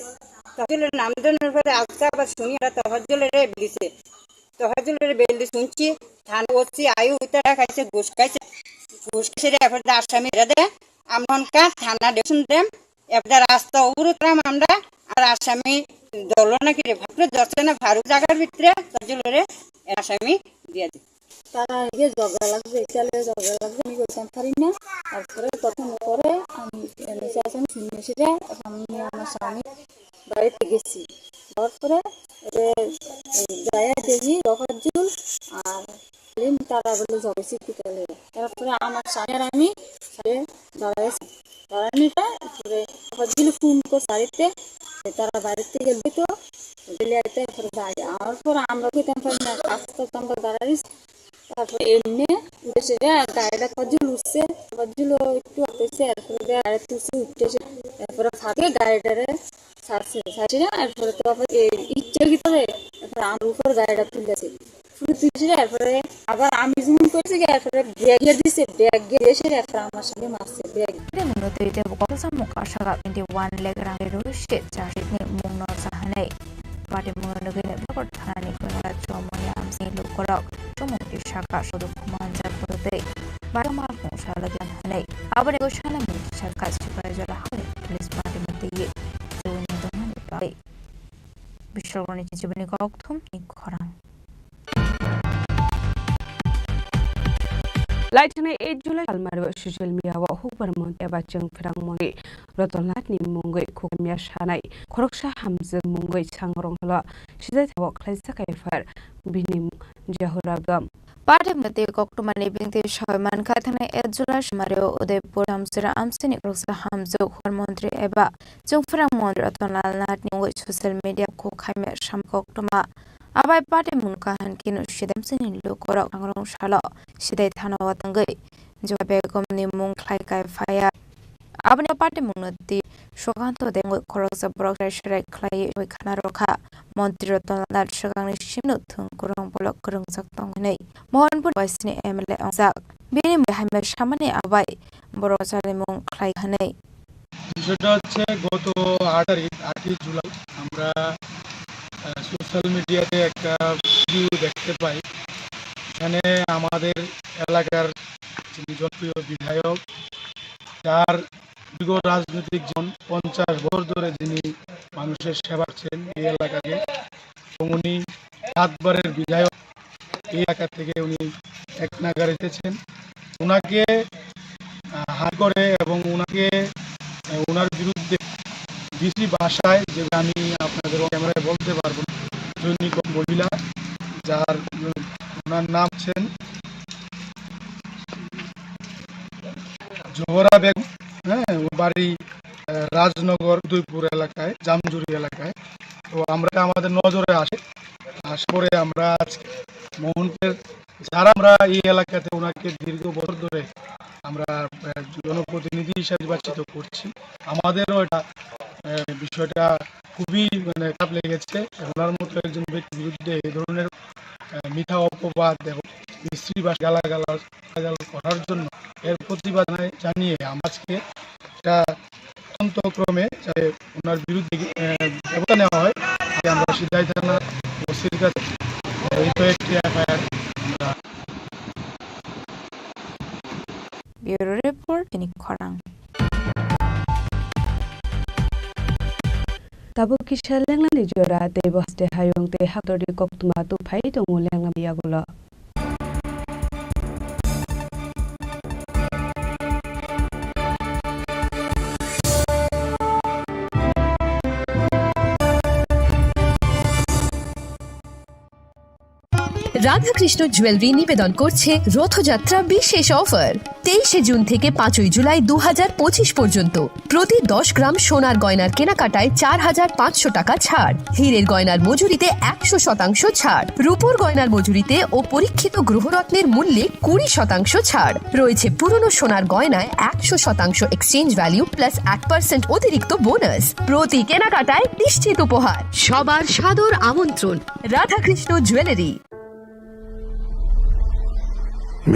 তহজ জলেরে নাম দেওয়ার পরে আজকে আবার শুনি এরা তহজ জলেরে দিছে। তহজ জলেরে বেল দিয়ে শুনছি, থানা ওসি আয়ু উতারা খাইছে, ঘুষ খাইছে, ঘুষ খাইছে রে, এরপর আসামি এরা দে, আমনকা থানা দেখুন দেম, এবার রাস্তা উপরে উঠলাম আমরা, আর আসামি ধরলো নাকি রে, ফারুক ধরছে না, ফারুক জায়গার ভিতরে, তহজ জলেরে আসামি দিয়ে দিই। তারা আগে ঝগড়া লাগছে, ইতালে ঝগড়া লাগছে, আমি কইতাম পারি না। তারপরে তখন পরে আমি এমএসএ আছেন, শুনে সেটা আমি আমার স্বামী বাড়িতে গেছি। যাওয়ার পরে ওরে, এই, যাইয়া দেখি রফাজুল আর সেলিম তারা বলে ঝগড়া শিখতে গেলে। তারপরে আমার স্বামী আর আমি সাথে দাঁড়াইছি। দাঁড়ানিটা তারপরে রফাজুল ফোন করে বাড়িতে, তারা বাড়িতে গেলে তো গেলে তারপরে যাই। আমার পর আমরা কইতাম পারি না, কাজ করতাম, আমরা দাঁড়াইছি। তারপরে এমনি উঠেছে রে, আর গাড়িটা কত জোর উঠছে, কত জোর একটু উঠেছে, এরপরে রে আরেকটু উঠছে, উঠেছে। এরপরে ফাঁকে গাড়িটারে ছাড়ছে, ছাড়ছে না, এরপরে তো আবার এই ইচ্ছে কি করে, এরপরে আমার উপর গাড়িটা তুলেছে। পুরো তুলছে, এরপরে আবার আমি জুম করছি, এরপরে ব্রেক দিয়ে দিছে, ব্রেক দিয়ে এসে এরপরে আমার সঙ্গে মারছে, break. Patimungno twi tei bo koksa mung kasaka twenty one lakh rang rwi se charchini mungno chahanai. Patimungno nugwi Nailakhor thanani kwmara chumuni amsini lukurok chumung tisaka soduk manjak bwrwi tei bairo malkhung salogyan hwnwi. Aboni gwi sanamung tisaka Sipaijala hwnwi police patimung twi chwngni tongmani bagwi. Bishalgarhni chichibini kokthumni khorang. Laithani eight July salmario social media o hukbar montri eba chwng pherang montri Ratan Lal ni mungwi khukhamya sanai khoroksa hamjwk mungwi sangrong halo sijaithao khlaijak F I R bini Jahura Begum. Patimungno twi koktwmani bini twi sawi mankha, thanai eight July salmario Udaipur Chamsira amsini khoroksa hamjwk hukbar montri eba chwng pherang montri Ratan Lal Nath ni mungwi social media khukhamya sam koktwma. Abai patimungno kaham khe no sidai amsini lukurok nangrong salo sidai thana o tangwi Jahura Begum ni mung khlai kai phaiya. Aboni patimungno twi Sukanto Debbarma khoroksa borok serai serai khlaiwi khana rwkha. Montri Ratan Lal swkangni simno thwng kwrwng bolok kwrwngjak tong hwnwi Mohanpur waisini M L A wngjak. Bini mungwi hamya samani abai borok chalimung khlai hwnwi. বিষয়টা হচ্ছে গত আট তারিখ, আটই জুলাই, আমরা, আহ, সোশ্যাল মিডিয়াতে একটা ভিডিও দেখতে পাই। এখানে আমাদের এলাকার যিনি জনপ্রিয় বিধায়ক, যার দীর্ঘ রাজনৈতিক জীবন, পঞ্চাশ বছর ধরে যিনি মানুষের সেবা করছেন এই এলাকাকে, এবং উনি সাতবারের বিধায়ক, এই এলাকা থেকে উনি এক নাগারে এসেছেন। ওনাকে, আহ, হাত করে এবং ওনাকে, আহ, ওনার বিরুদ্ধে বেশি ভাষায়, যে আমি আপনাদের ক্যামেরায় বলতে পারবো না, জৈনিক মহিলা, যার, উম, ওনার নাম হচ্ছেন, জোহরা বেগম, হ্যাঁ, ওর বাড়ি, আহ, রাজনগর উদয়পুর এলাকায়, জামজুরি এলাকায়। তো আমরা, আমাদের নজরে আসে, আসার পরে আমরা আজকে মোহনপুরের যারা আমরা এই এলাকাতে ওনাকে দীর্ঘ বছর ধরে আমরা, আহ, জনপ্রতিনিধি হিসাবে নির্বাচিত করছি, আমাদেরও এটা, আহ, বিষয়টা খুবই মানে খারাপ লেগেছে। ওনার মতো একজন ব্যক্তির বিরুদ্ধে এই ধরনের, আহ, মিথ্যা অপবাদ এবং বিশ্রী ভাষায় গালাগালাজ গালাগাল করার জন্য এর প্রতিবাদ জানাই-, জানিয়ে আমরা আজকে একটা তদন্ত ক্রমে যাতে ওনার বিরুদ্ধে, আহ, ব্যবস্থা নেওয়া হয়, আগে আমরা সিদ্ধার্থ থানা ওসির কাছে এই তো একটি এফআইআর আমরা Bureau Report, tini khorang. Tabuk kisa lenglani jora tei bo haste hayung tei haktorni koktwma tuphai tongo lenglama yagulo. Radhakrishna jewellery নিবেদন করছে রথযাত্রা বিশেষ অফার। তেইশে জুন থেকে পাঁচই জুলাই দু হাজার পঁচিশ পর্যন্ত প্রতি দশ গ্রাম সোনার গয়নার কেনাকাটায় চার হাজার পাঁচশো টাকা ছাড়, হীরের গয়নার মজুরিতে একশো শতাংশ ছাড়, রূপোর গয়নার মজুরিতে ও পরীক্ষিত গ্রহরত্নের মূল্যে কুড়ি শতাংশ ছাড় রয়েছে। পুরনো সোনার গয়নায় একশো শতাংশ এক্সচেঞ্জ ভ্যালু প্লাস এক পার্সেন্ট অতিরিক্ত বোনাস। প্রতি কেনাকাটায় নিশ্চিত উপহার। সবার সাদর আমন্ত্রণ Radhakrishna jewellery.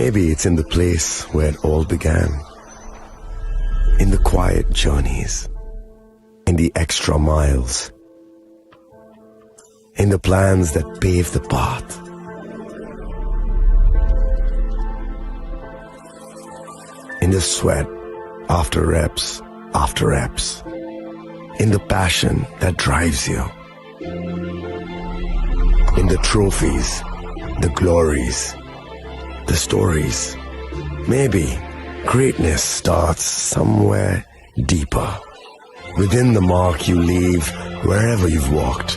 Maybe it's in the place where it all began. In the quiet journeys, in the extra miles, in the plans that pave the path, in the sweat after reps after reps, in the passion that drives you. In the trophies, the glories, the stories. Maybe greatness starts somewhere deeper. Within the mark you leave wherever you've walked.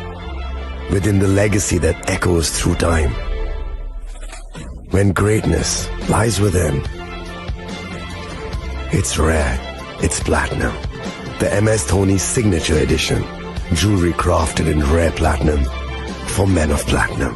Within the legacy that echoes through time. When greatness lies within, it's rare, it's platinum. The M S Dhoni Signature Edition. Jewelry crafted in rare platinum for men of platinum.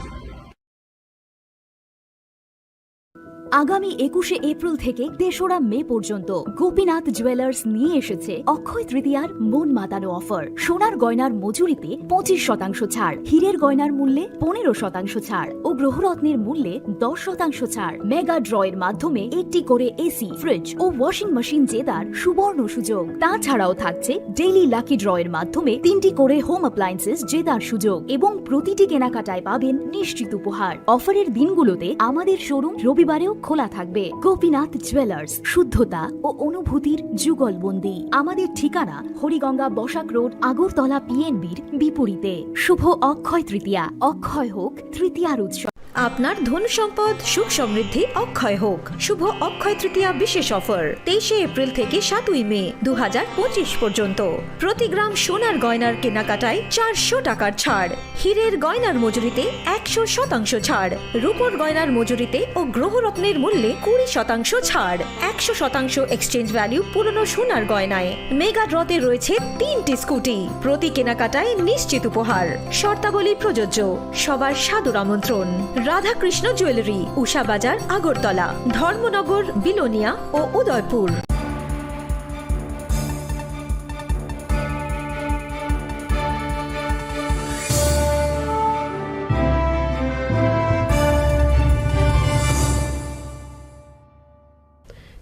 আগামী একুশে এপ্রিল থেকে তেসরা মে পর্যন্ত গোপীনাথ জুয়েলার্স নিয়ে এসেছে অক্ষয় তৃতীয়ার মন মাতানো অফার। সোনার গয়নার মজুরিতে পঁচিশ শতাংশ ছাড়, হীরের গয়নার মূল্যে পনেরো শতাংশ ছাড় ও গ্রহরত্নের মূল্যে দশ শতাংশ ছাড়। মেগা ড্রয়ের মাধ্যমে একটি করে এসি, ফ্রিজ ও ওয়াশিং মেশিন জেতার সুবর্ণ সুযোগ। তাছাড়াও থাকছে ডেইলি লাকি ড্রয়ের মাধ্যমে তিনটি করে হোম অ্যাপ্লায়েন্সেস জেতার সুযোগ এবং প্রতিটি কেনাকাটায় পাবেন নিশ্চিত উপহার। অফারের দিনগুলোতে আমাদের শোরুম রবিবারেও খোলা থাকবে। গোপীনাথ জুয়েলার্স, শুদ্ধতা ও অনুভূতির যুগলবন্দি। আমাদের ঠিকানা হরিগঙ্গা বসাক রোড, আগরতলা পিএনবির বিপরীতে। শুভ অক্ষয় তৃতীয়া, অক্ষয় হোক তৃতীয়ার উৎসব। আপনার ধন সম্পদ সুখ সমৃদ্ধি অক্ষয় হোক। শুভ অক্ষয় তৃতীয়া বিশেষ অফার তেইশে এপ্রিল থেকে সাতই মে দু হাজার পঁচিশ পর্যন্ত। প্রতি গ্রাম সোনার গয়নার কেনাকাটায় চারশো টাকার ছাড়, হীরের গয়নার মজুরিতে একশো শতাংশ ছাড়, রূপোর গয়নার মজুরিতে ও গ্রহরত্নের মূল্যে কুড়ি শতাংশ ছাড়, একশো শতাংশ এক্সচেঞ্জ ভ্যালু পুরনো সোনার গয়নায়। মেগা ড্রতে রয়েছে তিনটি স্কুটি, প্রতি কেনাকাটায় নিশ্চিত উপহার। শর্তাবলী প্রযোজ্য। সবার সাদর আমন্ত্রণ। রাধাকৃষ্ণ জুয়েলারি, উষা বাজার, আগরতলা, ধর্মনগর, বিলোনিয়া ও Udaipur.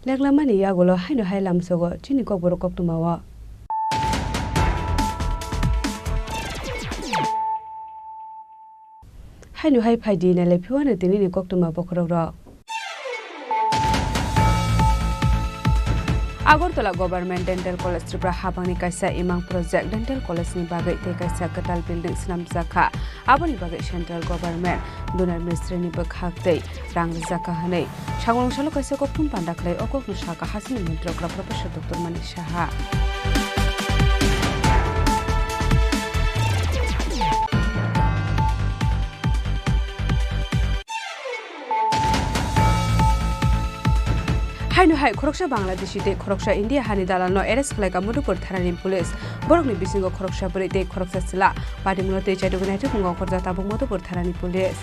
Leklamani yagulo haino hai lamsogo chini kokborok koktwmao. Haino hai phaidi nailai phiwano tinini koktwma bokhorokrok. Agartala Government Dental College Tripura habangni kaisa imang project dental college ni bagwi tei kaisa kwtal building swnamjakha. Aboni bagwi central government Dunar Mistri ni bwkhak tei rang rijak kha hwnwi sangrong salo kaisa kokthum panda khlai o kokno sakha hasini montrok Professor Doctor Manik Saha. Haino hai khoroksa Bangladeshi tei khoroksa India hani dalalno arrest khlaikha Madhupur thanani police. Borokni bisingo khoroksa bwrwi tei khoroksa chwla. Patimungno tei chaitugwi naitugmung ongkhorjak tabuk Madhupur thanani police.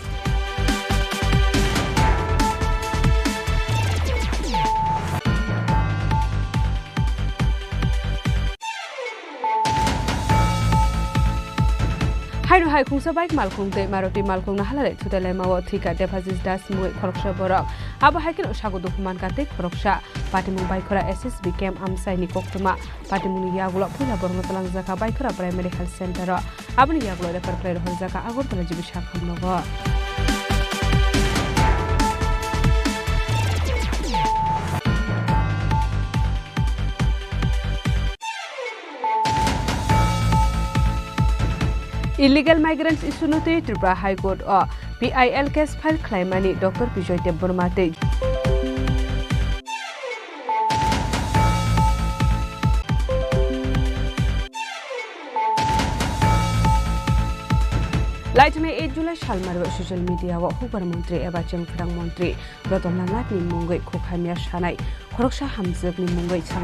Haino hai khungsa bike malkhung tei Maruti malkhung no halalai thutai laimao thwikha Debajis Das mungwi khoroksa borok. Abo hai kheno sago dukhu mankha tei khoroksa. Patimung Baikhora S S B camp amchaini koktwma. Patimungni yagulo puila borokno twlangjakha Baikhora Primary Health Center o. Aboni yagulo refer khlai rohorjakha Agartala G B Sakham nogo. Illegal migrants issue no twi Tripura High Court o P I L case file khlaimani Doctor Bijoy Debbarma tei Laithani eight July salmari o social media o hukbar montri eba chengphrang montri Ratan Lal Nath ni mungwi khuk hamya sanai khoroksa hamjwk ni mungwi sanai.